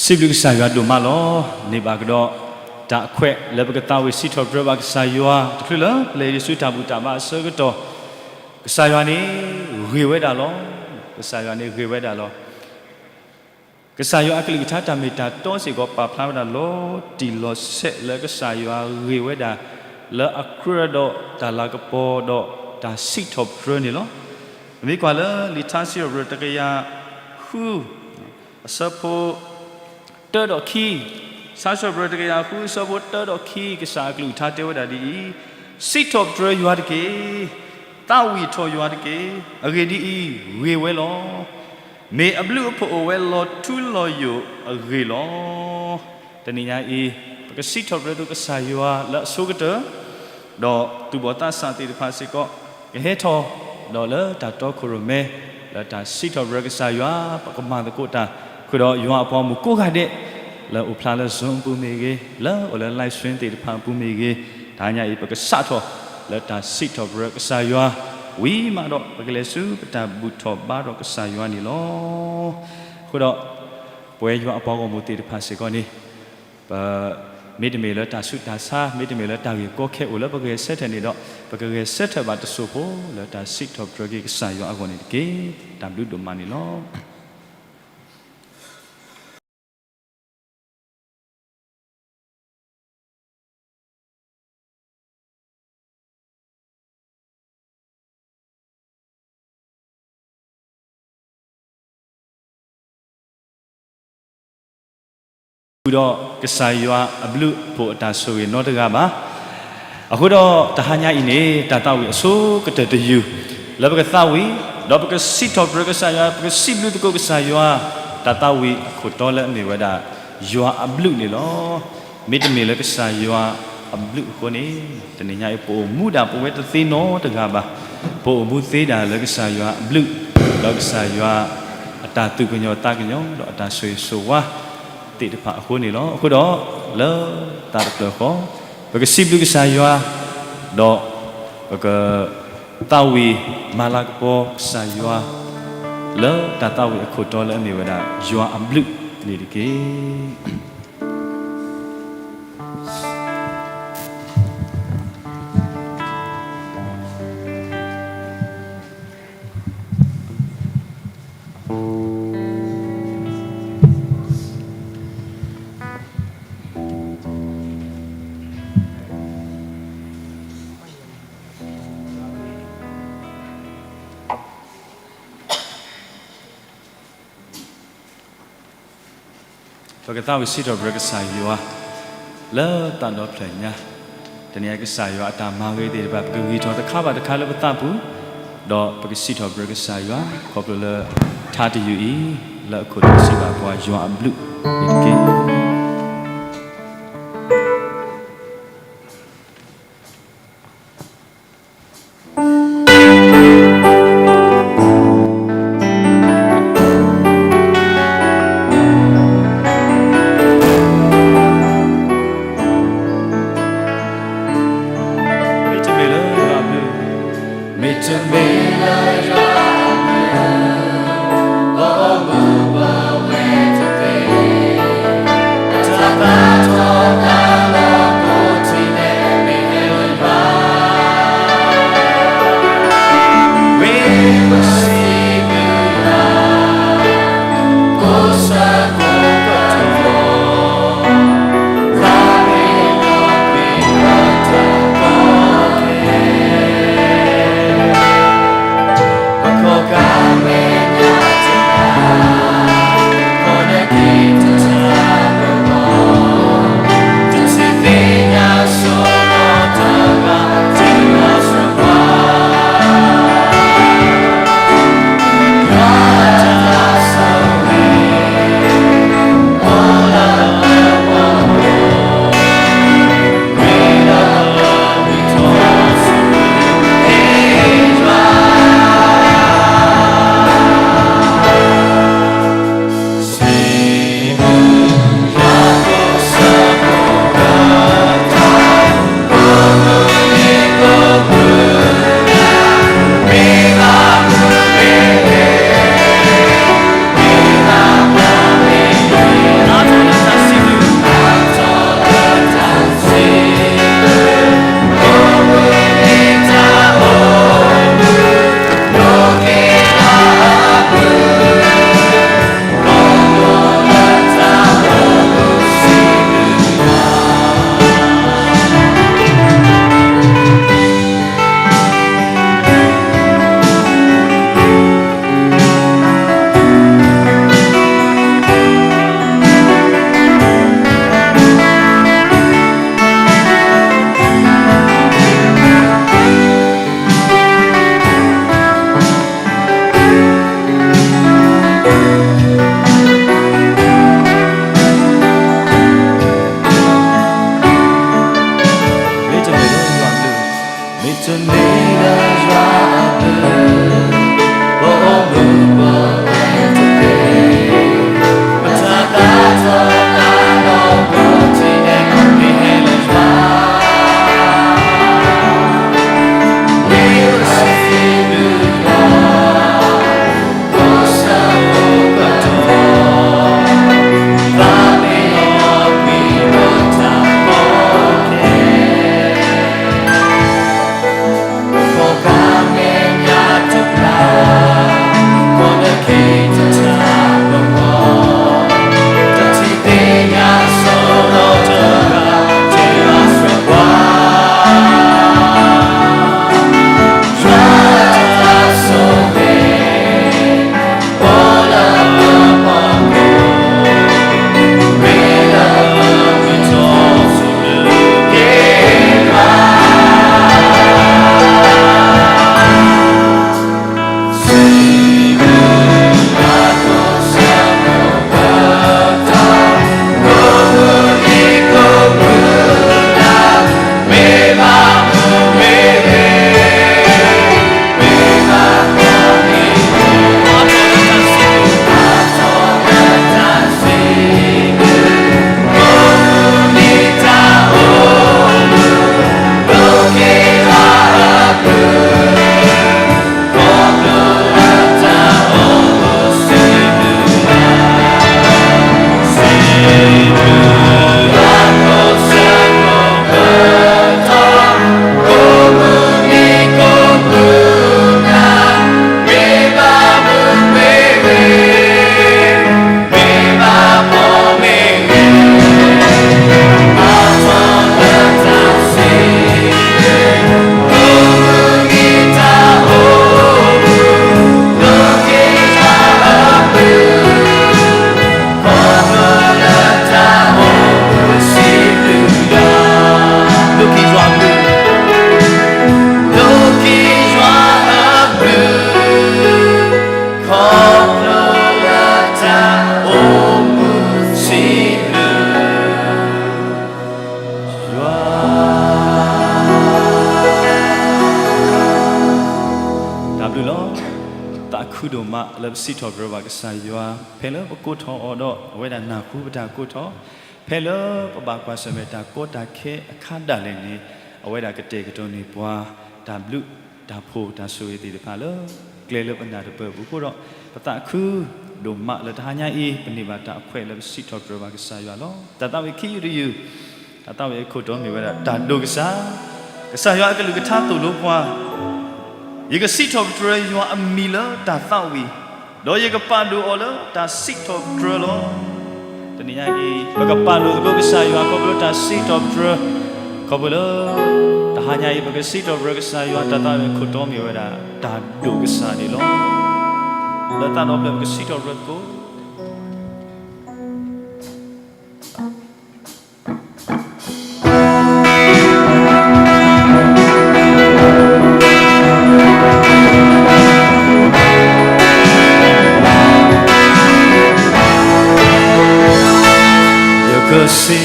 စံးဘျုးကစၢ်ယွၤဒိၣ်မးလီၤ. န့ၢ်ဘၣ်ကဒီး တၢ်အခွဲးလၢပကသးဝံၣ်စံးထီၣ်ပတြၢၤဘၣ်ကစၢ်ယွၤ တချုးလၢပလဲၤဒံးဆူတၢ်ဘူၣ်တၢ်ဘါအဆၢကတီၢ်, ကစၢ်ယွၤန့ၣ် ဂ့ၤဝဲဒၣ်လီၤ. ကစၢ်ယွၤန့ၣ်ဂ့ၤဝဲဒၣ်လီၤ. ကစၢ်ယွၤအကလုၢ်ကထါတၢ်မ့ၢ်တၢ်တီစ့ၢ်ကီး ပာ်ဖျါဝဲဒၣ်လီၤတံၢ်လီၤဆဲးလၢကစၢ်ယွၤဂ့ၤဝဲဒၣ် လၢအကြၢးဒီးတၢ်လၤကပီၤဒီးတၢ်စံးထီၣ်ပတြၢၤန့ၣ်လီၤ. ပမ့ၢ်ကွၢ်လၢလံာ်ထါစံးထီၣ်ပတြၢၤတကယၤဃု အဆၢဖိ တၢဒီးခံ, ထါစံးထီၣ်ပတြၢၤတကယၤဃု အဆၢဖိတၢဒီးခံ ကစၢ်အကလုၢ်ကထါတဲဝဲဒၣ်ဒ်အံၤ, စံးထီၣ်ပတြၢၤယွၤတက့ၢ်. သးဝံၣ်ထီၣ်ယွၤတက့ၢ်. အဂ့ၢ်ဒ်အံၤ, ဂ့ၤဝဲလီၤ. မ့ၢ်အဘျုးအဖှိၣ်အိၣ်ဝဲလီၤထူလီၤယိာ်အဂ့ၢ်လီၤ. တနံၤညါအံၤ ပကစံးထီၣ်ပတြၢၤသုကစၢ်ယွၤလၢအဆိကတၢၢ် ဒီးသူၣ်ဘီၣ်သးစၢ်သ့ၣ်တဖၣ်စ့ၢ်ကီး ကဟဲထီၣ်ဒီးလၢတၢ်တီခိၣ်ရိၣ်မဲ လၢတၢ်စံးထီၣ်ပတြၢၤကစၢ်ယွၤ ပကမၤသကိးတၢ် ဃုာ်ဒီးယွၤအပှၤဂီၢ်မုၢ်ကိးဂၤဒဲး လၢအိၣ်ဖျါလၢ Zoom အပူၤမ့ၢ်ဂ့ၤ, လၢအိၣ်လၢ live stream သ့ၣ်တဖၣ်အပူၤမ့ၢ်ဂ့ၤ, တဟါညါအံၤ ပကစးထီၣ်လၢတၢ်စံးထီၣ်ပတြၢၤကစၢ်ယွၤ ဝံၤမးဒီးပကလဲၤဆူပတၢ်ဘူၣ်ထီၣ်ဘါထီၣ်ကစၢ်ယွၤန့ၣ်လီၤ. အဃိဒီး ပဝဲယွၤအပှၤဂီၢ်မုၢ်သ့ၣ်တဖၣ်စ့ၢ်ကီးန့ၣ် ပ မ့တမ့ၢ်လၢတၢ်ဆူးတၢ်ဆါ, မ့တမ့ၢ်လၢတၢ်ဂ့ၢ်ကီခဲအိၣ်လၢပဂဲၤဆၢထၢၣ်န့ၣ်ဒီး ပကဂဲၤဆၢထၢၣ်ဘၣ်တစိၢ်ဖိ လၢတၢ်စံးထီၣ်ပတြၢၤက့ၤကစၢ်ယွၤအဂီၢ်န့ၣ်တက့ၢ်. တၢ်ဘျုးဒိၣ်မးန့ၣ်လီၤ. ဃုာ်ဒီးကစၢ်ယွၤအဘျုးအဖှိၣ်အတၢ်ဆိၣ်ဂ့ၤနီတဂၤဘၣ်. အဃိဒီးတဟါညါအံၤန့ၣ် တၢ်သးဝံၣ်အဆိကတၢၢ်တယုၢ် လၢပကသးဝံၣ် ဒီးပကစံးထီၣ်ပတြၢၤကစၢ်ယွၤ, ပကစံးဘျုးသကိးကစၢ်ယွၤ, တၢ်သးဝံၣ်အခိၣ်တီလၢအမ့ၢ်ဝဲဒၣ် ယွၤအဘျုးန့ၣ်လီၤ. မ့တမ့ၢ်လၢကစၢ်ယွၤအဘျုးအဃိန့ၣ် တနံၤညါအံၤ ပအိၣ်မူဒၣ်ပဝဲတသ့နီတဂၤဘၣ်. ပအိၣ်မူသ့ဒၣ်လၢကစၢ်ယွၤအဘျုး ဒီးကစၢ်ယွၤအတၢ်သူၣ်ကညီၤသးကညီၤ ဒီးအတၢ်ဆိၣ်ဂ့ၤဆိၣ်ဝါသ့ၣ်တဖၣ်အဃိန့ၣ်လီၤ. အဃိဒီး လၢသးတဖျၢၣ်ဃီ ပကစံးဘျုးကစၢ်ယွၤ ဒီးပကသးဝံၣ်မၤလၤကပီၤကစၢ်ယွၤ လၢတၢ်သးဝံၣ်အခိၣ်တီလၢအမ့ၢ်ဝဲဒၣ် ယွၤအဘျုးန့ၣ်တက့ၢ်. ပကသးဝံၣ်စံးထီၣ်ပတြၢၤကစၢ်ယွၤ လၢသးဒီဖျၢၣ်ညါ, တနံၤအံၤကစၢ်ယွၤအတၢ်မၤဂ့ၤသ့ၣ်တဖၣ် ပကဂံၢ်ထီၣ်တခါဘၣ်တခါလၢပသးပူၤ, ဒီးပကစံးထီၣ်ပတြၢၤကစၢ်ယွၤ ခီဖျိလၢထါတယုၢ်အံၤ လၢအခိၣ်တီစံးဘၣ်ပှၤယွၤအဘျုးန့ၣ်တက့ၢ်. မ့ၢ်လၢပစံးထီၣ်ပတြၢၤဘၣ်ကစၢ်ယွၤ ဖဲလၢပကိးထီၣ်အီၤဒီး အဝဲဒၣ်နၢ်ဟူပတၢ်ကိးထီၣ်, ဖဲလၢပဘၣ်ကွၢ်ဆၢၣ်မဲာ်တၢ်ကီတၢ်ခဲအခါဒၣ်လဲာ်န့ၣ် အဝဲဒၣ်ကတဲာ်ကတီၤန့ၢ်ပှၤ တၢ်ဘျုးတၢ်ဖှိၣ်တၢ်ဆိၣ်ဂ့ၤသ့ၣ်တဖၣ်လၢ ကျဲလၢပနၢ်တပၢၢ်ပူၤအဃိဒီး ပသးခုဒိၣ်မးလၢတဟါညါအံၤ ပန့ၢ်ဘၣ်တၢ်အခွဲးလၢပစံးထီၣ်ပတြၢၤဘၣ်ကစၢ်ယွၤလီၤ. တၢ်သးဝံၣ်ခံယုၢ်တယုၢ်, တၢ်သးဝံၣ်အခိၣ်တီမ့ၢ်ဝဲဒၣ် တၢ်ဒိးကစၢ်, ကစၢ်ယွၤအကလုၢ်ကထါသိၣ်လိပှၤ ယကစံးထီၣ်ပတြၢၤယွၤအမံၤလၢတၢ်သးဝံၣ်, ဒီးယကပာ်ဒိၣ်အီၤလၢတၢ်စံးထီၣ်ပတြၢၤလီၤ. တနံၤညါအံၤ ပကပာ်ဒိၣ်သကိးကစၢ်ယွၤခီဖျိတၢ်စံးထီၣ်ပတြၢၤ, ခီဖျိလၢ တဟါညါအံၤ ပကစံးထီၣ်ပတြၢၤကစၢ်ယွၤ တၢ်သးဝံၣ်အခိၣ်တီမ့ၢ်ဝဲဒၣ် တၢ်ဒိးကစၢ်န့ၣ်လီၤ. လၢသးဒီဖျၢၣ်ပကစံးထီၣ်ပတြၢၤသကိး ယကစံးထီၣ်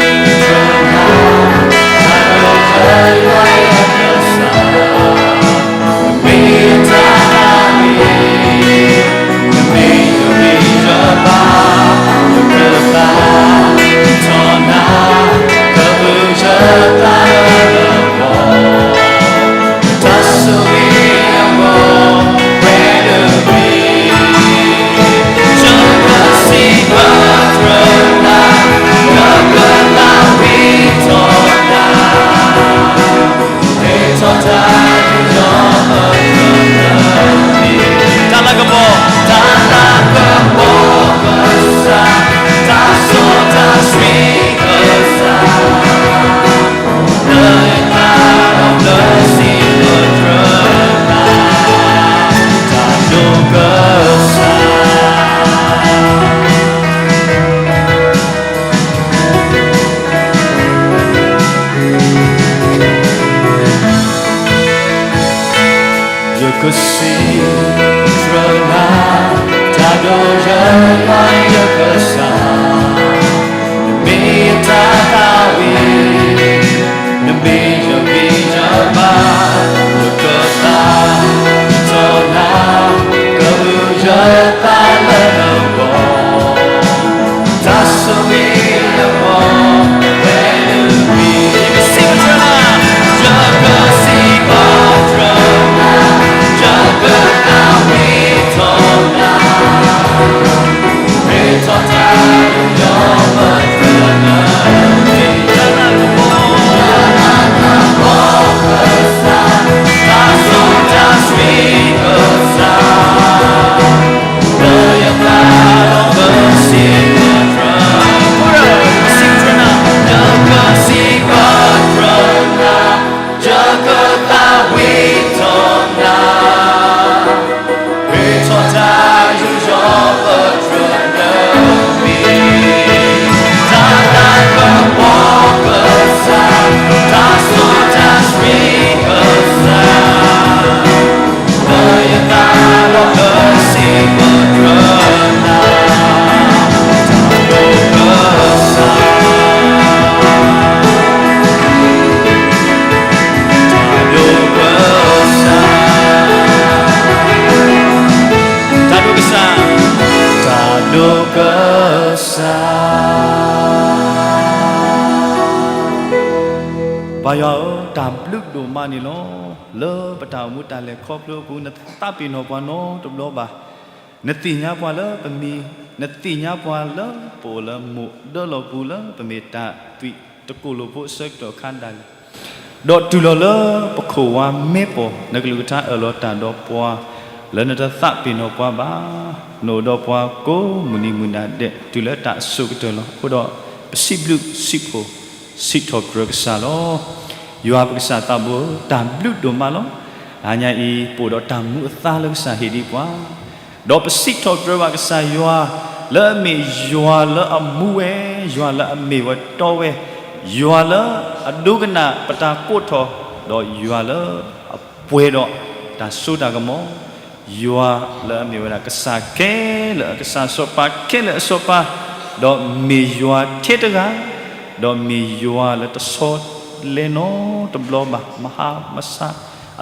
ပတြၢၤ မ့ၢ်တၢ်သးဝံၣ်, မ့ၢ်ယွၤမံၤယွၤဘါ, ယကသးထီၣ်နၤ, ကဘုးယသးလၢနဂီၢ်, တၢ်ဆိၣ်ဂ့ၤအဂီၢ်, ဝဲလၢမံၤ, ယကစံးပတြၢၤနၤ, ယကသးဝံၣ်ထီၣ်နၤ ဟ့ၣ်ထီၣ်တၢ်ယူးယီၣ်ပတြၢၤလၢမံၤ, တၢ်လၤကပီၤ, တၢ်လၤကပီၤကစၢ်, တၢ်စီတၢ်ဆှံကစၢ်, လၢယသးဒီးဘျၢစံးပတြၢၤနၤ, တၢ်ဒိးကစၢ် ယကစံးထီၣ်ပတြၢၤနၤ, တၢ်ဒိးယွၤယကစၢ်, နမ့ၢ်ယတၢ်သးဝံၣ်, နမ့ၢ်ယဂံၢ်ယဘါ, ယကသးဝံၣ်ထီၣ်နၤ, ကဘုးယသးလၢနဂီၢ် တၢ်ဆိၣ်ဂ့ၤအဂီၢ်, ဝဲလၢမံၤ, ယကစံးပတြၢၤနၤ, ယကစံးပတြၢၤနၤ, ယကသးဝံၣ်ထီၣ်နၤ, ဟ့ၣ်ထီၣ်တၢ်ယူးယီၣ်ပတြၢၤလၢမံၤ, တၢ်လၤကပီၤ, တၢ်လၤကပီၤကစၢ်, တၢ်စီတၢ်ဆှံကစၢ် လၢယသးဒီးဘျၢစံးပတြၢၤ, စံးပတြၢၤနၤ, ယကစံးပတြၢၤနၤ, ယကသးဝံၣ်ထီၣ်နၤ, ဟ့ၣ်ထီၣ်တၢ်ယူးယီၣ်ပတြၢၤလၢမံၤ, တၢ်လၤကပီၤကစၢ်, တၢ်စီတၢ်ဆှံကစၢ် လၢယသးဒီးဘျၢစံးပတြၢၤနၤ, တၢ်ဒိးကစၢ်, တၢ်ဒိးကစၢ်, တၢ်ဒိးကစၢ်, တၢ်ဒိးကစၢ်. ပၢ်ယွၤဧၢ, တၢ်ဘျုးဒိၣ်မးန့ၣ်လီၤ. လၢပတၢ်အိၣ်မူတၢ်လဲၤခီဖျိအပူၤ နသးပ့ၤနီၣ်ပှၤနီတဘျီဘၣ်. နသ့ၣ်ညါပှၤလၢပမံၤ, နသ့ၣ်ညါပှၤလၢပအိၣ်လၢမိၢ်ဒၢလီၢ်ပူၤ လၢပမ့ၢ်တၢ်သွံၣ်တကိၢ်လိာ်ဖိအဆၢကတီၢ်အခါဒၣ်လဲာ် ဒီးတုၤလီၤလၢပခိၣ်ဝါမဲပီၢ် နကလုၢ်ကထါအၢၣ်လီၤတၢ်ဒီးပှၤ လၢနတသးပ့ၤနီၣ်ပှၤဘၣ်. နအိၣ်ဒီးပှၤကိးမုၢ်နံၤမုၢ်နၤဒဲး တုၤလၢတၢ်အစိၤကတၢၢ်လီၤ. အဃိဒီး ပစံးဘျုးစံးဖှိၣ် စံးထီၣ်ပတြၢၤကစၢ်လီၤ. ယွၤပကစၢ်သးဘိ တၢ်ဘျုးဒိၣ်မးလီၤ. တဟါညါအံၤ ပအိၣ်ဒီးတၢ်မူအသါလၢကစၢ်ဟ့ၣ်ဒံးပှၤ ဒီးပစံးထီၣ်ပတြၢၤဘၣ်ကစၢ်ယွၤ လၢအမ့ၢ်ယွၤလၢအမူဝဲ, ယွၤလၢအမ့ၢ်ဝဲတီဝဲ, ယွၤလၢအဒိကနၣ်ပတၢ်ကိးထီၣ်, ဒီးယွၤလၢအပှဲၤဒီးတၢ်စိတၢ်ကမီၤ, ယွၤလၢအမ့ၢ်ဝဲဒၣ်ကစၢ်ခဲလၢာ်အကစၢ် စီၤပၤခဲလၢာ်အစီၤပၤ, ဒီးမ့ၢ်ယွၤထဲတဂၤ, ဒီးမ့ၢ်ယွၤလၢတဆီလဲနီတဘျီဘၣ်, မဟါမဆါ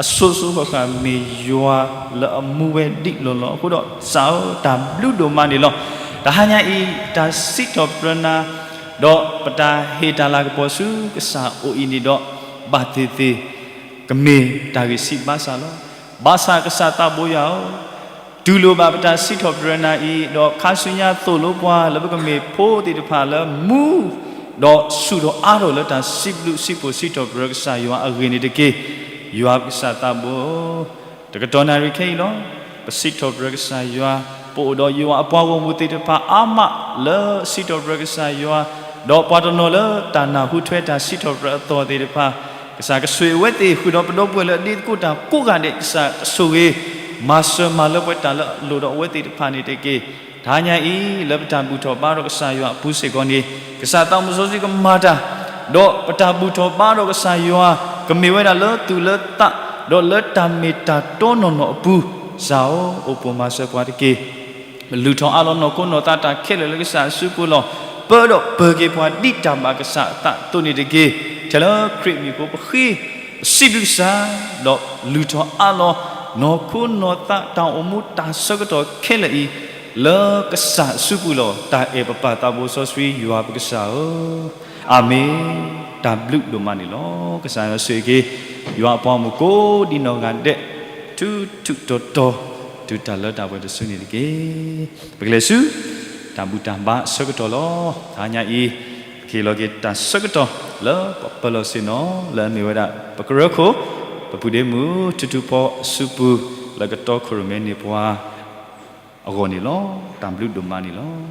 အစိၤစိၤဃၣ်ဃၣ်မ့ၢ်ယွၤလၢအမူဝဲဒ်လီၢ်လီၢ်အဃိဒီး ကစၢ်ဧၢ တၢ်ဘျုးဒိၣ်မးန့ၣ်လီၤ. တဟါညါအံၤ ပတၢ်စံးထီၣ်ပတြၢၤနၤ ဒီးပတၢ်ဟ့ၣ်တၢ်လၤကပီၤဆူကစၢ်အအိၣ်အံၤန့ၣ်ဒီး ဘၣ်သ့ၣ်သ့ၣ် ကမ့ၢ်တၢ်ဂ့ၢ်စံးဘၣ်ဆၣ်လီၤ. ဘၣ်ဆၣ်ကစၢ်သးဘိယွၤဧၢ, တူၢ်လိာ်ဘၣ်ပတၢ်စံးထီၣ်ပတြၢၤနၤအံၤ, ဒီးခါဆူညါသိၣ်လိပှၤလၢပကမ့ၢ်ဖိသ့ၣ်တဖၣ်လၢမူ ဒီးဆူၣ်ထီၣ်အါထီၣ်လၢတၢ်စံးဘျုးစံးဖှိၣ်စံးထီၣ်ပတြၢၤကစၢ်ယွၤအဂ့ၢ်န့ၣ်တက့ၢ်. ယွၤပကစၢ်သးဘိဧၢ, တကတီၢ်နၣ်ရံၣ်ခဲအံၤလီၤ. ပစံးထီၣ်ပတြၢၤကစၢ်ယွၤ, ပအိၣ်ဒီးယွၤအပှၤဂီၢ်မုၢ်သ့ၣ်တဖၣ်အါမးလၢစံးထီၣ်ပတြၢၤကစၢ်ယွၤ, ဒီးပှၤတနီၤလၢတၢ်နၢ်ဟူထွဲတၢ်စံးထီၣ်ပတြၢၤအသီၣ်သ့ၣ်တဖၣ်, ကစၢ်ကဆိၣ်ဂ့ၤအဝဲသ့ၣ် ဃုာ်ဒီးပဒီပုၢ်ဝဲၢ်လၢအဒ့သကိးတၢ်ကိးဂၤဒဲး, ကစၢ်ကဆိၣ်ဂ့ၤ မၤစၢၤမၤလၢပှဲၤတၢ်လၢအလိၣ်ဒီးအဝဲသ့ၣ်တဖၣ်န့ၣ်တက့ၢ်. တဟါညါအံၤ လၢပတၢ်ဘူၣ်ထီၣ်ဘါထီၣ်ကစၢ်ယွၤအပူၤစ့ၢ်ကီးန့ၣ်, ကစၢ်သးစီဆှံကမၤတၢ်, ဒီးပတၢ်ဘူၣ်ထီၣ်ဘါထီၣ်ကစၢ်ယွၤ ကမ့ၢ်ဝဲဒၣ်လၢသူၣ်လၢသး, ဒီးလၢတၢ်မ့ၢ်တၢ်တီနီၢ်နီၢ်အပူၤ, ကစၢ်ဧၢ, အိၣ်ပိၢ်မၤစၢၤပှၤတက့ၢ်. ပလုၢ်ထီၣ်အါလီၤနီၢ်ခိနီၢ်သးတၢ်ခဲလၢာ်လၢကစၢ်အစုပူၤလီၤ. ပၢဒီးပၢၤက့ၤပှၤဒ်တၢ်ဘၣ်ကစၢ်အသးအသိးန့ၣ်တက့ၢ်. ထဲလၢခရံာ်မံၤအဃိပဃ့ ပစံးဘျုးကစၢ်, ဒီးလုၢ်ထီၣ်အါလီၤ နီၢ်ခိနီၢ်သးတၢ်အိၣ်မူတၢ်ဆၢကတီၢ်ခဲလၢာ်အံၤ လၢကစၢ်အစုပူၤလီၤ. တၢ်အဲၣ်ပပၢ်သးစီဆှံယွၤပကစၢ်ဧၢ, အၤမ့ၣ်. တၢ်ဘျုးဒိၣ်မးန့ၣ်လီၤ. ကစၢ်ယွၤဆိၣ်ဂ့ၤက့ၤ ယွၤအပှၤဂီၢ်မုၢ်ကိးဒံနီၢ်ဂၤဒဲး ထူထူတီၤတီၤ တုၤတၢ်လၢတၢ်ပှဲၤတစုန့ၣ်တက့ၢ်. ပကလဲၤဆူ တၢ်ဘူၣ်တၢ်ဘါအဆၢကတီၢ်လီၤ. တဟါညါအံၤ ပကဟ့ၣ်လီၤက့ၤတၢ်ဆၢကတီၢ်လၢပပၢၤလီၢ်ဆ့ၣ်နီၤ လၢအမ့ၢ်ဝဲဒၣ် ပကရၢခိၣ် ပပုၢ်ဒ့မုၣ် ထူထူဖီအစုပူၤ လၢကတီခိၣ်ရိၣ်မဲန့ၢ်ပှၤအဂီၢ်န့ၣ်လီၤ. တၢ်ဘျုးဒိၣ်မးန့ၣ်လီၤ.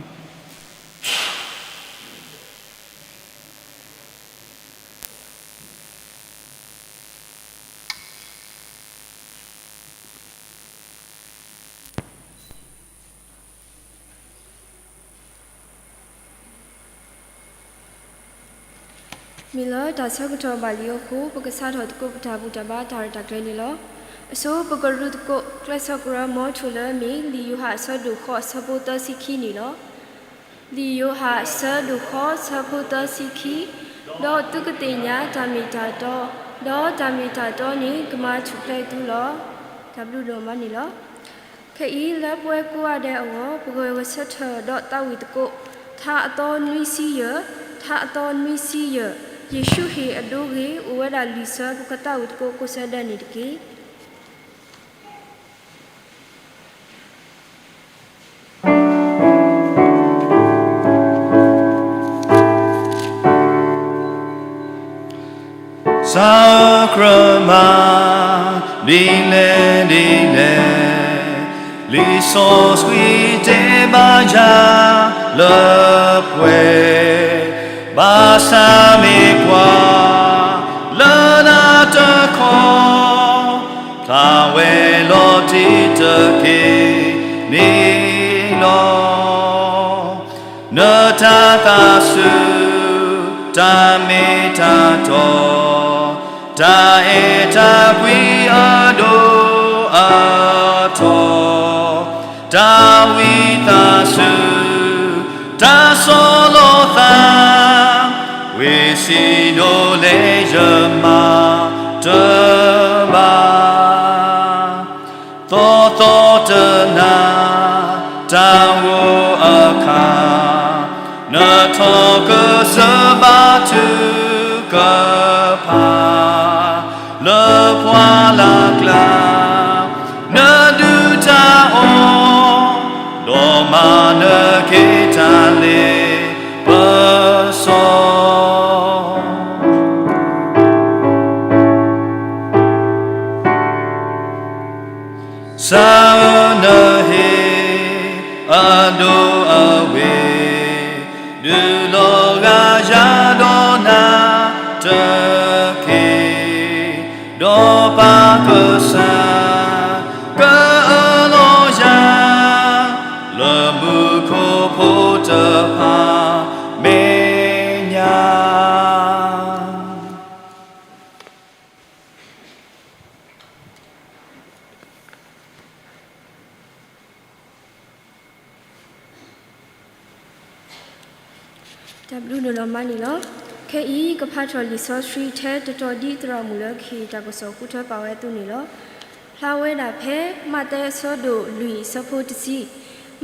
မ့ၢ်လၢတၢ်ဆၢကတီၢ်ဘၣ်လံအဃိ ပကစးထီၣ်သကိးပတၢ်ဘူၣ်တၢ်ဘါတၢ်ရဲၣ်တၢ်ကျဲၤန့ၣ်လီၤ. အဆိ ပကရူသကိးကျဲးစၢးကရၢမီထိၣ်လၢအမ့ၢ် လံာ်ယိၤဟၣ်အဆၢဒိၣ်ဃိးအဆၢဖိသၢဆံခံန့ၣ်လီၤ. လံာ်ယိၤဟၣ်အဆၢဒိၣ်ဃိးအဆၢဖိသၢဆံခံ, ဒီးသုကသ့ၣ်ညါတၢ်မ့ၢ်တၢ်တီ, ဒီးတၢ်မ့ၢ်တၢ်တီန့ၣ်ကမၤထူၣ်ဖျဲးသုလီၤ. တၢ်ဘျုးဒိၣ်မးန့ၣ်လီၤ. ခဲအံၤလၢပဝဲကိးဂၤဒဲးအဂီၢ် ပဂဲၤဆၢထၢၣ်ဒီးသးဝံၣ်သကိး ထါအသီနွံဆံယဲၢ်, ထါအသီနွံဆံယဲၢ်, ယ့ၣ်ၡူးဟ့ၣ်အဒိဂ့ၤ အိၣ်ဝဲဒၣ်လွံၢ်ဆၢ ပကသးဝံၣ်သကိးကိးဆၢဒဲးန့ၣ်တက့ၢ်. စးအၢကြၢးမး ဒ်လဲၣ်ဒ်လဲၣ်, လံာ်စီဆှံတဲဘၣ်ယၤလၢပှဲၤ, ဘၣ်ဆၣ်မ့ၢ်ပှၤလၢနၤတခီ ဖျါဝဲလီၤတံၢ်တက့ၢ်န့ၣ်လီၤ. နတၤသၣ်ဆူ တၢ်မ့ၢ်တၢ်တီ, တၢ်အဲၣ်တၢ်ကွံအဒိၣ်အထီ, တၢ်ဝံသးစူၤ တၢ်ဆီၣ်လီၤသး, ဝ့ၢ်စံနိလဲယမၤတဘၣ်. သီသီတနၤ တၢ်ဂိၢ်အခါ, နထီၣ်ကစၢၢ်ဘါထုကဖၣ် လၢပှၢ်လၢ်ကျါ, နဒုၣ်တၢ်အီၣ်, ဒီးမၤနက့ၤတၢ်လ့ပစီ စးနဟ့ၣ်အဒိအဝ့ၢ် ဒုးလီၤဂာ်ယၤဒီးနၤတက့ၢ်, ဒီးပၢ်ကစၢ် ကအၢၣ်လီၤယၤ လၢမူခိၣ်ဖိတဖၣ်မဲာ်ညါ. တၢ်ဘျုးဒိၣ်မးန့ၣ်လီၤ. ခဲအံၤကဖးထီၣ်လံာ်စီဆှံထဲတတီၤဒ်သရၣ်မုၣ်လၢကဟ့ၣ်တၢ်ကစီၣ်ဃုထၢပာ်ဝဲအသိးန့ၣ်လီၤ. ဖျါဝဲဒၣ်ဖဲမးသဲအဆၢဒိၣ်လွံၢ်အဆၢဖိတဆံ,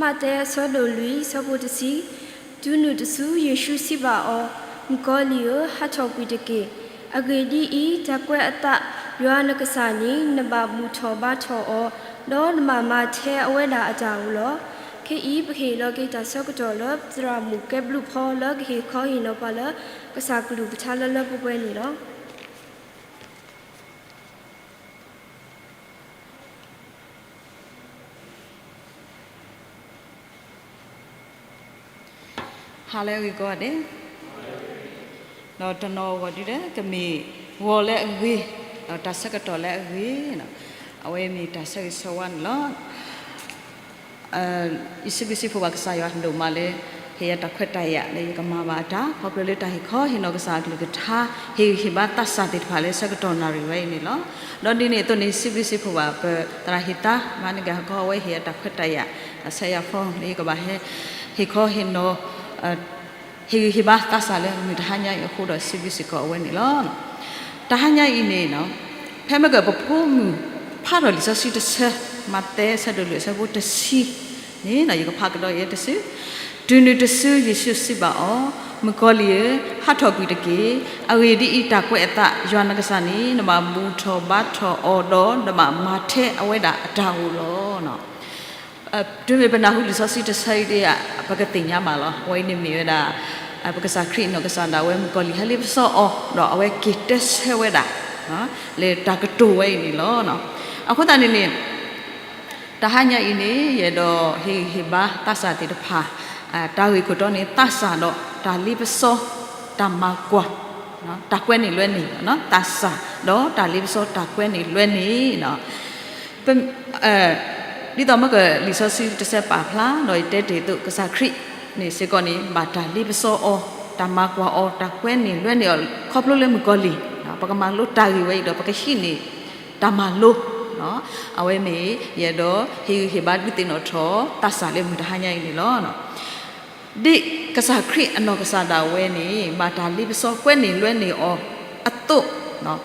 မးသဲအဆၢဒိၣ်လွံၢ်အဆၢဖိတဆံ, တုၤနုၤတစုယ့ၣ်ၡူးစံးဘၣ်အီၤ, မုၣ်ကီၤလံၢ်ဧၢ, ဟးထီၣ်ကွံာ်တက့ၢ်. အဂ့ၢ်ဒ်အံၤ, တၢ်ကွဲးအသး, ယွၤနကစၢ်န့ၣ် နဘၣ်ဘူၣ်ထီၣ်ဘါထီၣ်အီၤ, ဒီးနဘၣ်မၤထဲအဝဲဒၣ်အတၢ်ဧိၤလီၤ. ခဲအံၤပကဟ့ၣ်လီၤက့ၤတၢ်ဆၢကတီၢ်လၢသရၣ်မုၣ်ကဲဘျုးဖီလၢကဟ့ၣ်ခီဟ့ၣ်နီၤပှၤလၢ ကစၢ်ကလုၢ်ကထါလၢလၢပှဲၤပှဲၤန့ၣ်လီၤ. ဟါလၢအဂ့ၤကိးဂၤဒဲး, ဒီးတနီၤဂီၤဒုဒီး ကမ့ၢ်ဂီၤလၢအဂ့ၤ, ဒီးတၢ်ဆၢကတီၢ်လၢအဂ့ၤ, အဝဲမ့ၢ်တၢ်ဆၢဂ့ၤဆၢဝါန့ၣ်လီၤ. ယစံးဘျုးစံးဖှိၣ်ဘၣ်ကစၢ်ယွၤဒိၣ်မးလၢ ဟ့ၣ်ယၤတၢ်ခွဲးတၢ်ယာ်လၢယကမၤဘၣ်အတၢ် ခီဖျိလၢတၢ်ဟ့ၣ်ခီဟ့ၣ်နီၤကစၢ်အကလုၢ်ကထါ ဟ့ၣ်ဂံၢ်ဟ့ၣ်ဘါသးစၢ်သ့ၣ်တဖၣ်လၢဆၢကတီၢ်နၣ်ရံၣ်ဝဲအံၤန့ၣ်လီၤ. ဒီးဒ်န့ၣ်အသိးန့ၣ် စံးဘျုးစံးဖှိၣ်ဘၣ်ပသရၣ်ဟ့ၣ်သါ မၤနကၤဟကီ အဝဲဟ့ၣ်ယၤတၢ်ခွဲးတၢ်ယာ် ဆဲးယၤဖီ လၢယကဘၣ်ဟဲ ဟ့ၣ်ခီဟ့ၣ်နီၤ ဟ့ၣ်ဂံၢ်ဟ့ၣ်ဘါသးစၢ်လၢမုၢ်တဟါညါအံၤအဃိဒီး စံးဘျုးစ့ၢ်ကီးအဝဲန့ၣ်လီၤ. တဟါညါအံၤန့ၣ် ဖဲမ့ၢ်ကပဖိမုၣ်ဖးထီၣ်လံာ်စီဆှံတဆၢ, မးသဲအဆၢဒိၣ်လွံၢ်အဆၢဖိတဆံန့ၣ် ယကဖးကဒီးယဲတစု, တုၤနုၤတစုယ့ၣ်ၡူးစံးဘၣ်အီၤ, မုၣ်ကီၤလံၢ်ဧၢ, ဟးထီၣ်ကွံာ်တက့ၢ်. အဂ့ၢ်ဒ်အံၤ, တၢ်ကွဲးအသး, ယွၤနကစၢ်န့ၣ် နဘၣ်ဘူၣ်ထီၣ်ဘါထီၣ်အီၤဒီး နဘၣ်မၤထဲအဝဲဒၣ်အတၢ်ဧိၤလီၤ. တုၤမ့ၢ်ပနၢ်ဟူလံာ်စီဆှံတဆၢအံၤဒီး ပကသ့ၣ်ညါဘၣ်လီၤ. အဝဲအံၤန့ၣ်မ့ၢ်ဝဲဒၣ် ပကစၢ်ခရံာ်နီၢ်ကစၢ်ဒၣ်ဝဲ မုၣ်ကီၤလံၢ်ဟဲလ့ပစီအီၤ ဒီးအဝဲက့ၤတဲဆၢဝဲဒၣ် လၢတၢ်ကတိၤဝဲအံၤန့ၣ်လီၤ. အဃိသတးန့ၣ်န့ၣ် တဟါညါအံၤန့ၣ် ယအဲၣ်ဒိးဟ့ၣ်ဂံၢ်ဟ့ၣ်ဘါသးစၢ်သ့ၣ်တဖၣ် တၢ်ဂ့ၢ်ခိၣ်တီန့ၣ် သးစၢ်ဒီးတၢ်လ့ပစီ တၢ်မၤကွၢ် တၢ်ကွဲန့ၢ်လွဲန့ၢ်, သးစၢ်ဒီးတၢ်လ့ပစီတၢ်ကွဲန့ၢ်လွဲန့ၢ် ဒ်သိးမ့ၢ်ကလံာ်စီဆှံတဆၢပာ်ဖျါ ဒီးယတဲတ့ၢ်အသိး ကစၢ်ခရံာ်န့ၣ်စ့ၢ်ကီးန့ၣ် ဘၣ်တၢ်လ့ပစီအီၤ, တၢ်မၤကွၢ်အီၤ, တၢ်ကွဲန့ၢ်လွဲန့ၢ်အီၤ ခီဖျိလၢမုၣ်ကီၤလံၢ်, ပကမၤလိတၢ်ဂ့ၢ်ဝဲအံၤဒီး ပကဟံးန့ၢ်တၢ်မၤလိ, အဝဲမ့ၢ်ယအဲၣ်ဒိးဟ့ၣ်ဂံၢ်ဟ့ၣ်ဘါဒုးသ့ၣ်နီၣ်ထီၣ်သးစၢ်လၢမုၢ်တဟါညါအံၤန့ၣ်လီၤ. ဒ်ကစၢ်ခရံာ်အနီၢ်ကစၢ်ဒၣ်ဝဲန့ၣ် ဘၣ်တၢ်လ့ပစီကွဲန့ၢ်လွဲန့ၢ်အီၤအသိး,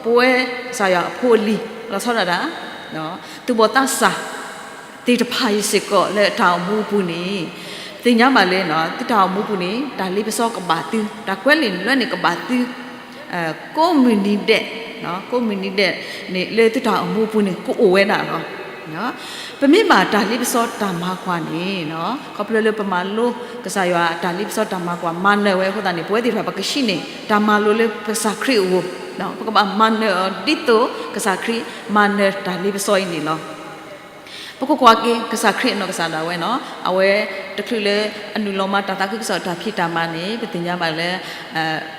ပဝဲကစၢ်ယွၤအဖိအလံၤ လီၤဆီဒၣ်တၢ် သူၣ်ဘီၣ်သးစၢ်သ့ၣ်တဖၣ်အံၤစ့ၢ်ကီးလၢတၢ်အိၣ်မူအပူၤန့ၣ် သ့ၣ်ညါဘၣ်လၢ သုတၢ်အိၣ်မူပူၤန့ၣ် တၢ်လ့ပစီကဘၣ်သု, တၢ်ကွဲန့ၢ်လွဲန့ၢ်ကဘၣ်သု ကိးမုၢ်နံၤဒဲး, ကိးမုၢ်နံၤဒဲးန့ၣ် လၢသုတၢ်အိၣ်မူအပူၤန့ၣ် ကအိၣ်ဝဲဒၣ်လီၤ. ပမ့ၢ်ဘၣ်တၢ်လ့ပစီတၢ်မၤကွၢ်န့ၣ် ခီဖျိလၢပမၤလိကစၢ်ယွၤတၢ်လ့ပစီတၢ်မၤကွၢ်မၤနၢၤဝဲအဃိသတးန့ၣ် ပဝဲသ့ၣ်တဖၣ်ပကဟံးန့ၢ်တၢ်မၤလိလၢပကစၢ်ခရံာ်အဂီၢ်, ပကဘၣ်မၤနၢၤအီၤဒ်သိးကစၢ်ခရံာ်မၤနၢၤတၢ်လ့ပစီအံၤန့ၣ်လီၤ. ပကကွၢ်က့ၤ ကစၢ်ခရံာ်အနီၢ်ကစၢ်ဒၣ်ဝဲန့ၣ် အဝဲတချုးလၢအနုာ်လီၤမၤတၢ်သးခုကစီၣ်တၢ်ဖံးတၢ်မၤန့ၣ် ပသ့ၣ်ညါဘၣ်လၢ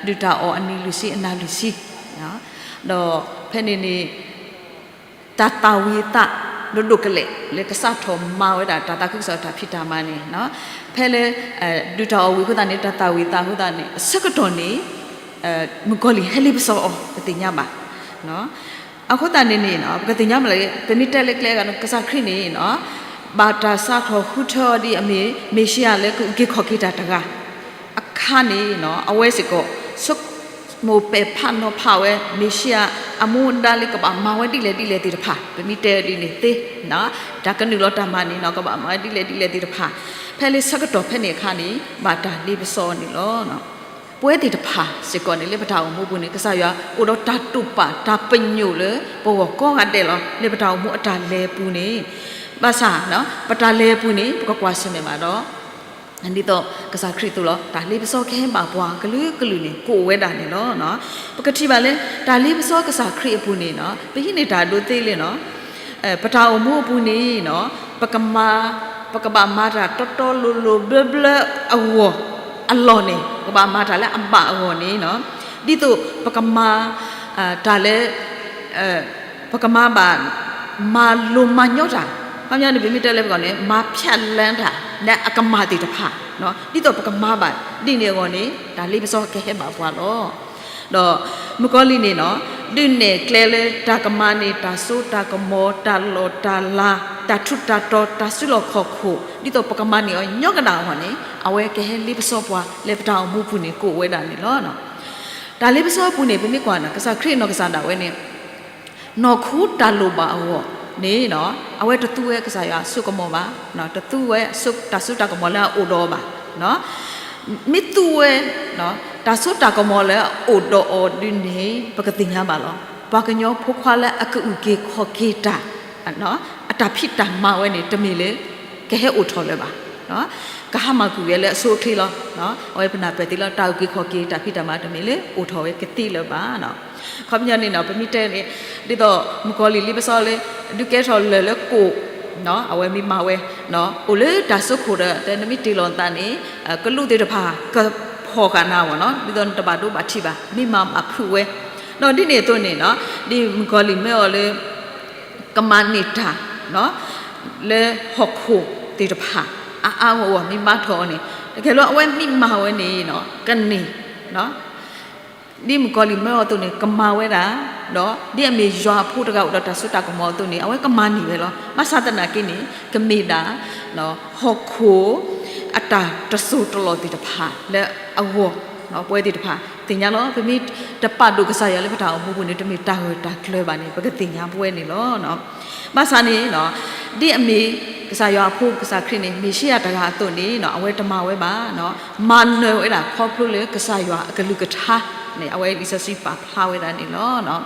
ဒုၣ်တၢ်အီၣ်အနံၤလွံၢ်ဆံအနၤလွံၢ်ဆံ, ဒီးဖဲန့ၣ်န့ၣ် တၢ်သၣ်ဝံၤသးဒိၣ်ဒိၣ်ကလဲာ် လၢကစးထီၣ်မၤဝဲဒၣ်တၢ်သးခုကစီၣ်တၢ်ဖံးတၢ်မၤန့ၣ် ဖဲလၢ ဒုၣ်တၢ်အီၣ်ဝံၤအဃိသတးန့ၣ် တၢ်သၣ်ဝံၤသးအဃိသတးန့ၣ် အဆၢကတီၢ်န့ၣ် မုၣ်ကီၤလံၢ်ဟဲလ့ပစီအီၤ ပသ့ၣ်ညါဘၣ်. အဃိသတးန့ၣ်န့ၣ် ပကသ့ၣ်ညါဘၣ်လၢ ပမ့ၢ်တဲလၢကျဲအဂၤန့ၣ် ကစၢ်ခရံာ်န့ၣ် ဘၣ်တၢ်စးထီၣ်ဃုထၢအီၤဒ်အမ့ၢ် မ့ၤၡံအၤလၢကအုၣ်က့ၤခီၣ်က့ၤတၢ်တဂၤ အခါန့ၣ် အဝဲစ့ၢ်ကီး ဆိကမိၣ်ပဲာ်ဖးနီၤဖးဝဲ မ့ၤၡံအၤ အမူအဒါလၢကဘၣ်မၤဝဲဒ်လဲၣ်ဒ်လဲၣ်သ့ၣ်တဖၣ် ပမ့ၢ်တဲဒ်န့ၣ်သ့ တၢ်ကနုာ်လီၤတၢ်မၤန့ၣ် ကဘၣ်မၤဝဲဒ်လဲၣ်ဒ်လဲၣ်သ့ၣ်တဖၣ် ဖဲလၢဆၢကတီၢ်ဖဲန့ၣ်အခါန့ၣ် ဘၣ်တၢ်လ့ပစီအီၤန့ၣ်လီၤ. ပဝဲသ့ၣ်တဖၣ်စ့ၢ်ကီးန့ၣ် လၢပတၢ်အိၣ်မူပူၤန့ၣ် ကစၢ်ယွၤအိၣ်ဒီးတၢ်တိာ်ပာ်တၢ်ပညိၣ်လၢပဂီၢ်ကိးဂၤဒဲးလီၤ. လၢပတၢ်အိၣ်မူအတၢ်လဲၤပူၤန့ၣ် ဘၣ်ဆၣ် ပတၢ်လဲၤပူၤန့ၣ် ပကကွၢ်ဆၢၣ်မဲာ်ဘၣ်ဒီး ဒ်သိးကစၢ်ခရံာ်အသိးလီၤ. တၢ်လ့ပစီကဟဲဘၣ်ပှၤကလုာ်ကလုာ်န့ၣ် ကအိၣ်ဝဲဒၣ်န့ၣ်လီၤ. ပကထံၣ်ဘၣ်လၢ တၢ်လ့ပစီကစၢ်ခရံာ်အပူၤန့ၣ် ပဟံးန့ၢ်တၢ်ဒိးသ့လၢ ပတၢ်အိၣ်မူအပူၤန့ၣ် ပကမၤ ပကဘၣ်မၤတၢ်တီတီလိၤလိၤဘျၢဘျၢအဂီၢ် အလီၢ်န့ၣ် ပကဘၣ်မၤတၢ်လၢအဘၣ်အဂီၢ်န့ၣ် ဒ်သိးပကမၤ တၢ်လၢ ပကမၤဘၣ် မၤလိၤမၤညီတၢ် ခီပညီန့ၣ် ပမ့ၢ်တဲလၢပဂီၢ်န့ၣ် မၤဖျဲးလၢတၢ် လၢအကမၣ်သ့ၣ်တဖၣ် ဒ်သိးပကမၤဘၣ်ဒ်န့ၣ်အဂီၢ်န့ၣ် တၢ်လ့ပစီကဟဲဘၣ်ပှၤလီၤ. ဒီးမုၣ်ကီၤလံၢ်န့ၣ် ဒုးနဲၣ်ကျဲလၢတၢ်ကမၤန့ၣ် တၢ်စိတၢ်ကမီၤ တၢ်လီၢ်တၢ်လၤ တၢ်ထူးတၢ်တီၤ တၢ်စုလီၢ်ခီၣ်ခိၣ် ဒ်သိးပကမၤန့ၢ်အီၤညီကဒၣ်အဂီၢ်န့ၣ် အဝဲကဟဲလ့ပစီပှၤလၢပတၢ်အိၣ်မူပူၤန့ၣ် ကအိၣ်ဝဲဒၣ်န့ၣ်လီၤ. တၢ်လ့ပစီအပူၤန့ၣ် ပမ့ၢ်ကွၢ်န့ၣ် ကစၢ်ခရံာ်နီၢ်ကစၢ်ဒၣ်ဝဲန့ၣ် နီၢ်ခိတၢ်လိၣ်ဘၣ်အဂီၢ်န့ၣ် အဝဲတသူဝဲကစၢ်ယွၤအစိကမီၤဘၣ်, တသူဝဲတၢ်စိတၢ်ကမီၤလၢအအိၣ်ဒီးအီၤဘၣ်. မ့ၢ်သူဝဲ တၢ်စိတၢ်ကမီၤလၢအအိၣ်ဒီးအီၤဒ်န့ၣ် ပကသ့ၣ်ညါဘၣ်လီၤ. ပှၤကညီဖိခွါလၢအကအုၣ်က့ၤခီၣ်က့ၤတၢ် အတၢ်ဖံးတၢ်မၤဝဲန့ၣ် တမ့ၢ်လၢ ကဟဲအိၣ်ထီၣ်လၢၤဘၣ်. ကဟးမၤကွံာ်ဝဲလၢအဆိအချ့လီၤ. အဝဲပနၢ်ပၢၢ်သ့လီၤ တၢ်အုၣ်က့ၤခီၣ်က့ၤ တၢ်ဖံးတၢ်မၤတမ့ၢ်လၢအိၣ်ထီၣ်ဝဲကသ့လၢၤဘၣ်. ခီပညီန့ၣ် ပမ့ၢ်တဲန့ၣ် ဒ်သိးမုၣ်ကီၤလံၢ်လ့ပစီလၢ ဒုးကဲထီၣ်လၢၢ်လၢကိၣ် အဝဲမ့ၢ်မၤဝဲ အိၣ်လၢတၢ်စိခိၣ်ဒီး တဲနမ့ၢ်တ့ၢ်လီၤနသးန့ၣ် ကလူးသ့ၣ်တဖၣ် ကဖီၣ်ဃာ်နၤဝဲနီၤ ဒ်သိးနတဘၣ်ဒိဘၣ်ထံးဘၣ် မ့ၢ်မၤဘၣ်ဖုးဝဲ ဒီးဒ်န့ၣ်အသိးန့ၣ်နီၤ ဒ်မုၣ်ကီၤလံၢ်မၢအီၤလၢ ကမၤန့ၢ်တၢ် လၢဟီၣ်ခိၣ်သ့ၣ်တဖၣ် အါအါဂီၢ်ဂီၢ်မ့ၢ်ဘါထီၣ်အီၤန့ၣ် တကယ်လၢအဝဲမ့ၢ်မၤဝဲန့ၣ် ကန့ၢ် ဒ်မုၣ်ကီၤလံၢ်မၢအီၤအသိးန့ၣ် ကမၤဝဲဒၣ် ဒီးဒ်အမ့ၢ်ယွၤအဖိတဂၤအိၣ်ဒီးတၢ်စိတၢ်ကမီၤအသိးန့ၣ် အဝဲကမၤန့ၢ်ဝဲလီၤ. ဘၣ်ဆၣ်သနာ်က့န့ၣ် ကမ့ၢ်ဒၣ် ဟီၣ်ခိၣ် အတၢ်တစိၢ်တလီၢ်သ့ၣ်တဖၣ်လၢအဂီၢ် ပဝဲသ့ၣ်တဖၣ် သ့ၣ်ညါလီၤ. ပမ့ၢ်တပာ်ဒိၣ်ကစၢ်ယွၤလၢပတၢ်အိၣ်မူပူၤန့ၣ် တမ့ၢ်တၢ်ဂၢၢ်တၢ်ကျၢၤဘၣ်န့ၣ် ပကသ့ၣ်ညါပဝဲန့ၣ်လီၤ. ဘၣ်ဆၣ်န့ၣ် ဒ်အမ့ၢ်ကစၢ်ယွၤအဖိကစၢ်ခရံာ်န့ၣ် မ့ၣ်ၡံအၤတဂၤအသိးန့ၣ် အဝဲတမၤဝဲဘၣ်. မၤနၢၤဝဲဒၣ်ခီဖျိလၢကစၢ်ယွၤအကလုၢ်ကထါန့ၣ် အဝဲလံာ်စီဆှံပာ်ဖျါဝဲဒၣ်န့ၣ်လီၤ.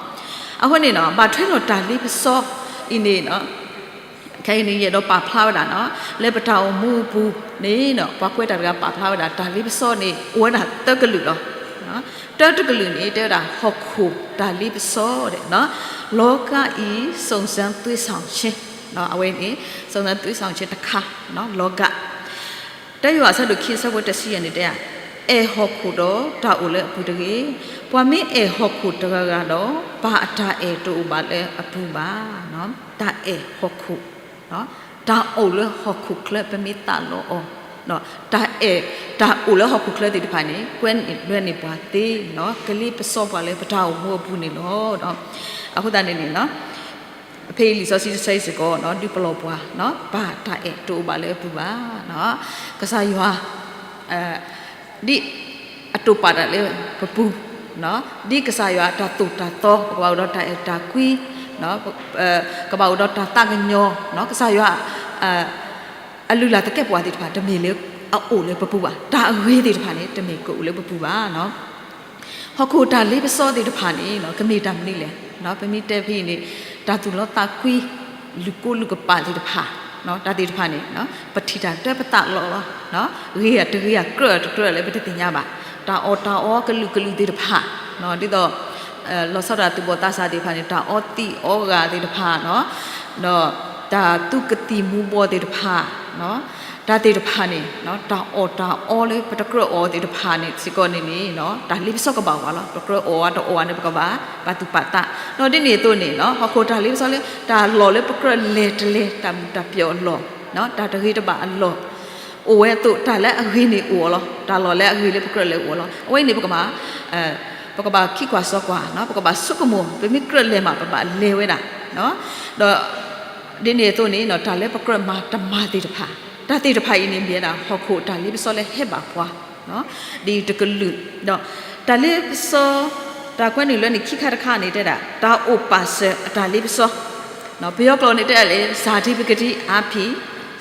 အဃိန့ၣ် ဘၣ်ထွဲဒီးတၢ်လ့ပစီအံၤန့ၣ် ခဲအံၤန့ၣ် ယအဲၣ်ဒိးပာ်ဖျါဝဲဒၣ်နီၤ လၢပတၢ်အိၣ်မူအပူၤန့ၣ် ပှၤကွဲးတၢ်တဂၤပာ်ဖျါဝဲဒၣ် တၢ်လ့ပစီန့ၣ် အိၣ်ဝဲဒၣ်သၢကလုာ်လီၤ. တၢတကလုာ်န့ၣ် တဲဝဲဒၣ်ဟီၣ်ခိၣ်တၢ်လ့ပစီဒီး လောကီစုံစမ်းသွေးဆောင်ခြင်း အဝဲန့ၣ် စုံစမ်းသွေးဆောင်ခြင်းတခါ လောကီ တၢယိၤဟၣ်အဆၢဒိၣ်ခံအဆၢဖိတဆံယဲၢ်န့ၣ်တဲ အဲၣ်ဟီၣ်ခိၣ်ဒီးတၢ်အိၣ်လၢအပူၤတဂ့ၤ, ပှၤမ့ၢ်အဲၣ်ဟီၣ်ခိၣ်တဂၤဂၤဒီး ပၢ်အတၢ်အဲၣ်တအိၣ်ဘၣ်လၢအပူၤဘၣ်. တၢ်အဲၣ်ဟီၣ်ခိၣ် တၢ်အိၣ်လၢဟီၣ်ခိၣ်ချၢ ပမ့ၢ်သးလီအီၤ တၢ်အဲၣ် တၢ်အိၣ်လၢဟီၣ်ခိၣ်ချၢသ့ၣ်တဖၣ်န့ၣ် ကွဲန့ၢ်လွဲန့ၢ်ပှၤသ့ ကလ့ပစီပှၤလၢပတၢ်အိၣ်မူအပူၤန့ၣ်လီၤ. အဃိသတးန့ၣ်န့ၣ် ဖဲအံၤလံာ်စီဆှံတဆၢအံၤစ့ၢ်ကီး ဒုးပလီၢ်ပှၤ ပၢ်တၢ်အဲၣ်တအိၣ်ဘၣ်လၢအပူၤဘၣ်. ကစၢ်ယွၤ ဒ်အတိာ်ပာ်တၢ်လၢပပူၤ ဒ်ကစၢ်ယွၤအတၢ်သိၣ်တၢ်သီ ပကဘၣ်အိၣ်ဒီးတၢ်အဲၣ်တၢ်ကွံ ကဘၣ်အိၣ်ဒီးတၢ်သးကညီၤ ကစၢ်ယွၤ အလုၢ်လၢ်သကဲာ်ပဝးသ့ၣ်တဖၣ် တမ့ၢ်လၢအအိၣ်လၢပပူၤဘၣ်. တၢ်အဂ့ၤသ့ၣ်တဖၣ်န့ၣ် တမ့ၢ်ကအိၣ်လၢပပူၤဘၣ်. ဟီၣ်ခိၣ်တၢ်လ့ပစီသ့ၣ်တဖၣ်န့ၣ် ကမ့ၢ်တၢ်မနုၤလဲၣ်. ပမ့ၢ်တဲဖဲအံၤန့ၣ် တၢ်သူၣ်လီသးကွံ လုၢ်ကိလုၢ်ကပာ်သ့ၣ်တဖၣ် တၢ်သ့ၣ်တဖၣ်န့ၣ် ပထံၣ်တၢ်တၢပသးလီၤလီၤ ဂ့ၤအတဂ့ၤအကြၢးအတကြၢးလၢပတသ့ၣ်ညါဘၣ်. တၢ်အီၣ်တၢ်အီကလုာ်ကလုာ်သ့ၣ်တဖၣ် ဒ်သိး လီၤဆီဒၣ်တၢ်သူၣ်ဘီၣ်သးစၢ်သ့ၣ်တဖၣ်န့ၣ် တၢ်အီသံးအီဂၤသ့ၣ်တဖၣ် ဒီးတၢ်သူကသံၣ်မူၤဘှီးသ့ၣ်တဖၣ် တၢ်သ့ၣ်တဖၣ်န့ၣ် တၢ်အီၣ်တၢ်အီလၢပတကြၢးအီၣ်သ့ၣ်တဖၣ်န့ၣ်စ့ၢ်ကီးန့ၣ်န့ၣ် တၢ်လ့ပစီကဘၣ်ဝဲလီၤ. ပကြၢးအီၣ်ဝဲတအီၣ်ဝဲန့ၣ် ပကဘၣ်ပာ်သူၣ်ပာ်သး ဒီးဒ်န့ၣ်အသိးန့ၣ် ဟီၣ်ခိၣ်တၢ်လ့ပစီလၢ တၢ်လီၢ်လၢပကြၢးလဲၤတလဲၤ တၢ်မုာ်တၢ်ပျီၢ်အလီၢ် တၢ်တဂ့ၤတဘၣ်အလီၢ် အိၣ်ဝဲအသိး တၢ်လၢအဂ့ၤန့ၣ်အိၣ်အီၤလီၤ. တၢ်လီၢ်လၢအဂ့ၤလၢပကြၢးလဲၤအိၣ်အီၤလီၤ. အဝဲအံၤန့ၣ် ပကဘၣ် ပကဘၣ်ခံကွၢ်စီကွၢ် ပကဘၣ်ဆိကမိၣ် ပမ့ၢ်ကြၢးလဲၤမး ပဘၣ်လဲၤဝဲဒၣ် ဒီး ဒ်န့ၣ်အသိးန့ၣ် တၢ်လၢပကြၢးမၤတမၤသ့ၣ်တဖၣ် တၢ်သ့ၣ်တဖၣ်အံၤန့ၣ် မ့ၢ်ဝဲဒၣ်ဟီၣ်ခိၣ်တၢ်လ့ပစီလၢဟဲဘၣ်ပှၤ ဒ်တကလုာ် ဒီး တၢ်လ့ပစီ တၢ်ကွဲနုာ်လွဲနုာ်ခံခါတခါန့ၣ် တဲဒၣ် တၢ်အိၣ်ပာ်စၢၤအတၢ်လ့ပစီ ပယီၤကျိာ်န့ၣ်တဲဒၣ်လၢ ဇာတိပကတိအားဖြင့်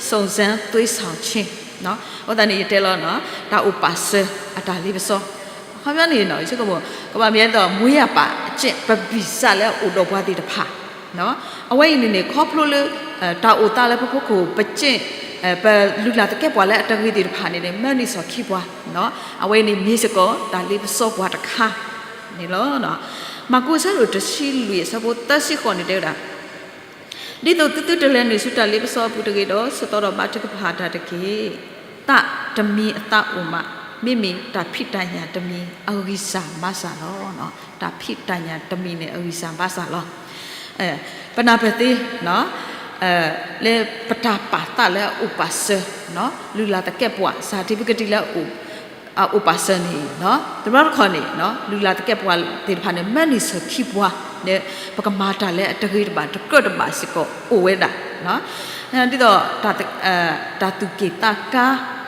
စုံစမ်းသွေးဆောင်ခြင်း အဃိသတးန့ၣ် ယတဲလီၤ တၢ်အိၣ်ပာ်စၢၤအတၢ်လ့ပစီ အခီပညီန့ၣ် ယဆိကမိၣ် ကဘၣ်မ့ၢ်အဲၣ်ဒိး မွေးရာပါ အကျင့် ပဘံၣ်စၢ်လၢအအိၣ်ဒီးပှၤသ့ၣ်တဖၣ် အဝဲအံၤန့ၣ်န့ၣ် ခီဖျိလၢ တၢ်အိၣ်သးလၢပဖီခိၣ် ပကျင့် ပလုၢ်လၢ်သကဲးပဝးလၢအတဂ့ၤသ့ၣ်တဖၣ်န့ၣ်န့ၣ် မၢန့ၢ်စီၣ်ခံပှၤ အဝဲအံၤန့ၣ်မ့ၢ်စ့ၢ်ကီး တၢ်လ့ပစီပှၤတခါန့ၣ်လီၤ. မၢ်ကူးအဆၢဒိၣ်တဆံလွံၢ်အဆၢဖိသၢဆံဃိးန့ၣ်တဲဝဲဒၣ် ဒ်သိးသုသုတလဲၤနုာ်ဆူတၢ်လ့ပစီအပူၤတဂ့ၤဒီး ဆၢသီဒီးဘါထုကဖၣ်တၢ်တက့ၢ်. သးတမံၤအသးအိၣ်မး, မ့မ့ၢ်တၢ်ဖံးတၢ်ညၣ်တမံၤအဂံၢ်စၢ်ဘါစၢ်လီၤ. တၢ်ဖံးတၢ်ညၣ်တမံၤန့ၣ် အဂံၢ်စၢ်ဘါစၢ်လီၤ. ပနၢ်ပၢၢ်သ့ လၢပတၢ်ပာ်သးလၢအအိၣ်ပာ်စၢၤ လုၢ်လၢ်သကဲးပဝး ဇာတိပကတိလၢ အအိၣ်ပာ်စၢၤန့ၣ် တဘျီတခီၣ်န့ၣ် လုၢ်လၢ်သကဲးပဝးသ့ၣ်တဖၣ်န့ၣ် မၢန့ၢ်စီၣ်ခံပှၤ လၢပကမၤတၢ်လၢအတဂ့ၤတဘၣ်တကြၢးတဘၣ်စ့ၢ်ကီးအိၣ်ဝဲဒၣ် ဒ်သိး တၢ်သူၣ်က့ၣ်သးကါ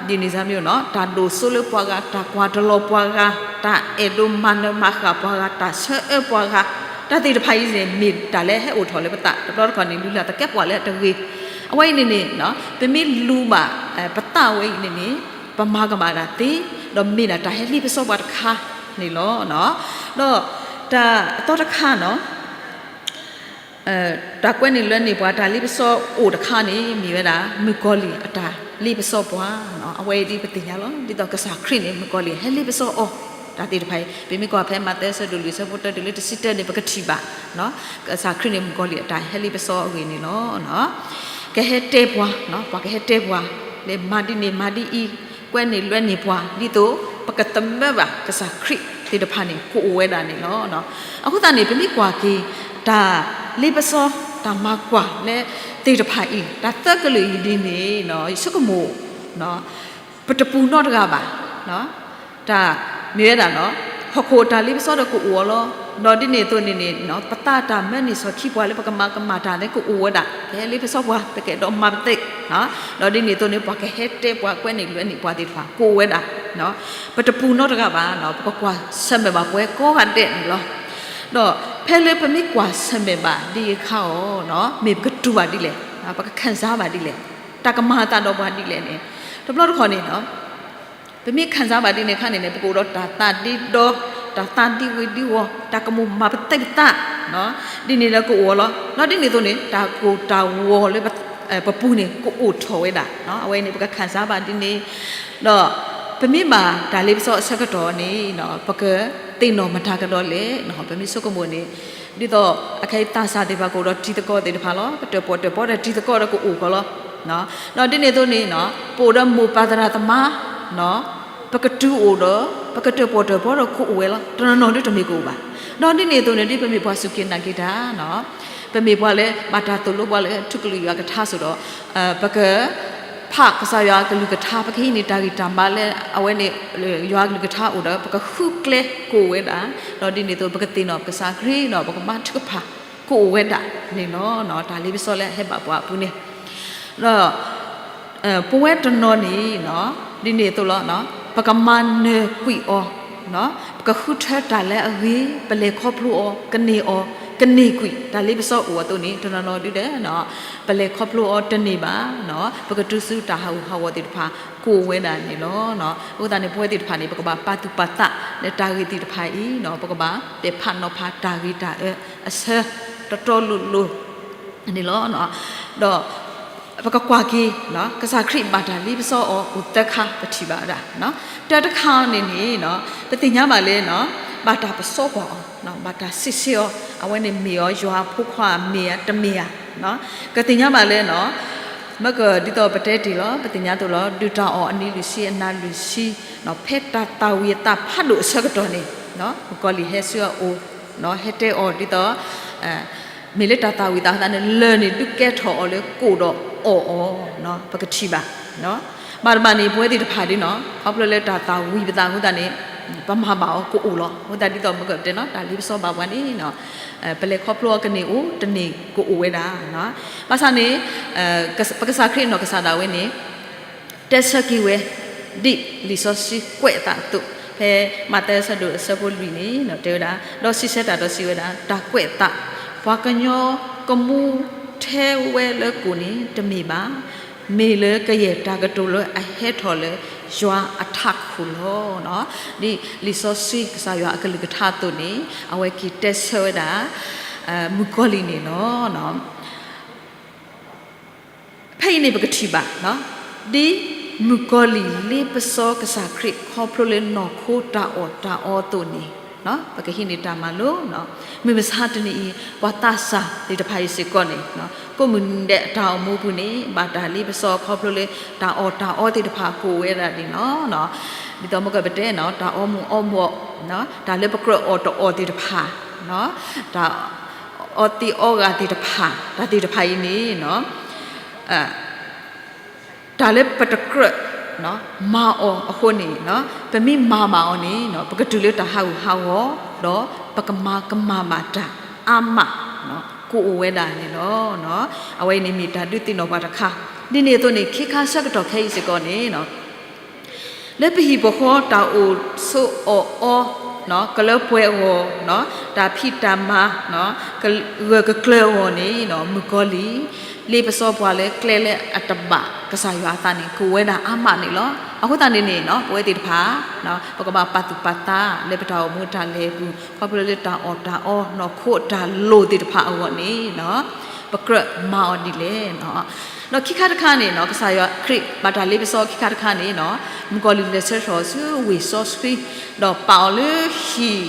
ဒ်န့ၣ်စၢ်မ့ၢ်နီၤ တၢ်ဒိၣ်စိလၢပှၤဂၤ, တၢ်ကွၢ်တလီၤပှၤဂၤ, တၢ်အဲၣ်ဒိးမၤနၢၤမၤဃၣ်ပှၤဂၤ, တၢ်ဆၢအၢပှၤဂၤ, တၢ်သ့ၣ်တဖၣ်အံၤန့ၣ် မ့ၢ်တၢ်လၢဟဲအိၣ်ထီၣ်လၢပသး တဘျီတခီၣ်န့ၣ် လုၢ်လၢ်သကဲပှၤလၢအတဂ့ၤ. အဝဲအံၤန့ၣ်န့ၣ် ပမ့ၢ်လူၤဘၣ် ပသးဝဲအံၤန့ၣ်န့ၣ် ပမၤကမၣ်တၢ်သ့, ဒီးမ့ၢ်ဒၣ်တၢ်ဟဲလ့ပစီပှၤတခါန့ၣ်လီၤ. ဒီးတၢ်အသီတခါနီၤ တၢ်ကွဲန့ၢ်လွဲန့ၢ်ပှၤ တၢ်လ့ပစီအိၣ်တခါန့ၣ် မ့ၢ်ဝဲဒၣ် မုၣ်ကီၤလံၢ်အတၢ်လ့ပစီပှၤ. အဝဲအံၤဒ်ပသ့ၣ်ညါလီၤ. ဒ်သိးကစၢ်ခရံာ်န့ၣ် မုၣ်ကီၤလံၢ်ဟဲလ့ပစီအီၤ တၢ်သ့ၣ်တဖၣ်အံၤ ပမ့ၢ်ကွၢ်ဖဲမးသဲအဆၢဒိၣ်လွံၢ် အဆၢဖိတၢတုၤလၢတဆံတၢန့ၣ် ပကထံၣ်ဘၣ် ကစၢ်ခရံာ်န့ၣ် မုၣ်ကီၤလံၢ်အတၢ်ဟဲလ့ပစီအဂ့ၢ်န့ၣ်လီၤ. ကဟဲတဲပှၤ, ပှၤကဟဲတဲပှၤ လၢမၤဒ်န့ၣ်မၤဒ်အံၤ, ကွဲန့ၢ်လွဲန့ၢ်ပှၤ ဒ်သိး ပကသမၢဘၣ်ကစၢ်ခရံာ်သ့ၣ်တဖၣ်န့ၣ် ကအိၣ်ဝဲဒၣ်န့ၣ်လီၤ. အဃိသတးန့ၣ် ပမ့ၢ်ကွၢ်က့ၤ တၢ်လ့ပစီ တၢ်မၤကွၢ်လၢသ့ၣ်တဖၣ်အံၤ တၢ်သၢကလုာ်အံၤဒ်န့ၣ် ယဆိကမိၣ် ပတပူၤနီတဂၤဘၣ်. တၢ်မ့ၢ်ဝဲဒၣ်နီၤ ဟီၣ်ခိၣ်တၢ်လ့ပစီဒီးကအိၣ်အီၤလီၤ. ဒီးဒ်န့ၣ်အသိးန့ၣ်န့ၣ် ပသးတၢ်မၢန့ၢ်စီၣ်ခံပှၤလၢပကမၤကမၣ်တၢ်လၢကအိၣ်ဝဲဒၣ် ကဟဲလ့ပစီပှၤ ပကအဲၣ်ဒိးမၤပသး ဒီးဒ်န့ၣ်အသိးန့ၣ် ပှၤကဟဲတဲပှၤကွဲန့ၢ်လွဲန့ၢ်ပှၤသ့ၣ်တဖၣ် ကအိၣ်ဝဲဒၣ် ပတပူၤနီတဂၤဘၣ်နီၤ ပကကွၢ်ဆၢၣ်မဲာ်ဘၣ်ပှၤကိးဂၤဒဲးန့ၣ်လီၤ. ဒီးဖဲလၢပမ့ၢ်ကွၢ်ဆၢၣ်မဲာ်ဘၣ်ဒ်အံၤအခါအီၤ မ့ၢ်ပကတူၢ်ဘၣ်ဒ်လဲၣ်, ပကခံစားဘၣ်ဒ်လဲၣ်, တၢ်ကမၤအသးဒီးပှၤဒ်လဲၣ်န့ၣ် တဘျီတခီၣ်န့ၣ်နီၤ ပမ့ၢ်ခံစားဘၣ်ဒ်န့ၣ်အခါန့ၣ်န့ၣ် ပကအိၣ်ဒီးတၢ်သးဒ့ဒီ, တၢ်သးဒ့ဝံၤဒ့ဝီၤ, တၢ်ကမိၣ်မၤပသးပသး ဒ်န့ၣ်ဒီးကအိၣ်အီၤလီၤ. ဒီးဒ်န့ၣ်အသိးန့ၣ် တၢ်ကိၢ်တၢ်ဂီၤလၢပပူၤန့ၣ် ကအိၣ်ထီၣ်ဝဲဒၣ်. အဝဲန့ၣ် ပကခံစားဘၣ်ဒ်န့ၣ် ဒီးပမ့ၢ်ဘၣ်တၢ်လ့ပစီအဆၢကတီၢ်န့ၣ် ပကသ့ၣ်နီၣ်မတၤကဒီးလဲၣ်. ပမ့ၢ်ဆိကမိၣ်န့ၣ် ဒ်သိးအခဲအံၤသးစၢ်သ့ၣ်တဖၣ်ကအိၣ်ဒီးတံၤသကိးသ့ၣ်တဖၣ်လီၤ. ကတၢၣ်ပီၣ်တၢၣ်ပီဒီးတံၤသကိးဒီးကအိၣ်ကီးလီၤ. ဒီးဒ်န့ၣ်အသိးန့ၣ် ပအိၣ်ဒီးမိၢ်ပၢ်သရၣ်သမါ ပကတုၤအိၣ်ဒီး ပကတၢၣ်ပီၣ်တၢၣ်ပီဒီးကအိၣ်ဝဲလီၤ. တနီၤနီၤဒ်တမ့ၢ်ကအိၣ်ဘၣ်. ဒီးဒ်န့ၣ်အသိးန့ၣ် ဒ်ပမ့ၢ်ပှၤစူၢ်က့ၤနာ်က့ၤတၢ် ပမ့ၢ်ပှၤလၢဘၣ်တၢ်သိၣ်လိပှၤလၢထူကလုာ်ယွၤကထါစ့ၢ်ဒီး ပကဖးကစၢ်ယွၤအကလုၢ်ကထါ ပကဟံးန့ၢ်တၢ်ဂံၢ်တၢ်ဘါလၢအဝဲန့ၣ် ယွၤအကလုၢ်ကထါအိၣ်ဒီး ပကဃုကျဲကအိၣ်ဝဲဒၣ်. ဒီးဒ်န့ၣ်အသိး ပကသ့ၣ်နီၣ်ပကစၢ်ခရံာ်ဒီး ပကမၤထုကဖၣ်ကအိၣ်ဝဲဒၣ်န့ၣ်လီၤ. တၢ်လ့ပစီလၢအဟဲဘၣ်ပှၤအပူၤန့ၣ် ဒီး ပဝဲတနီၤန့ၣ် ဒ်န့ၣ်အသိးလီၤ. ပကမၤနၢၤကွံာ်အီၤ, ပကဃုထၢတၢ်လၢအဂ့ၤ, ပလဲၤခီဖျိအီၤ, ကန့ၢ်အီၤ, ကန့ၢ်ကွံာ် တၢ်လ့ပစီအိၣ်အသိးန့ၣ် တနီၤနီၤဒ်လဲၣ် ပလဲၤခီဖျိအီၤတန့ၢ်ဘၣ်, ပကတုၤဆူတၢ်ဟးဂူာ်ဟးဂီၤသ့ၣ်တဖၣ် ကအိၣ်ဝဲဒၣ်န့ၣ်လီၤ. အဃိသတးန့ၣ် ပဝဲသ့ၣ်တဖၣ်န့ၣ် ပကဘၣ်ပာ်သူၣ်ပာ်သးလၢတၢ်ဂ့ၢ်သ့ၣ်တဖၣ်အံၤ ပကဘၣ်ပဲာ်ဖးနီၤဖးတၢ်ဂ့ၤတၢ်အၢအဆၢ တီတီလိၤလိၤ န့ၣ်လီၤ. ဒီးပကကွၢ်က့ၤ ကစၢ်ခရံာ်ဘၣ်တၢ်လ့ပစီအီၤ အိၣ်သၢခါ ပထံၣ်ဘၣ်ဝဲဒၣ်. တၢ်တခါန့ၣ်န့ၣ် ပသ့ၣ်ညါဘၣ်လၢ ဘၣ်တၢ်ပစီကွၢ်အီၤ, ဘၣ်တၢ်စံးဆၢအီၤ, အဝဲန့ၣ်မ့ၢ်အီၤ ယွၤအဖိခွါမ့ၢ်ဧါ တမ့ၢ်ဧါ. ကသ့ၣ်ညါဘၣ်လၢ မ့ၢ်ကဒ်သိးပတဲတ့ၢ်လီၤ ပသ့ၣ်ညါသိးလီၤ ဒုၣ်တၢ်အီၣ်အနံၤလွံၢ်ဆံအနၤလွံၢ်ဆံ ဖဲတၢ်သၣ်ဝံၤအသးဖးဒိၣ်အဆၢကတီၢ်န့ၣ် မုၣ်ကီၤလံၢ်ဟဲဆူအအိၣ် ဟဲတဲအီၤဒ်သိး မ့ၢ်လၢတၢ်သၣ်ဝံၤသးသးန့ၣ် လၢၢ်န့ၣ်ဒုးကဲထီၣ်အီၤလၢကိၣ်ဒီးအီၣ်အီၤ ပကထံၣ်ဘၣ်. ဘၣ်တဘၣ်န့ၣ် ပဝဲသ့ၣ်တဖၣ်ဒ်နီၤ ခီဖျိလၢတၢ်သၣ်ဝံၤပသးအဃိသတးန့ၣ် ပမၤဘၣ်အီၤကအိၣ်လီၤ. အဃိသတးဒ်သိးမ့ၢ်ကတဲနီၤ တၢ်လ့ပစီဘၣ်ပှၤန့ၣ် ပလဲၤခီဖျိအီၤကန့ၢ်အိၣ် တန့ၢ်ကအိၣ်ဝဲဒၣ်. ဘၣ်ဆၣ်န့ၣ် ပကစၢ်ခရံာ်နီၢ်ကစၢ်ဒၣ်ဝဲန့ၣ် တဲဆၢက့ၤဝဲ ဒ်လံာ်စီဆှံကွဲးအသးအသိး ဖဲမးသဲအဆၢဒိၣ်အဆၢဖိလွံၢ်န့ၣ် ဒီးတဲဝဲဒၣ် ဒီးစံးဆၢတၢ်ဒီးစံးဝဲဒၣ် တၢ်ကွဲးအသး ပှၤကညီကမူထဲဝဲလၢကိၣ်န့ၣ် တမ့ၢ်ဘၣ်, မ့ၢ်လၢကယဲၢ်တၢ်ကတိၤလၢအဟဲထီၣ်လၢယွၤအထးခိၣ်လီၤ. ဒ်လံာ်စီဆှံကစၢ်ယွၤအကလုၢ်ကထါအသိးန့ၣ် အဝဲက့ၤတဲဆၢဝဲဒၣ် မုၣ်ကီၤလံၢ်န့ၣ်လီၤ. ဖဲအံၤန့ၣ်ပကထံၣ်ဘၣ် ဒ်မုၣ်ကီၤလံၢ်လ့ပစီကစၢ်ခရံာ်ခီဖျိလၢနီၢ်ခိတၢ်အီၣ်တၢ်အီအသိးန့ၣ် ပကဟံးန့ၢ်တၢ်မၤလိ, မုၢ်မဆါတနံၤအံၤ ပှၤသးစၢ်သ့ၣ်တဖၣ်အံၤစ့ၢ်ကီးန့ၣ် ကိးမုၢ်နံၤဒဲးအတၢ်အိၣ်မူပူၤန့ၣ် ဘၣ်တၢ်လ့ပစီခီဖျိလၢတၢ်အီၣ်တၢ်အီသ့ၣ်တဖၣ်ကအိၣ်ဝဲဒၣ်န့ၣ်လီၤ. ဒ်သိးမ့ၢ်ကပတဲနီၤ တၢ်အီမူၤအီမီၤ တၢ်လၢပကြၢးအီၣ်တအီသ့ၣ်တဖၣ် တၢ် အီသံးအီဂၤသ့ၣ်တဖၣ် တၢ်သ့ၣ်တဖၣ်အံၤန့ၣ် တၢ်လၢပတကြၢးမၤအီၤအဃိန့ၣ် ပမ့ၢ်မၤဘၣ်အီၤန့ၣ် ပကတုၤလၢတၢ်ဟးဂူာ်ဟးဂီၤ ဒီးပကမၤကမၣ်ဘၣ်တၢ်အါမး ကအိၣ်ဝဲဒၣ်န့ၣ်လီၤ. အဝဲအံၤန့ၣ်မ့ၢ်တၢ်ဒုးသ့ၣ်နီၣ်ပှၤတခါ. ဒ်န့ၣ်အသိးန့ၣ် ခ့ခါဆၢကတီၢ်ခဲအံၤစ့ၢ်ကီးန့ၣ် လၢပဟံၣ်ပဃီတၢ်အိၣ်ဆိးအီၣ်အီ, ကလၢပှဲၤအဂီၢ်, တၢ်ဖံးတၢ်မၤ, ဂၢၢ်ကကျၢၤအဂီၢ်န့ၣ် မုၣ်ကီၤလံၢ် လ့ပစီပှၤလၢကျဲလၢအတဘၣ်ကစၢ်ယွၤအသးန့ၣ် ကအိၣ်ဝဲဒၣ်အါမးန့ၣ်လီၤ. အဃိသတးန့ၣ်န့ၣ် ပဝဲသ့ၣ်တဖၣ် ပကဘၣ်ပာ်သူၣ်ပာ်သးလၢပတၢ်အိၣ်မူတၢ်လဲၤအပူၤ ခီဖျိလၢတၢ်အီၣ်တၢ်အီ နီၢ်ခိအတၢ်လိၣ်သ့ၣ်တဖၣ်အဂီၢ်န့ၣ် ပကြၢးမၤအီၤဒ်လဲၣ်. ဒီးခံခါတခါန့ၣ် ကစၢ်ယွၤခရံာ်ဘၣ်တၢ်လ့ပစီခံခါတခါန့ၣ် မုၣ်ကီၤလံၢ်လဲၤဆှၢထီၣ်ဆူဝ့ၢ်စီဆှံ ဒီးပာ်အီၤလၢဟံၣ်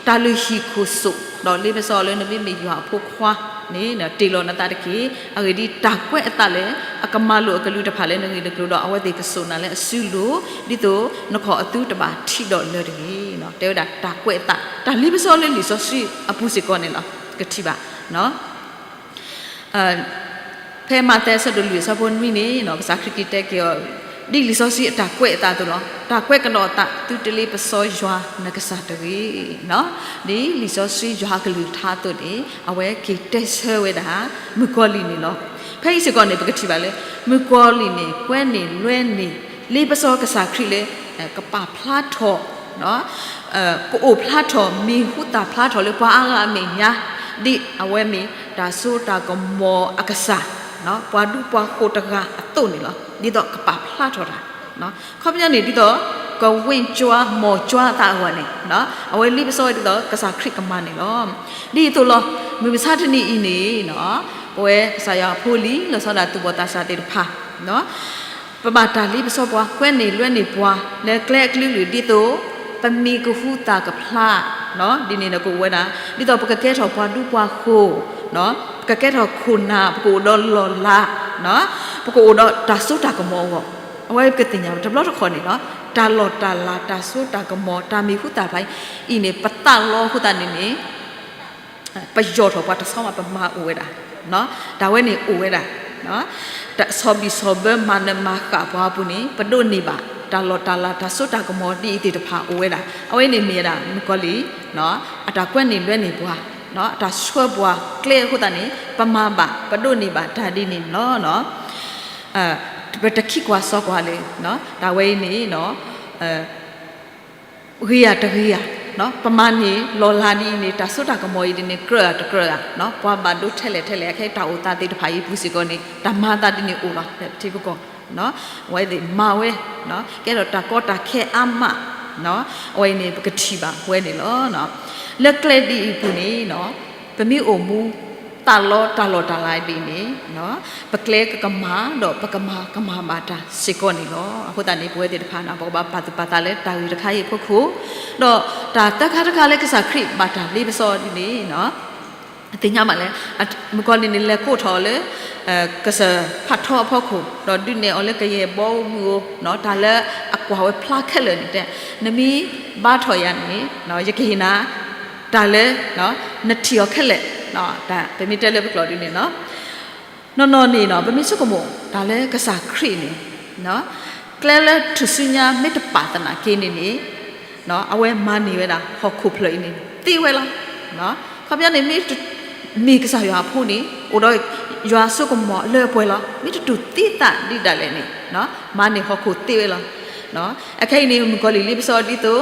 တၢ်လုၢ်ဟံၣ်ခိၣ်စိး ဒီးလ့ပစီလၢနမ့မ့ၢ်ယွၤအဖိခွါန့ၣ် တ့ၢ်လီၤနသးတက့ၢ်. အဂ့ၢ်ဒ်အံၤ, တၢ်ကွဲးအသးလၢအကမၤလိာ်အကလုၢ်တဖၣ်လၢနဂ့ၢ်နကျိၤဒီး အဝဲသ့ၣ်ကစိာ်နၤလၢအစုလိၤ ဒ်သိးနခီၣ်အသုတဘၣ်ထံးဒီးလၢတဂ့ၤ. တဲဝဲဒၣ်တၢ်ကွဲးအသး တၢ်လ့ပစီလၢလံာ်စီဆှံအပူၤစ့ၢ်ကီးန့ၣ်လီၤ. ကထံၣ်ဘၣ် ဖဲမးသဲအဆၢဒိၣ်လွံၢ်အဆၢဖိနွံန့ၣ် ကစၢ်ခရံာ်က့ၤတဲက့ၤအီၤ ဒ်လံာ်စီဆှံအတၢ်ကွဲးအသးအသိးလီၤ. တၢ်ကွဲးကဒီးအသး သုတလ့ပစီယွၤနကစၢ်တဂ့ၤ. ဒ်လံာ်စီဆှံယွၤအကလုၢ်ကထါအသိးန့ၣ် အဝဲက့ၤတဲဆၢဝဲဒၣ် မုၣ်ကီၤလံၢ်န့ၣ်လီၤ. ဖဲအံၤစ့ၢ်ကီးန့ၣ် ပကထံၣ်ဘၣ်လၢ မုၣ်ကီၤလံၢ်န့ၣ် ကွဲန့ၢ်လွဲန့ၢ် လ့ပစီကစၢ်ခရံာ်လၢ ကပာ်ဖျါထီၣ် ကအိၣ်ဖျါထီၣ် မံၤဟူသၣ်ဖျါထီၣ်လၢပှၤအါဂၤအမဲာ်ညါ ဒ်အဝဲမ့ၢ်တၢ်စိတၢ်ကမီၤအကစၢ် ပှၤဒူပှၤဃိၤတဂၤအသိးန့ၣ်လီၤ. ဒ်သိးကပာ်ဖျါထီၣ်တၢ် ခီပညီန့ၣ် ဒ်သိးကဝ့ၢ်ကွၢ်မီၢ်ကွၢ်အသးအဂီၢ်န့ၣ် အဝဲလ့ပစီဝဲဒ်သိးကစၢ်ခရံာ်ကမၤန့ၣ်လီၤ. ဒ်အံၤအသိးလီၤ. မုၢ်မဆါတနံၤအံၤန့ၣ် ပဝဲကစၢ်ယွၤအဖိလံၤ လီၤဆီဒၣ်တၢ်သူၣ်ဘီၣ်သးစၢ်သ့ၣ်တဖၣ် ပဘၣ်တၢ်လ့ပစီပှၤ ကွဲန့ၢ်လွဲန့ၢ်ပှၤ လၢကျဲအကလုာ်ကလုာ် ဒ်သိးပမံၤကဟူသၣ်ကဖျါ ဒ်န့ၣ်ဒီးကအိၣ်ဝဲဒၣ် ဒ်သိးပကကဲထီၣ်ပှၤဒူပှၤဃိၤ ပကကဲထီၣ်ခိၣ်နၢ် ပကအိၣ်ဒီးလီၢ်လၤ ပကအိၣ်ဒီးတၢ်စိတၢ်ကမီၤအဂီၢ် အဝဲပကသ့ၣ်ညါတဘျီတခီၣ်န့ၣ်လီၤ. တၢ်လီၢ်တၢ်လၤ တၢ်စိတၢ်ကမီၤ တၢ်မံၤဟူသၣ်ဖျါအံၤန့ၣ် ပသးလီအဃိသတးန့ၣ်န့ၣ် ပယီၢ်ထီၣ်ပှၤတဆီမး ပမၤအိၣ်ဝဲဒၣ် တၢ်ဝဲန့ၣ်အိၣ်ဝဲဒၣ် ဆီၣ်ဘံၣ်ဆီၣ်ဘၢမၤနၢၤမၤဃၣ်ပှၤအပူၤန့ၣ် ပဒိးန့ၢ်ဘၣ် တၢ်လီၢ်တၢ်လၤ တၢ်စိတၢ်ကမီၤဒ်အံၤသ့ၣ်တဖၣ်အိၣ်ဝဲဒၣ်. အဝဲန့ၣ်မ့ၢ်ဝဲဒၣ် မုၣ်ကီၤလံၢ် အတၢ်ကွဲန့ၢ်လွဲန့ၢ်ပှၤ အတၢ်ဆှၢပှၤကျဲအဃိသတးန့ၣ် ပမၤဘၣ် ပဒိးန့ၢ်ဘၣ်တၢ်ဒ်န့ၣ်လီၤ. ပတခံကွၢ်စီကွၢ်လၢ တၢ်ဝဲအံၤန့ၣ် ဂ့ၤဧါတဂ့ၤဧါ, ပမၤန့ၢ်လီၢ်လၤဒ်အံၤန့ၣ် တၢ်စိတၢ်ကမီၤအံၤဒ်န့ၣ် ကြၢးဧါတကြၢးဧါ, ပှၤဘၣ်ဒိထဲလဲၣ်ထဲလဲၣ် အခဲအံၤတၢ်အိၣ်သးသ့ၣ်တဖၣ်အံၤပူၤစ့ၢ်ကီးန့ၣ် တၢ်မၤသးဒ်န့ၣ်အိၣ်လီၤ. ပထံပကီၢ် အဝဲသ့ၣ်မၤဝဲ ကဲထီၣ်တၢ်ကီတၢ်ခဲအါမး, အဝဲအံၤန့ၣ် ပကထံၣ်ဘၣ်ဝဲန့ၣ်လီၤ. လၢကျဲဒ်အံၤအပူၤန့ၣ် ပမ့ၢ်အိၣ်မူ သးလီတၢ်လီၢ်တၢ်လၤဒ်အံၤန့ၣ် ပကျဲကကမၣ် ဒီးပကမၤကမၣ်ဘၣ်တၢ်စ့ၢ်ကီးန့ၣ်လီၤ. အဃိသတးန့ၣ် ပဝဲသ့ၣ်တဖၣ်န့ၣ် ပကဘၣ်ပာ်သူၣ်ပာ်သးလၢတၢ်ဂ့ၢ်တခါအံၤအဖီခိၣ်, ဒီးတၢ်သၢခါတခါလၢကစၢ်ခရံာ်ဘၣ်တၢ်လ့ပစီဒ်န့ၣ် သ့ၣ်ညါဘၣ်လၢ မုၣ်ကီၤလံၢ်န့ၣ် လဲၤကိးထီၣ်အီၤလၢ ကစၢၢ်ဖးထီအဖီခိၣ် ဒီးဒုးနဲၣ်အီၤလၢကယဲၢ်ဘီမုၢ်ဧိၤ တၢ်လၢအကွၢ်ဝဲဖျါခဲလၢာ်န့ၣ်တဲ, နမ့ၢ်ဘါထီၣ်ယၤန့ၣ် ယကဟ့ၣ်နၤ တၢ်လၢ နထံၣ်အီၤခဲလၢာ်, ပမ့ၢ်တဲလၢပကျိာ်ဒ်န့ၣ်လီၤ. နီၢ်နီၢ်န့ၣ် ပမ့ၢ်ဆိကမိၣ်တၢ်လၢကစၢ်ခရံာ်န့ၣ် ကျဲလၢထူၣ်စုညါမ့ၢ်တပာ်သနာ်က့န့ၣ်န့ၣ် အဝဲမၤန့ၢ်ဝဲဒၣ်ဟီၣ်ခိၣ်ဖျၢၣ်အံၤန့ၣ် သ့ဝဲလီၤ. ခီပညီန့ၣ် မ့ၢ် မ့ၢ်ကစၢ်ယွၤအဖိန့ၣ် အိၣ်ဒီးယွၤအစိကမီၤလၢပှဲၤလီၤ. မ့ၢ်တတူၢ်သံသးဒ်ဒၣ်လဲာ်န့ၣ် မၤန့ၢ်ဟီၣ်ခိၣ်သ့ဝဲလီၤ. အခဲအံၤန့ၣ် မုၣ်ကီၤလံၢ်လ့ပစီဒ်သိး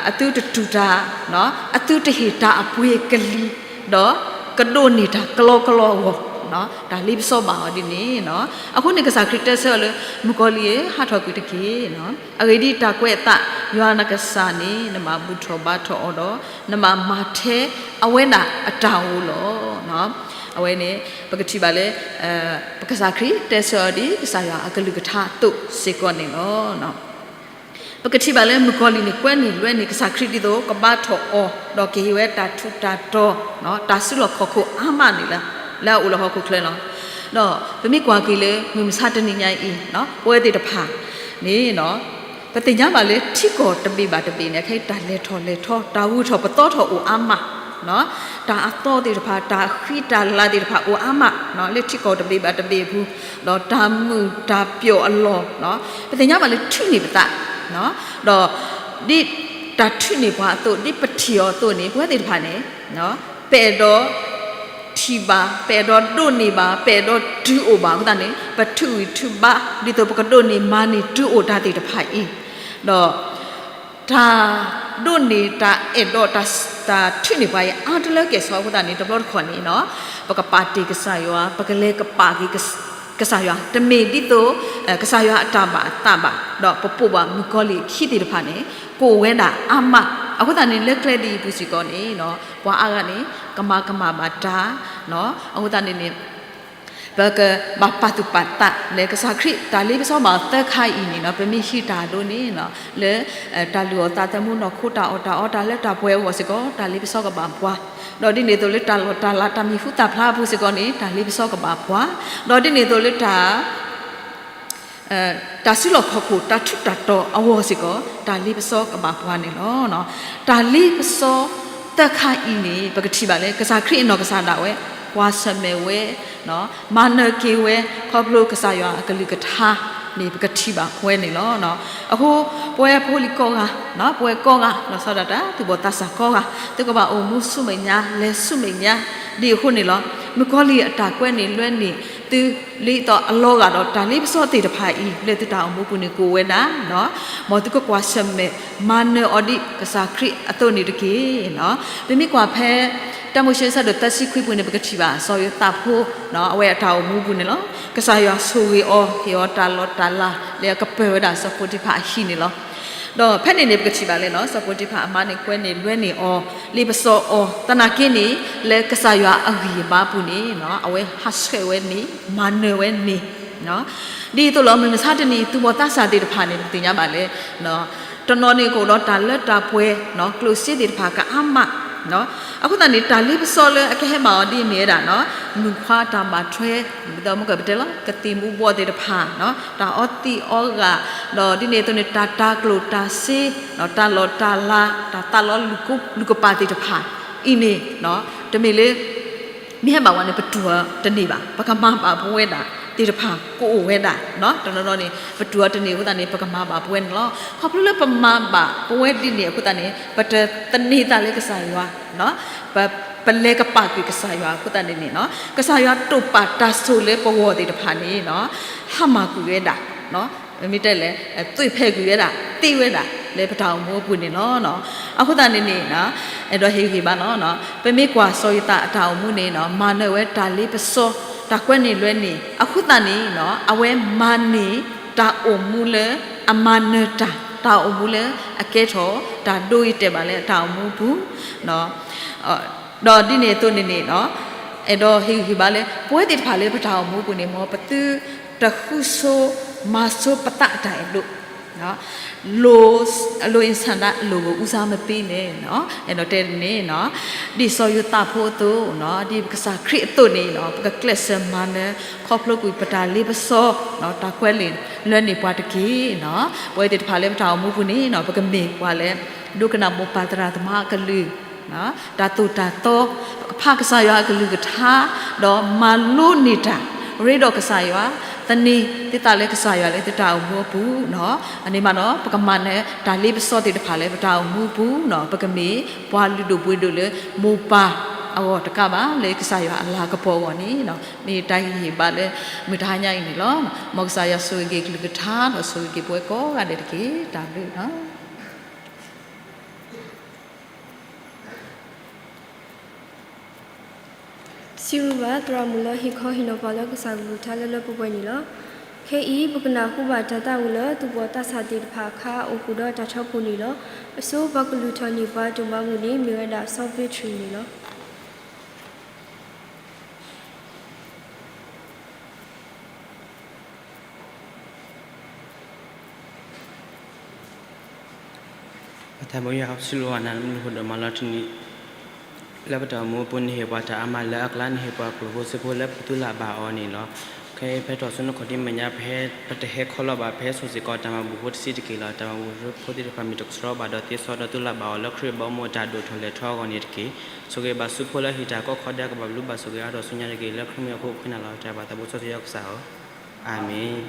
အသုတတူၢ်တၢ် အသုတဟ့ၣ်တၢ်အပှ့ၤကလံၤ ဒီးကဒိးန့ၢ်တၢ်ကလီကလီအဂီၢ် တၢ်လ့ပစီဘၣ်အီၤဒ်န့ၣ်. အဃိန့ၣ် ကစၢ်ခရံာ်တဲဆၢအီၤလၢ မုၣ်ကီၤလံၢ်ဧၢ ဟးထီၣ်ကွံာ်တက့ၢ်. အဂ့ၢ်ဒ်အံၤ, တၢ်ကွဲးအသး ယွၤနကစၢ်န့ၣ် နဘၣ်ဘူၣ်ထီၣ်ဘါထီၣ်အီၤဒီး နဘၣ်မၤထဲအဝဲဒၣ်အတၢ်ဧိၤလီၤ. အဝဲန့ၣ် ပကထံၣ်ဘၣ်လၢ ပကစၢ်ခရံာ်တဲဆၢအီၤဒ်ကစၢ်ယွၤအကလုၢ်ကထါအသိးစ့ၢ်ကီးန့ၣ်လီၤ. ပကထံၣ်ဘၣ်လၢမုၣ်ကီၤလံၢ်န့ၣ် ကွဲန့ၢ်လွဲန့ၢ်ကစၢ်ခရံာ်ဒ်သိး ကဘါထီၣ်အီၤ ဒီးကဟ့ၣ်ဝဲတၢ်ထူးတၢ်တီၤ တၢ်စုလီၢ်ခီၣ်ခိၣ်အါမးန့ၣ်လီၤ. လၢအအိၣ်လၢဟီၣ်ခိၣ်ချၢလီၤ. ဒီးပမ့ၢ်ကွၢ်က့ၤလၢမုၢ်မဆါတနံၤညါအံၤ ပဝဲသ့ၣ်တဖၣ်န့ၣ် ပသ့ၣ်ညါဘၣ်လၢထံကီၢ်တဘ့ၣ်ဘၣ်တဘ့ၣ်န့ၣ် ခဲအံၤတၢ်လဲၤထီၣ်လဲၤထီ တၢ်ဂုၤထီၣ်ပသီထီၣ်အိၣ်အါမး, တၢ်အသီသ့ၣ်တဖၣ် တၢ်ဃံတၢ်လၤသ့ၣ်တဖၣ်အိၣ်အါမး လၢထံကီၢ်တဘ့ၣ်ဘၣ်တဘ့ၣ်အပူၤ, ဒီးတၢ်မုာ်တၢ်ပျီၣ်အလီၢ်, ပသ့ၣ်ညါဘၣ်လၢထုးန့ၢ်ပသး, ဒီး ဒ်တၢ်ထုးန့ၢ်ပှၤအသိး ဒ်ပထံၣ်အီၤအသိးန့ၣ် ပဝဲသ့ၣ်တဖၣ်န့ၣ် ပအဲၣ်ဒိးထံၣ်ဘၣ်, ပအဲၣ်ဒိးဒိးန့ၢ်ဘၣ်, ပအဲၣ်ဒိးတုၤအိၣ်ဘၣ်အဃိသတးန့ၣ် ပထုးဂံၢ်ထုးဘါ ဒ်သိးပကဒိးန့ၢ်မၤန့ၢ်တုၤအိၣ်တၢ်သ့ၣ်တဖၣ်အံၤ, ဒီး တၢ်ဒိးန့ၢ်တၢ်အဲၣ်ဒီးတၢ်ထုးန့ၢ်ပှၤအံၤ အါတလၢကဲၣ်ဆိးအဃိသတးန့ၣ် တဘျီတခီၣ်န့ၣ် ပကပာ်တ့ၢ်ကစၢ်ယွၤ, ပကလဲၤကပာ်က့ၤကစၢ်ယွၤ, တမ့ၢ်ဒ်သိး ကစၢ်ယွၤအတၢ်ဘၣ်အသးဘၣ်, ဒီးပပိာ်ဘၣ်မုၣ်ကီၤလံၢ်အခံသ့ၣ်တဖၣ်န့ၣ် ကအိၣ်ဝဲဒၣ်အါမး. အဃိသတးန့ၣ် လၢကျဲဒ်အံၤအပူၤစ့ၢ်ကီးန့ၣ် ပှၤအါဂၤန့ၣ် ကမၤကမၣ်ဘၣ်တၢ်, အဃိသတးန့ၣ်န့ၣ် ပကဘၣ်ပာ်သူၣ်ပာ်သးလၢကစၢ်ခရံာ်တၢ်လ့ပစီဘၣ်အီၤသၢခါအံၤန့ၣ် ပမ့ၢ်ဟံးတၢ်ဒိးန့ၣ် လၢ တၢ်လုၢ်အီၣ်သးသမူနီၢ်ခိ တၢ်အီၣ်တၢ်အီ တၢ်လၢတၢ်ပှဲၤအဂီၢ်စ့ၢ်ကီး တၢ်လ့ပစီကဘၣ်ပှၤ, ဒီးဒ်န့ၣ်အသိးလၢတၢ်လီၢ်တၢ်လၤ တၢ်မံၤဟူသၣ်ဖျါအပူၤစ့ၢ်ကီးန့ၣ် တၢ်လ့ပစီကဘၣ်ပှၤ, ဒီးဒ်န့ၣ်အသိးလၢတၢ် တၢ်စုလီၢ်ခီၣ်ခိၣ် တၢ်ထူးတၢ်တီၤအဂီၢ်စ့ၢ်ကီး တၢ်လ့ပစီကဘၣ်ပှၤန့ၣ်လီၤ. တၢ်လ့ပစီသၢခါအံၤန့ၣ် ပကထံၣ်ဘၣ်လၢ ကစၢ်ခရံာ်အနီၢ်ကစၢ်ဒၣ်ဝဲ ကွၢ်ဆၢၣ်မဲာ်ဝဲ မၤနၢၤက့ၤဝဲ ခီဖျိကစၢ်ယွၤအကလုၢ်ကထါန့ၣ် ပကထံၣ်ဘၣ်ဝဲန့ၣ်လီၤ. အဃိ ပဝဲဖိလံၤကိးဂၤ, ပဝဲကိးဂၤ လီၤဆီဒၣ်တၢ် သူၣ်ဘီၣ်သးစၢ်ကိးဂၤ သုကဘၣ်အိၣ်မူဆူမဲာ်ညါ လဲၤဆူမဲာ်ညါ ဒ်အဃိန့ၣ်လီၤ. မုၣ်ကီၤလံၢ်အတၢ်ကွဲးန့ၣ်လွဲန့ၢ်သု လၢအလီၤဂာ်ဒီးတၢ်လ့ပစီသ့ၣ်တဖၣ်အံၤ လၢသုတၢ်အိၣ်မူပူၤန့ၣ် ကအိၣ်ဝဲဒၣ်, မ်သုကကွၢ်ဆၢၣ်မဲာ် မၤနၢၤအီၤဒ်ကစၢ်ခရံာ်အသိးန့ၣ်တက့ၢ်. ပမ့ၢ်ကွၢ်ဖဲ တၢမိၤၡ့အဆၢဒိၣ်သၢဆံခွံပူၤန့ၣ် ပကထံၣ်ဘၣ် စီၤယိၤသးဖိ အဝဲအတၢ်အိၣ်မူပူၤန့ၣ်လီၤ. ကစၢ်ယွၤဆိၣ်ဂ့ၤအီၤ ဟ့ၣ်အီၤတၢ်လီၢ်တၢ်လၤ လၢအကပၢၤဝဲဒၣ်စီၤပိၤတံၤဖၢ်အဟံၣ်န့ၣ်လီၤ. ဒီးဖဲန့ၣ်န့ၣ် ပကထံၣ်ဘၣ်လၢ စီၤပိၤတံၤဖၢ်အမါန့ၣ် ကွဲးန့ၢ်လွဲန့ၢ်အီၤ လ့ပစီအီၤ သနာ်က့န့ၣ် လၢကစၢ်ယွၤအဂံၢ်အဘါပူၤန့ၣ် အဝဲဟးဆှဲးဝဲန့ၣ် မၤနၢၤဝဲန့ၣ် ဒ်သိးလီၤ မုၢ်မဆါတနံၤ သူၣ်ဘီၣ်သးစၢ်သ့ၣ်တဖၣ်န့ၣ် ပသ့ၣ်ညါဘၣ်လၢ တနီၤန့ၣ်ကအိၣ်ဒီးတၢ်လၢတၢ်ပှဲၤ ကျိၣ်စ့သ့ၣ်တဖၣ်ကအါမး, အဃိသတးန့ၣ် တၢ်လ့ပစီလၢအကဟဲမၤအီၤဒ်အမ့ၢ်ဝဲဒၣ် မုၣ်ခွါတၢ်ဘၣ်ထွဲ ဒ်သိးမ့ၢ်ကပတဲလီၤ ကသံၣ်မူၤဘှီးသ့ၣ်တဖၣ်, တၢ်အီသံးအီဂာ်, ဒီးဒ်န့ၣ်အသိးန့ၣ် တၢ်တၤကျိၣ်တၤစ့, တၢ်လီၢ်တၢ်လၤ, တၢ်သးလီၤလူၢ်ကပာ်သ့ၣ်တဖၣ်အံၤန့ၣ် တမ့ၢ်လၢ မ့ၢ်ဟဲဘၣ်ဝဲန့ၣ် ပတူၢ်အီၤတန့ၢ်ဘၣ်, ပကမၤဘၣ်ပဝဲဒၣ်သ့ၣ်တဖၣ်ကအိၣ်ဝဲဒၣ်, တနီၤနီၤန့ၣ် ပတူၢ်အီၤတန့ၢ်အဃိသတးန့ၣ် ပကမၤဘၣ်ပဝဲန့ၣ်လီၤ. ခီဖျိလၢပမၤဘၣ်ပဝဲဒ်န့ၣ်အဃိသတးန့ၣ် ပတသန့ၤသးလၢကစၢ်ယွၤ, ပ ပလဲၤကပာ်ကွံာ်ကစၢ်ယွၤအဃိသတးန့ၣ်န့ၣ် ကစၢ်ယွၤတိာ်ပာ်တၢ်ဆိၣ်လၢပဂီၢ်သ့ၣ်တဖၣ်န့ၣ် ဟါမၢ်ကွံာ်ဝဲဒၣ်, မ့ၢ်တဲလဲၣ် သွံၣ်ဖျဲးကွံာ်ဝဲဒၣ် သ့ဝဲဒၣ် လၢပတၢ်အိၣ်မူအပူၤန့ၣ်လီၤ. အဃိသတးန့ၣ်န့ၣ် အဲၣ်ဒိးဟ့ၣ်ဂံၢ်ဘါလီၤ. ပမ့ၢ်ကွၢ်စီၤယိၤသးအတၢ်အိၣ်မူန့ၣ် မၤနၢၤဝဲတၢ်လ့ပစီ တၢ်ကွဲးန့ၢ်လွဲန့ၢ် အဃိသတးန့ၣ် အဝဲမၤန့ၢ်တၢ်အိၣ်မူလၢအမၤနၢၤတၢ်, တၢ်အိၣ်မူလၢအကဲထီၣ်တၢ်ဒိအံၤတဲာ်ဘၣ်လၢအတၢ်အိၣ်မူအပူၤ ဒီးဒ်န့ၣ်အသိးန့ၣ်န့ၣ် အဲၣ်ဒိးဟ့ၣ်ဂံၢ်ဟ့ၣ်ဘါလၢ ပဝဲသ့ၣ်တဖၣ်လၢပတၢ်အိၣ်မူအပူၤန့ၣ် မ်ပသုတဃုဆိမၤဆိပသးအတၢ်အဲၣ်ဒိး, အလိုအင်ဆၣ်ဒၣ် အလိုကိုဦးစားမပေးနဲ့ အဲၣ်ဒိးတဲန့ၣ် ဒ်စီၤယိၤသးဖိအသိး ဒ်ပကစၢ်ခရံာ်အသိးန့ၣ် ပကကျဲးစၢးမၤနၢၤ ခီဖျိကွံာ်ပတၢ်လ့ပစီ တၢ်ကွဲးန့ၢ်လွဲန့ၢ်ပှၤတက့ၢ်. ပဝဲသ့ၣ်တဖၣ်လၢပတၢ်အိၣ်မူပူၤန့ၣ် ပကမ့ၢ်ပှၤလၢ ဒိကနၣ်မိၢ်ပၢ်သရၣ်သမါအကလုၢ် တၢ်သိၣ်တၢ်သီ, ပကဖးကစၢ်ယွၤအကလုၢ်ကထါ, ဒီးမၤလိန့ၢ်တၢ်ရ့ဒီးကစၢ်ယွၤ, သန့ၤသုသးလၢကစၢ်ယွၤလၢသုတၢ်အိၣ်မူအပူၤ, အန့ၣ်မးဒီး ပကမၤနၢၤတၢ်လ့ပစီသ့ၣ်တဖၣ်လၢပတၢ်အိၣ်မူအပူၤ, ပကမ့ၢ်ပှၤလုၢ်ဒိၣ်ပှ့ၤဒိၣ်လၢမိၢ်ပၢ်အဂီၢ်တကးဘၣ် လၢကစၢ်ယွၤအလၤကပီၤအဂီၢ်န့ၣ် မ့ၢ်တၢ်ဟ့ၣ်ဂံၢ်ဟ့ၣ်ဘါလၢ မုၢ်တဟါညါအံၤန့ၣ်လီၤ. မ်ကစၢ်ယွၤဆိၣ်ဂ့ၤက့ၤကလုၢ်ကထါ ဒီးဆိၣ်ဂ့ၤက့ၤပဝဲကိးဂၤဒဲးတက့ၢ်. တၢ်ဘျုးလီၤ. စံးဘျုးဘၣ် သရၣ်မုၣ်လၢဟ့ၣ်ခီဟ့ၣ်နီၤပှၤလၢကစၢ်ကလုၢ်ကထါလၢလၢပှဲၤပှဲၤန့ၣ်လီၤ. ခဲအံၤ ပကနၢ်ဟူဘၣ်တၢ်သးဝံၣ်လၢ သူၣ်ဘီၣ်သးစၢ်သ့ၣ်တဖၣ်အခါ အိၣ်ဃုာ်ဒီးတၢ်ထီပူၤန့ၣ်လီၤ. အဆိ ပှၤကလုၢ်ထီၣ်န့ၢ်ပှၤဒိၣ်မးမုၢ်န့ၣ် မ့ၢ်ဝဲဒၣ်စီၤပ့းတရူးန့ၣ်လီၤ. ပထါဘိယွၤ ပစံးဘျုးဘၣ်နၤလၢမုၢ်နံၤဃိဒိၣ်မးလီၤ. တနံၤ လၢပတၢ်အိၣ်မူအပူၤ နဟ့ၣ်ပှၤတၢ်အါမးလၢအကျါ နဟ့ၣ်ပှၤကျိၣ်ဖိစ့ဖိလၢပကတူၢ်လိာ်ဘၣ်အီၤန့ၣ်လီၤ. ခဲအံၤဖဲထီၣ်ဆူနခီၣ်ထံးမဲာ်ညါ ပဟဲ ပတဟဲခီလီၤဘၣ် ပဟဲစိာ်စ့ၢ်ကီးတၢ်မၤဘူၣ်ဖိတဆံးတက့ၢ်လီၤ. တၢ်မၤဘူၣ်ဖိသ့ၣ်တဖၣ်မ့ၢ်တကဆှီဘၣ်ဒီးသ့စီဒီးတူၢ်လိာ်ဘၣ်အီၤလၢခရံာ်ဘီမုၢ်အတၢ်ဒိၣ်ထီၣ်လဲၢ်ထီၣ်အဂီၢ်န့ၣ်တက့ၢ်. ဆိၣ်ဂ့ၤဘၣ်ဆူဖိလၢဟ့ၣ်တၢ်ကီခီဒဲး ကဘၣ်ဘျုးဘၣ်ဆိၣ်ဂ့ၤအါထီၣ်ဆူညါတက့ၢ်. လၢခရံာ်မံၤအဃိခွဲးနၤလီၤ. တၢ်ဘၣ်သးဘိစီဆှံယွၤကစၢ်ဧၢ, အၤမ့ၣ်.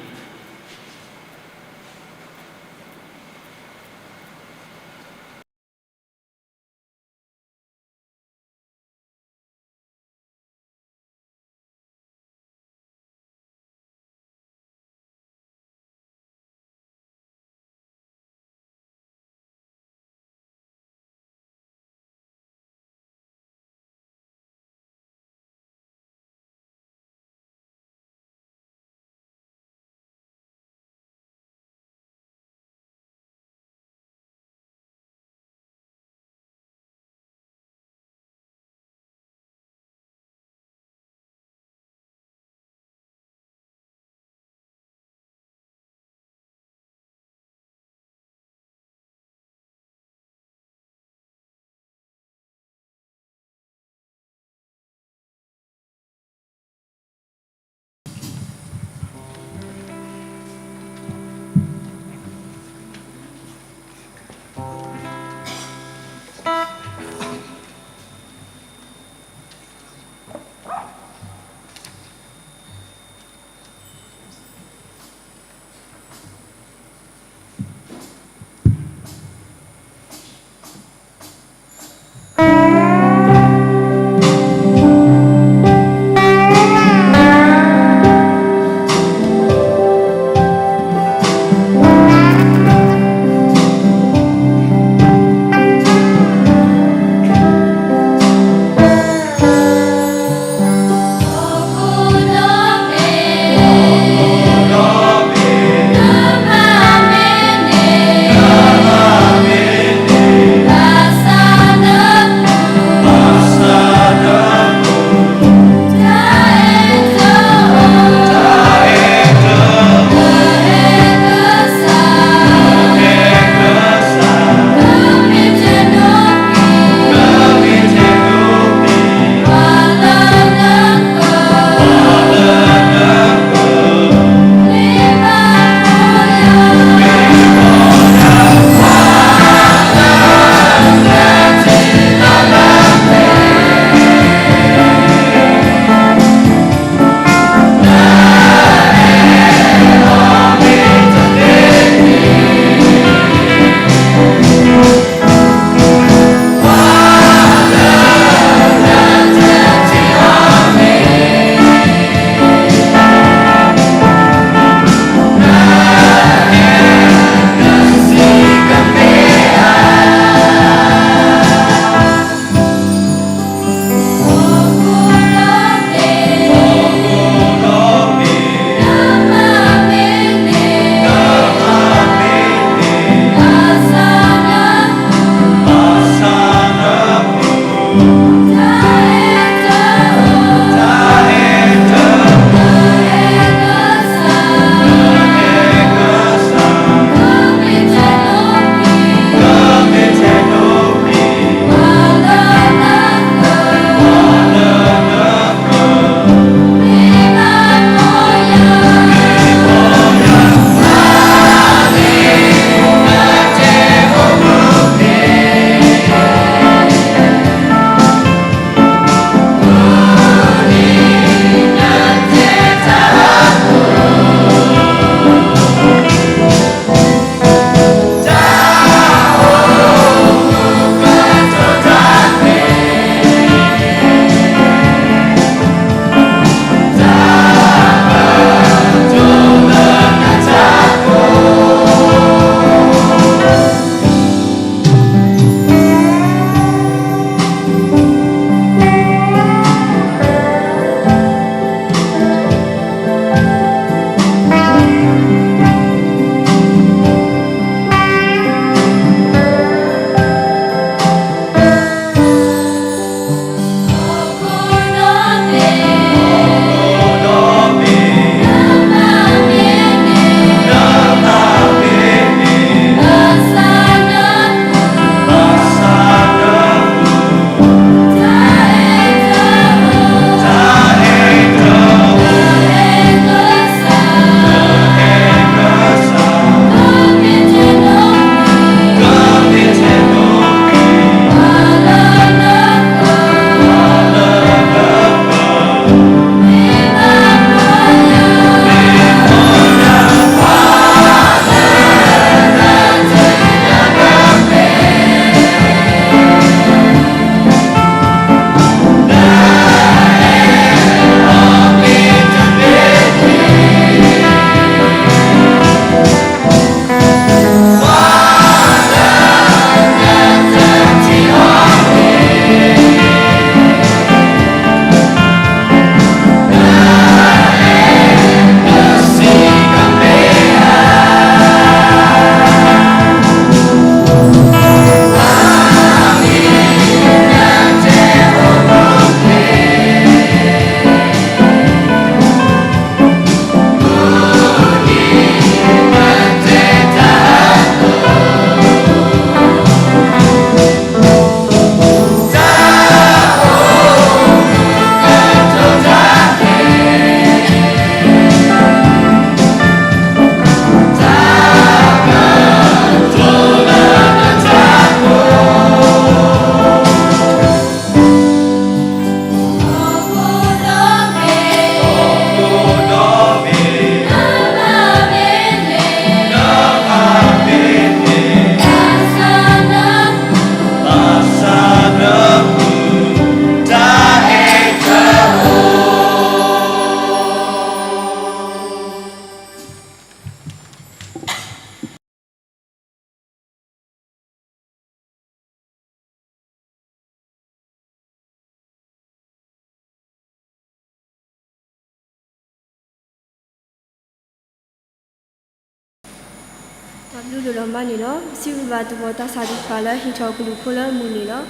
လူလီၤမၢ်န့ၣ်လီၤ. ပစံးဘျုးဘၣ်သူၣ်ဘီၣ်သးစၢ်သ့ၣ်တဖၣ်လၢဟ့ၣ်ထီၣ်ကလုၢ်ဖိလၢအမုာ်န့ၣ်လီၤ.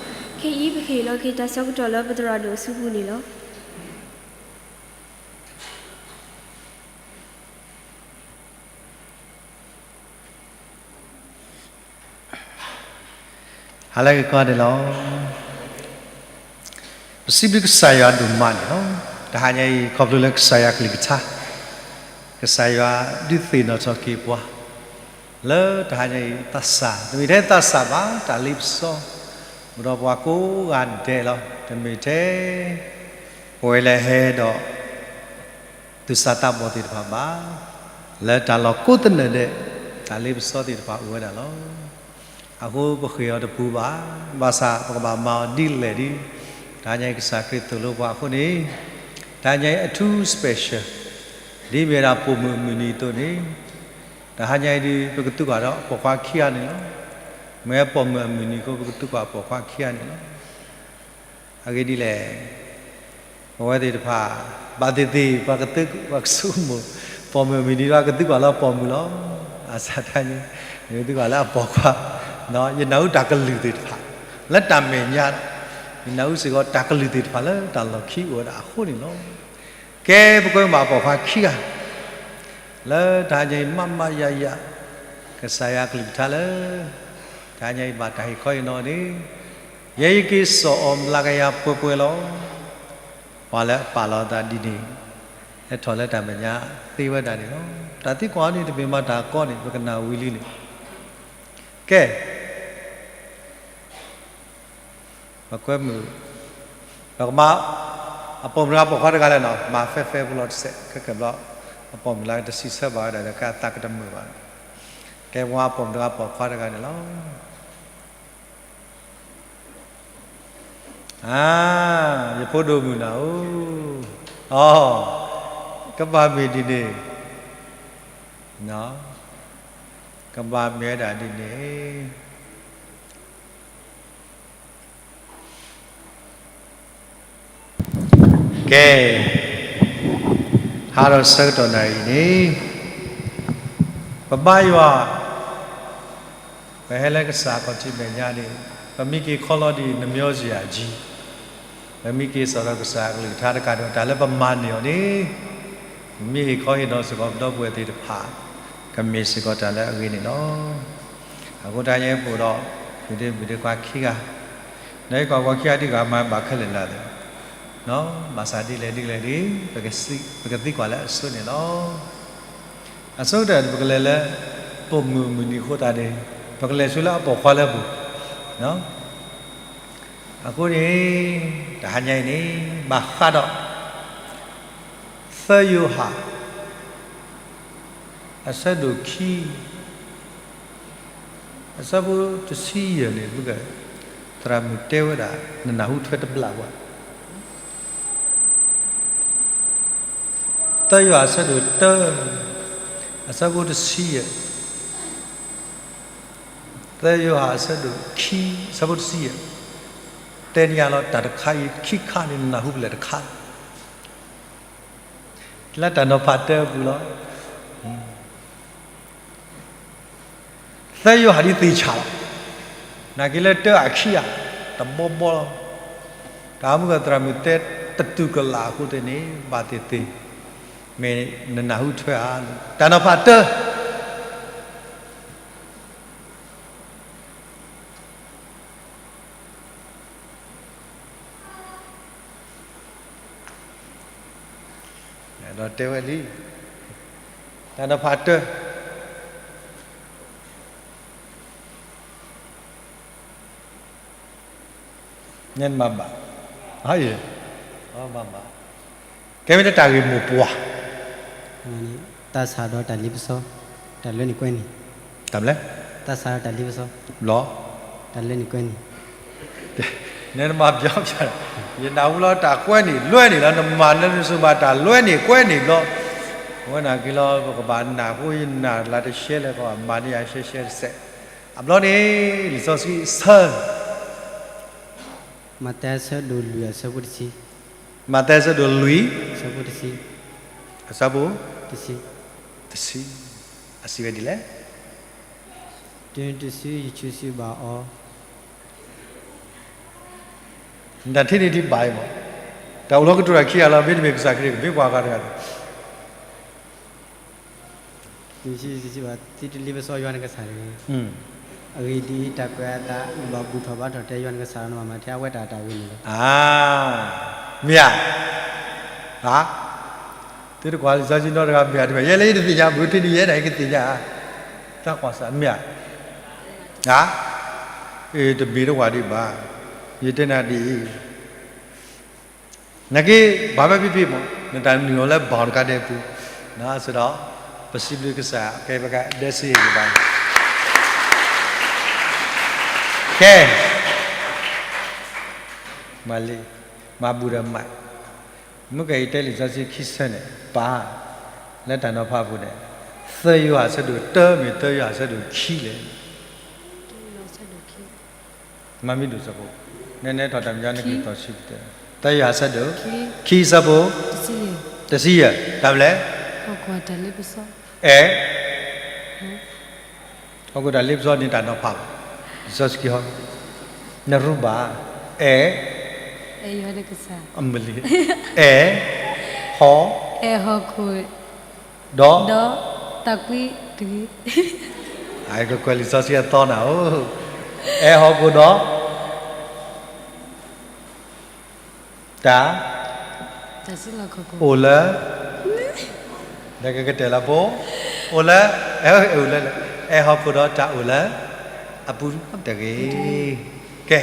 ခဲအံၤပကဟ့ၣ်လီၤက့ၤတၢ်ဆၢကတီၢ်လၢပသရၣ်ဒိၣ်အစုပူၤန့ၣ်လီၤ. ဟါလၢဂ့ၤကိးဂၤဒဲးလီၤ. ပစံးဘျုးကစၢ်ယွၤဒိၣ်မးန့ၣ်လီၤ. တဟါညါအံၤ ခီဖျိလၢကစၢ်ယွၤကလုၢ်ကထါ, ကစၢ်ယွၤဒုးသ့ၣ်နီၣ်ထီၣ်က့ၤပှၤ လၢတဟါညါအံၤ သးစၢ်, တမ့ၢ်ထဲသးစၢ်ဘၣ်, တၢ်လ့ပစီ အိၣ်ဒီးပှၤကိးဂၤဒဲးလီၤ. တမ့ၢ်ထဲ ပဝဲလၢဟဲဒီး သူၣ်စၢ်သးဘီၣ်သ့ၣ်တဖၣ်ဘၣ်, လၢတၢ်လီၢ်ကိးသနၢၣ်ဒဲး တၢ်လ့ပစီသ့ၣ်တဖၣ်အိၣ်ဝဲဒၣ်လီၤ. အဃိပဃ့ၢ်အီၤတပူၤဘၣ်, ဘၣ်ဆၣ်ပကဘၣ်မၤအီၤဒ်လဲၣ်ဒီး တဟါညါအံၤကစၢ်ခရံာ်သိၣ်လိပှၤအဃိန့ၣ်, တဟါညါအံၤအထူး special, ဒ်မ့ၢ်ဝဲဒၣ်ပိာ်မုၣ်အမုၢ်နံၤအသိးန့ၣ်, တဟါညါအံၤဒုး ပကသူကွၢ်ဒီးအပိာ်ခွါခံဂၤန့ၣ်လီၤ. မ့ၢ်ပိာ်မုၣ်အမုၢ်နံၤအဃိ ပကသူကွၢ်ပိာ်ခွါခံဂၤန့ၣ်လီၤ. အဂ့ၢ်ဒ်လဲၣ်, ပဝဲသ့ၣ်တဖၣ် ဘၣ်သ့ၣ်သ့ၣ် ပှၤကသူ ပှၤကဆိကမိၣ် ပိာ်မုၣ်အမုၢ်နံၤ ပှၤကသူကွၢ်လၢအပိာ်မုၣ်လီၤ. အစးတဟါညါ ကသူကွၢ်လၢအပိာ်ခွါ, ယနၢ်ဟူတၢ်ကလုၢ်သ့ၣ်တဖၣ် လၢတၢ်မဲာ်ညါ, ယနၢ်ဟူစ့ၢ်ကီးတၢ်ကလုၢ်သ့ၣ်တဖၣ်လၢတၢ်လီၢ်ခံအိၣ်ဝဲဒၣ်အဃိန့ၣ်လီၤ. ကဲ ပကွဲမုာ်ပိာ်ခွါခံဂၤ လၢတဟါညါအံၤ မးမးယါယါ ကစၢ်ယွၤကလုၢ်ကထါလၢ တဟါညါအံၤဘၣ်တၢ်ဟ့ၣ်ခီဟ့ၣ်နီၤန့ၣ်, ယဲယက့ၤစိာ်အီၤမျးကယၤပှဲၤပှဲၤလီၤ. ပှၤလၢအပာ်လီၤအသးဒ်န့ၣ် ဟဲထီၣ်လၢတၢ်မဲာ်ညါသ့ဝဲဒၣ်န့ၣ်လီၤ. တၢ်သံကွၢ်အီၤန့ၣ် တမ့ၢ်မၤတၢ်ကီန့ၣ် ပကနၣ်ဝံၤလံန့ၣ်, ကဲ ပကွဲမုာ်, ပကမၤ အပိာ်မုၣ်တဂၤပိာ်ခွါတဂၤလဲၣ်နီၤ, မၤ fair fair ဖိလီၤတစဲး ခဲကဲဘျီ အပိာ်မုၣ်လၢတစံးဆၢဘၣ်ဝဲဒၣ်ဒီး ကဲအသးကတမုာ်ဘၣ်. ကဲ ပှၤအပိာ်မုၣ်တဂၤပိာ်ခွါတဂၤန့ၣ်လီၤ. အါ, ယဖိဒိၣ်မုၣ်နၤဧၢ, အီ, ကဘၣ်မ့ၢ်ဒ်န့ၣ်, ကဘၣ်မ့ၢ်ဝဲဒၣ်ဒ်န့ၣ် ကဲ, ဟါဒီးဆၢကတီၢ်နၣ်ရံၣ်အံၤန့ၣ် ပဘါယွၤ, ပဟဲလၢကစၢ်အခီၣ်ထံးမဲာ်ညါန့ၣ် ပမံက့ၤခီလီၤဒ်နမၠိစယၤကံ, ပမံက့ၤစိာ်ဒီးကစၢ်အကလုၢ်ကထါတကးဒီး တၢ်လၢပမၤန့ၢ်အီၤန့ၣ် ပမ့ၢ်ဟ့ၣ်ခီဟ့ၣ်နီၤစ့ၢ်ကီးပဒီပုၢ်ဝဲၢ်သ့ၣ်တဖၣ် ကမ့ၢ်စ့ၢ်ကီးတၢ်လၢအဂ့ၤန့ၣ်လီၤ. အဃိတဟါညါအံၤပအိၣ်ဒီး ပုၢ်ဒ့မုၣ်ဒ့ခွါခံဂၤ, နကွၢ်ကွၢ်ခံဂၤဒ်ဂၤမၤဘၣ်ခဲလၢာ်လၢာ်, ဘၣ်ဆၣ်ဒ်လဲၣ်ဒ်လဲၣ်ဒ် ပကသံကွၢ်လၢအဆိန့ၣ်လီၤ. အဆိကတၢၢ် ပကလဲၤလၢ ပိာ်မုၣ်အမုၢ်နံၤအဃိသတးန့ၣ် ပကလဲၤဆူလၢအပိာ်ခွါလၢအပူၤ, အဃိန့ၣ် တဟါညါအံၤန့ၣ် ဘၣ်ဃးဒီး သၢယိၤဟၣ် အဆၢဒိၣ်ခံ အဆၢဖိတဆံယဲၢ်န့ၣ် သရၣ်မုၣ်တဲဝဲဒၣ် နနၢ်ဟူထွဲတဘျီဘၣ်. သၢယိၤဟၣ်အဆၢဒိၣ်တၢ အဆၢဖိတဆံယဲၢ်, သၢယိၤဟၣ်အဆၢဒိၣ်ခံ အဆၢဖိတဆံယဲၢ်, တဲန့ၢ်ယၤလီၤ တၢ်တခါအံၤခံခါန့ၣ် နနၢ်ဟူဖဲလဲၣ်တခါ လၢတၢ်နီၤဖးတၢအပူၤလီၤ. သၢယိၤဟၣ်ဒ်သ့ၣ်ဆၣ်လီၤ. နာ်က့ၤလၢတၢအခံဂၤ တဘီဘီလီၤ. တၢ်မုၢ်ကသရၣ်မုၣ်တဲတတူၢ်ကလာ်အဃိသတးန့ၣ် ဘၣ်သ့ၣ်သ့ၣ် မ့ၢ်နနၢ်ဟူထွဲဧါ, တၢ်နီၤဖးတၢ ဒီးတဲဝဲလံ, တၢ်နီၤဖးတၢ နမၤဘၣ်, မၤဘၣ်, ကဲမ့ၢ်တၢ်ဂ့ၢ်မိၢ်ပှၢ်, သးစၢ်ဒီးတၢ်လ့ပစီ, တၢ်လၢန့ၣ်ကွဲန့ၣ်, တၢ်မလဲၣ်, သးစၢ်ဒီးတၢ်လ့ပစီ, ဘျီ, တၢ်လၢန့ၣ်ကွဲန့ၣ် နမၤပျီပျီ, ယနၢ်ဟူလီၤတၢ်ကွဲန့ၣ်လွဲန့ၣ်လီၤ, နမၤလၢနစုဘၣ်တၢ်လွဲန့ၣ်ကွဲန့ၣ်ဘျီ, ဝဲနာ်က့ၤလီၤ ပကဘၣ်နၢ်ဟူယနၢ်လၢတရှဲလဲၣ် ကဘၣ်မၤန့ၢ်ယၤရှဲရှဲတစဲး, အဘျီန့ၣ် လံာ်စီဆှံဆၢ မးသဲအဆၢဒိၣ်လွံၢ်အဆၢဖိတဆံ, မးသဲအဆၢဒိၣ်လွံၢ်, အဆၢဖိတဆံ, အဆၢဖိ, တဆံ, တဆံ, အစံးဝဲဒ်လဲၣ်, တုၤတစုယဆူစုဘၣ်အီၤ, နတၢ်ထံၣ်န့ၣ်ထံၣ်ဘၣ်အံၤမး, တၢ်အိၣ်လီၤကတိၤတၢ်ခံဂၤလီၤ, မ့တမ့ၢ်ကစၢ်ခရံာ်ကမ့ၢ်ပှၤဂၤတဂၤန့ၣ်, သုတလ့ပစီယွၤနကစၢ်တဂ့ၤ. အဂ့ၢ်ဒ်အံၤ, တၢ်ကွဲးအသး နဘၣ်ဘူၣ်ထီၣ်ဘါထီၣ်တဲယွၤနကစၢ်လီၤနမၤမၤထဲအဝဲတၢ်တၢ်ဝဲန့ၣ်လီၤ. မ့ၢ်ဧါ. သုတကွၢ်လံာ်စီဆှံနီတဂၤမ့ၢ်ဧါ, တမ့ၢ်ယဲလၢယတသ့ၣ်ညါ, ဘူးထံန့ၣ်ယဲဒၣ်ယကသ့ၣ်ညါ, တၢ်ကွၢ်စးမ့ၢ်ဧါ. တမ့ၢ်တဝၤဒံးဘၣ်, ယတဲနၤဒ်အံၤ, နာ်က့ ဘၣ်ဘၣ်ဖံးဖံးမး နတၢ်နုာ်လီၤလၢဘၣ်တကးဒဲးပူၤ, စ့ၢ်ဒီး ပစံးဘျုးကစၢ် ကဲပကဒဲစ့ၢ်ကီးဘၣ်, ကဲ မၤလံ, မၤဘူၣ်ဒီးမး, မုၢ်ကယတဲလံာ်စီဆှံခံဆၢန့ၣ် ပၢ်, လၢတၢ်နီၤဖးပူၤန့ၣ်, သၢယိၤဟၣ်ဆၢဒိၣ်တၢ မ့ၢ်သၢယိၤဟၣ်ဆၢဒိၣ်တၢ မ့ၢ်သၢယိၤဟၣ်ဆၢဒိၣ်ခံ, မၤမ့ၢ်ဒိၣ်စၢဖှိၣ်, နဲနဲထီၣ်တၢ်မညါနကသီၣ်ဆံးပတဲ, သၢယိၤဟၣ်ဆၢဒိၣ်, ခံဆၢဖိ, တဆံယဲၢ်, တၢ်ဘျဲ, အဲ ဟီၣ်ခိၣ်တၢ်လ့ပစီန့ၣ်တၢ်နီၤဖးဘၣ်, လံာ်စီဆှံဟီ, နရူဘၣ်, အဲ အမလံ, အဲ ဟီ, အဲဟီၣ်ခိၣ်, ဒီး, ဒီးတၢ်ကွံတဂ့ၤ, ကကွဲးလံာ်စီဆှံအသီနၤဧၢ, အဲဟီၣ်ခိၣ်ဒီး တၢ်, တၢ်စံၣ်လီၤခီၣ်ခိၣ်, အိၣ်လၢ, ဒီးကကတဲာ်လီၤဖိ, အိၣ်လၢ, အိၣ်လၢ, အဲဟီၣ်ခိၣ်ဒီးတၢ်အိၣ်လၢ, အပူၤတဂ့ၤ, ကဲ,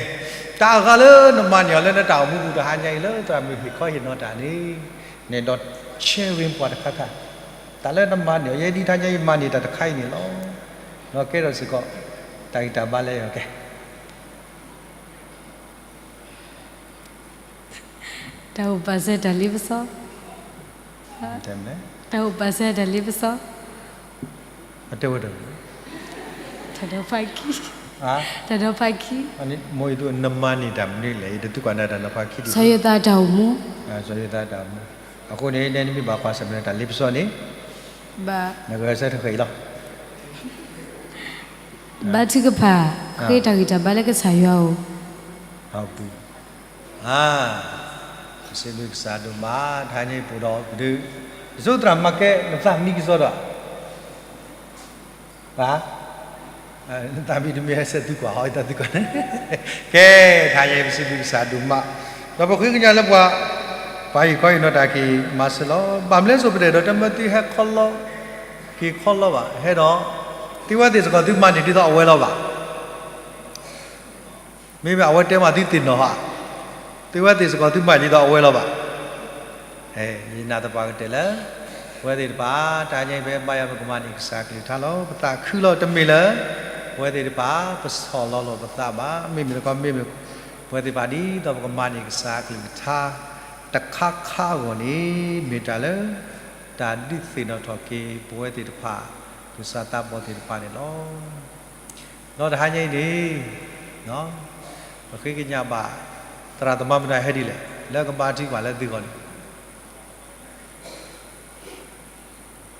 တၢ်အဂၤလၢနမၤန့ၢ်အီၤလၢနတၢ်အိၣ်မူပူၤတဟါညါအံၤလၢသရၣ်မုၣ်ဟ့ၣ်ခီဟ့ၣ်နီၤတၢ်န့ၣ်, န့ၣ်ဒီး sharing ပှၤတခါခါ, တၢ်လၢနမၤန့ၢ်အီၤ ယဲဒ်တဟါညါအံၤမၤန့ၢ်တၢ်တခါအံၤန့ၣ်လီၤ, ဒီးကဲထီၣ်စ့ၢ်ကီး, တၢ်ဂံၢ်တၢ်ဘါလၢယကဲ တၢ်အိၣ်ပာ်စၢၤတၢ်လ့ပစီ, တၢ်အိၣ်ပာ်စၢၤတၢ်လ့ပစီ, အတဲဝဲတၢ်, တၢ်ဒီဖးခံ, တၢ်ဒီဖးခံ, မိၢ်ယသူ နမၤန့ၢ်တၢ်မနုၤလဲၣ် ယတသံကွၢ်နၤတၢ်နီၤဖးခံဒံး, စီၤယိၤသးတၢ်အိၣ်မူ, စီၤယိၤသးတၢ်အိၣ်မူ, အဃိန့ၣ် နဲနမ့ၢ်ဘၣ်ကွၢ်ဆၢၣ်မဲာ်တၢ်လ့ပစီန့ၣ်, ဘၣ်, နဂဲၤဆၢထၢၣ်ဃဲအံၤလီၤ ဘါထုကဖၣ်, ဃ့တၢ်ဂံၢ်တၢ်ဘါလၢကစၢ်ယွၤအအိၣ်, အပူၤ, အါ, ပစံးဘျုးကစၢ်ဒိၣ်မး တဟါညါအံၤပအိၣ်ဒီးကဒု, ယဆိသရၣ်မၤကဲ နသးမံကစီဒီး, ဘၣ်, နသးမံတမ့ၢ်ဟဲဆဲးသုကွၢ်ဟီ ယတၢ်သုကွၢ်န့ၣ်, ကဲ, တဟါညါအံၤပစံးဘျုးကစၢ်ဒိၣ်မး, ဒီးပဃ့ကညးလၢပှၤ, ပှၤဟ့ၣ်ခီဟ့ၣ်နီၤတၢ်က့ၤမၤစၢၤလီၤ, ဘၣ်မနုၤလဲၣ် စိၤပဒဲၣ်ဒီးတမၢသုဟဲခီလီ, က့ၤခီလီဘၣ် ဟဲဒီး, သုဝဲသ့ၣ်စ့ၢ်ကီးသုမၤန့ၢ်ဒ်သိးအဝဲလီၤဘၣ် မ့မ့ၢ်အဝဲတဲမးသုသ့ၣ်နီၣ်ဧါ, သုဝဲသ့ၣ်စ့ၢ်ကီးသုမၤန့ၢ်ဒ်သိးအဝဲလီၤဘၣ်, ယနာ်သပှၢ်ကတၢၢ်လၢ, ပဝဲသ့ၣ်တဖၣ်, တဟါညါအံၤဖဲဘါယွၤပကမၤန့ၢ်ကစၢ်ကလုၢ်ကထါလီၤ, ပသးခုလီၤတမ့ၢ်လၢ, ပဝဲသ့ၣ်တဖၣ်, ပဆီၣ်လီၤလိာ်ပသးဘၣ်, မ့မ့ၢ်တခီမ့မ့ၢ်, ပဝဲသ့ၣ်တဖၣ်ဒ်သိးပကမၤန့ၢ်ကစၢ်ကလုၢ်ကထါ, တခါခါအဂီၢ်န့ၣ်, မ့ၢ်တၢ်လၢ, တၢ်ဒုးသ့ၣ်နီၣ်ထီၣ်က့ၤ ပဝဲသ့ၣ်တဖၣ်, သူၣ်စၢ်သးဘီၣ်သ့ၣ်တဖၣ်န့ၣ်လီၤ. ဒီးတဟါညါအံၤန့ၣ်, ပဃ့ကညးဘၣ်, သရၣ်သမါမုၢ်နၤဟဲဒ်လဲၣ်, လၢကဘါထုကဖၣ်လၢသုဂီၢ်န့ၣ်,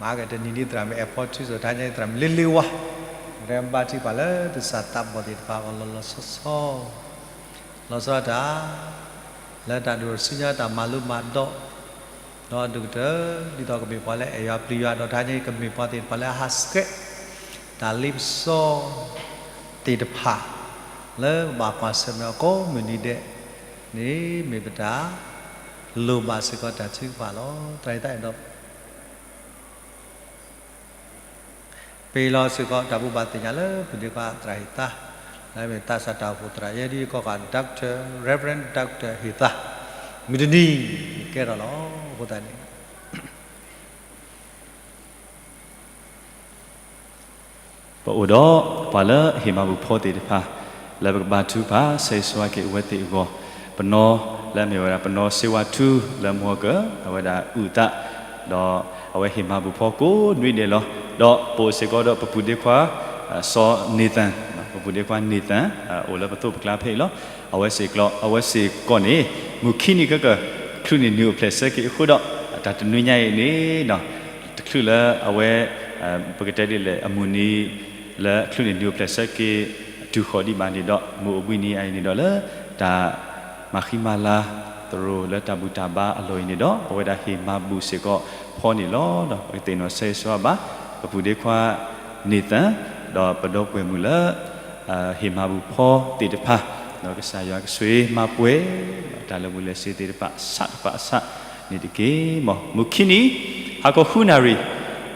မၤကတနံၤဒ်သရၣ်မုၣ်အဲၣ်ဖီထုစ့ၢ် တဟါညါအံၤသရၣ်မုၣ်လ့လ့ဝါ, ကဘါထုကဖၣ်လၢသူၣ်စၢ်သးဘီၣ်သ့ၣ်တဖၣ်အဂီၢ်လီၤလီၤဆီဆီ, လီၤဆီဒၣ်တၢ်, လၢတၢ်ဒိၣ်ထီၣ်ဆူညါတၢ်မၤလိမၤဒိး ဒီးဒိၣ်ကတၢၢ် ဒ်သိးကမ့ၢ်ပှၤလၢအဲၣ်ယွၤပျံၤယွၤ ဒီးတဟါညါအံၤကမ့ၢ်ပှၤသ့ၣ်တဖၣ်လၢအဟးဆှဲး တၢ်လ့ပစီ သ့ၣ်တဖၣ် လၢပဘၣ်ကွၢ်ဆၢၣ်မဲာ်အီၤကိးမုၢ်နံၤဒဲးန့ၣ် မ့ၢ်ပတၢ်လိၣ်ဘၣ်စ့ၢ်ကီးတၢ်ထုကဖၣ်လီၤ. သရၣ်ယသးအဲၣ်ဒိး ပလီၢ်စ့ၢ်ကီး တၢ်ဘိးဘၣ်သ့ၣ်ညါလၢ ပဒ့ခွါသရၣ်ဟ့ၣ်သါ, လၢမ့ၢ်သးစၢ်တၢ်အိၣ်ဖှိၣ်သရၣ် ယဲဒ်ယကီၢ်ဃာ် Doctor, Reverend Doctor ဟ့ၣ်သါ, မုၢ်တနံၤ ကဲထီၣ်လီၤ. အဃိသတးန့ၣ် ပအိၣ်ဒီးပှၤလၢဟ့ၣ်မၤဘူၣ်ဖီသ့ၣ်တဖၣ် လၢပကဘါထုကဖၣ် ဆၢဂ့ၤဆၢဝါက့ၤအဝဲသ့ၣ်အဂီၢ်, ပနီၢ်လၢအမ့ၢ်ဝဲဒၣ် ပနီၢ်စ့ဝါထူ လၢမဟီၣ်ကၢၢ် အဝဲဒၣ်အုၣ်သး, ဒီးအဝဲဟ့ၣ်မၤဘူၣ်ဖီကိးနွံဒဲးလီၤ. ဒီးပအိၣ်စ့ၢ်ကီးဒီးပပုၢ်ဒ့ခွါ စီၤန့ၣ်သၣ်, ပပုၢ်ဒ့ခွါန့ၣ်သၣ် အိၣ်လၢပသိးပကျါဖဲအံၤလီၤ. အဝဲစ့ၢ်ကီး အဝဲစ့ၢ်ကီးန့ၣ် မုၢ်ခံနံၤခဲကၢၢ် ချုးန့ၢ်နံၤအိၣ်ဖျဲၣ်ဆၢက့ၤအဃိဒီး တၢ်တနွံညါအံၤန့ၣ် တချုးလၢအဝဲ ပကတဲဒ်လဲၣ် အမုၢ်နံၤ လၢချုးန့ၢ်ဒုးအိၣ်ဖျဲၣ်ဆၢက့ၤ တုၤဃီၤဒံးဘၣ်န့ၣ်ဒီး မုၢ်အိၣ်ဘှံးနံၤအံၤန့ၣ်ဒီးလၢ တၢ်မၤဃံမၤလၤသရိာ်လၢတၢ်ဘူၣ်တၢ်ဘါအလီၢ်အံၤန့ၣ်ဒီး အဝဲဒၣ်ဟ့ၣ်မၤဘူၣ်စ့ၢ်ကီးဖီန့ၣ်လီၤ. ဒီးပကသ့ၣ်နီၣ်ဆၢဂ့ၤဆၢဝါဘၣ် ပပုၢ်ဒ့ခွါ န့ၢ်သၢၣ် ဒီးပဒီပုၢ်ဝဲၢ်မုၣ်လၢ ဟ့ၣ်မၤဘူၣ်ဖီသ့ၣ်တဖၣ် ဒီးကစၢ်ယွၤကဆိၣ်ဂ့ၤမၤပှဲၤ တၢ်လၢာ်ဘူၣ်လၢာ်စ့ၤသ့ၣ်တဖၣ် ဆးတဖၣ်ဆးန့ၣ်တက့ၢ်. မ်မုၢ်ခံနံၤ ဟါခီဃုနၣ်ရံၣ်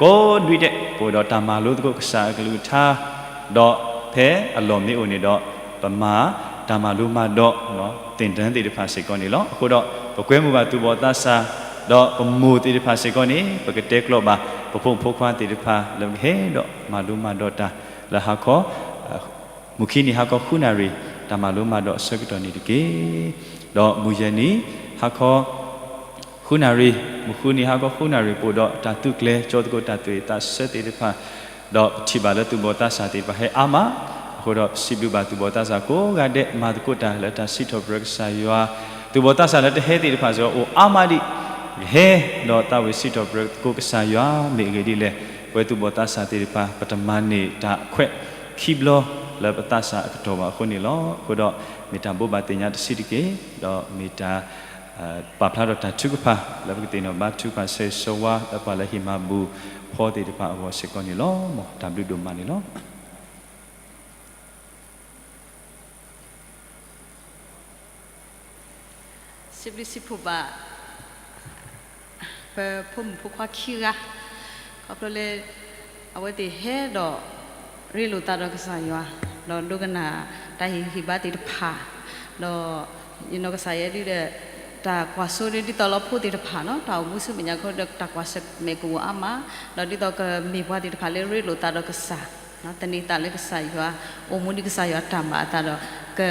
ကိးနွံဒဲး ပအိၣ်ဒီးတၢ်မၤလိသကိးကစၢ်အကလုၢ်ကထါ ဒီးဖဲအလီၢ်မ့ၢ်အိၣ်န့ၣ်ဒီး ပမၤတၢ်မၤလိမၤဒိး သ့ၣ်တၢ်သ့ၣ်တဖၣ်စ့ၢ်ကီးန့ၣ်လီၤ. အဃိဒီး ပကွဲမုာ်ဘၣ်သူၣ်ဘီၣ်သးစၢ် ဒီးပမိၢ်သ့ၣ်တဖၣ်စ့ၢ်ကီးန့ၣ် ပကတဲကျိးဘၣ် ပဖိမုၣ်ဖိခွါသ့ၣ်တဖၣ် လၢပကဟဲဒီးမၤလိမၤဒိးတၢ် လၢဟါခီ မုၢ်ခံနံၤဟါခီဃုနၣ်ရံၣ် တၢ်မၤလိမၤဒိးအဆၢကတီၢ်န့ၣ်တက့ၢ်. ဒီးမုၢ်ယဲၢ်နံၤ ဟါခီ ဃုနၣ်ရံၣ် မုၢ်ဃုနံၤဟါခီဃုနၣ်ရံၣ် ပအိၣ်ဒီးတၢ်သုးကျဲၤ ကၠီသကိးတၢ်သွ့ၣ်သးဆၢသ့ၣ်တဖၣ် ဒီးပထံၣ်ဘၣ်လၢသူၣ်ဘီၣ်သးစၢ်သ့ၣ်တဖၣ်ဟဲအါမး, အဃိဒီးပစံးဘျုးဘၣ်သူၣ်ဘီၣ်သးစၢ်ကိးဂၤဒဲး မၤသကိးတၢ်လၢတၢ်စံးထီၣ်ပတြၢၤကစၢ်ယွၤ, သူၣ်ဘီၣ်သးစၢ်လၢတဟဲသ့ၣ်တဖၣ်စ့ၢ်ကီးအိၣ်အါမးဒံး, ကဟဲဒီးသးဝံၣ်စံးထီၣ်ပတြၢၤသကိးကစၢ်ယွၤ မ့ၢ်အဂ့ၢ်ဒ်လဲၣ်, ပဝဲသူၣ်ဘီၣ်သးစၢ်သ့ၣ်တဖၣ် ပတမၤန့ၢ်တၢ်ခွဲးခံဘျီလၢပသးစၢ်အကတီၢ်ဘၣ်အဃိန့ၣ်လီၤ. အဃိဒီး မ့ၢ်တၢ်ဘိးဘၣ်သ့ၣ်ညါတဆံးတက့ၢ်, ဒီးမ့ၢ်တၢ် ပာ်ဖျါထီၣ်တၢ်ထုကဖၣ် လၢပကသ့ၣ်နီၣ်ဘါထုကဖၣ်ဆၢဂ့ၤဆၢဝါ လၢပှၤလၢဟ့ၣ်မၤဘူၣ်ဖီသ့ၣ်တဖၣ်အဂီၢ်စ့ၢ်ကီးန့ၣ်လီၤ. မ်တၢ်ဘျုးဒိၣ်မးန့ၣ်လီၤ. စံးဘျုးစံးဖှိၣ်ဘၣ် ပဖိမုၣ်ဖိခွါခံဂၤ, ခီဖျိလၢ အဝဲသ့ၣ်ဟဲဒီး ရ့လိာ်သးဒီးကစၢ်ယွၤ, ဒီးဒိကနၣ်တၢ်ဟ့ၣ်ဂံၢ်ဟ့ၣ်ဘါသ့ၣ်တဖၣ်, ဒီး ယနီၢ်ကစၢ်ယဲဒ်ဒီး တၢ်ကွၢ်စိဒ်သိးလၢဖိသ့ၣ်တဖၣ်နီၤ တၢ်အိၣ်မူဆူမဲာ်ညါခီဒီး တၢ်ကွၢ်ဆၢၣ်မဲာ်ကအိၣ်အါမး, ဒီးဒ်သိးကမ့ၢ်ပှၤသ့ၣ်တဖၣ်လၢရ့လိာ်သးဒီးကစၢ် သန့ၤသးလၢကစၢ်ယွၤ, အိၣ်မူဒ်ကစၢ်ယွၤတၢ်မၤအသးဒီး က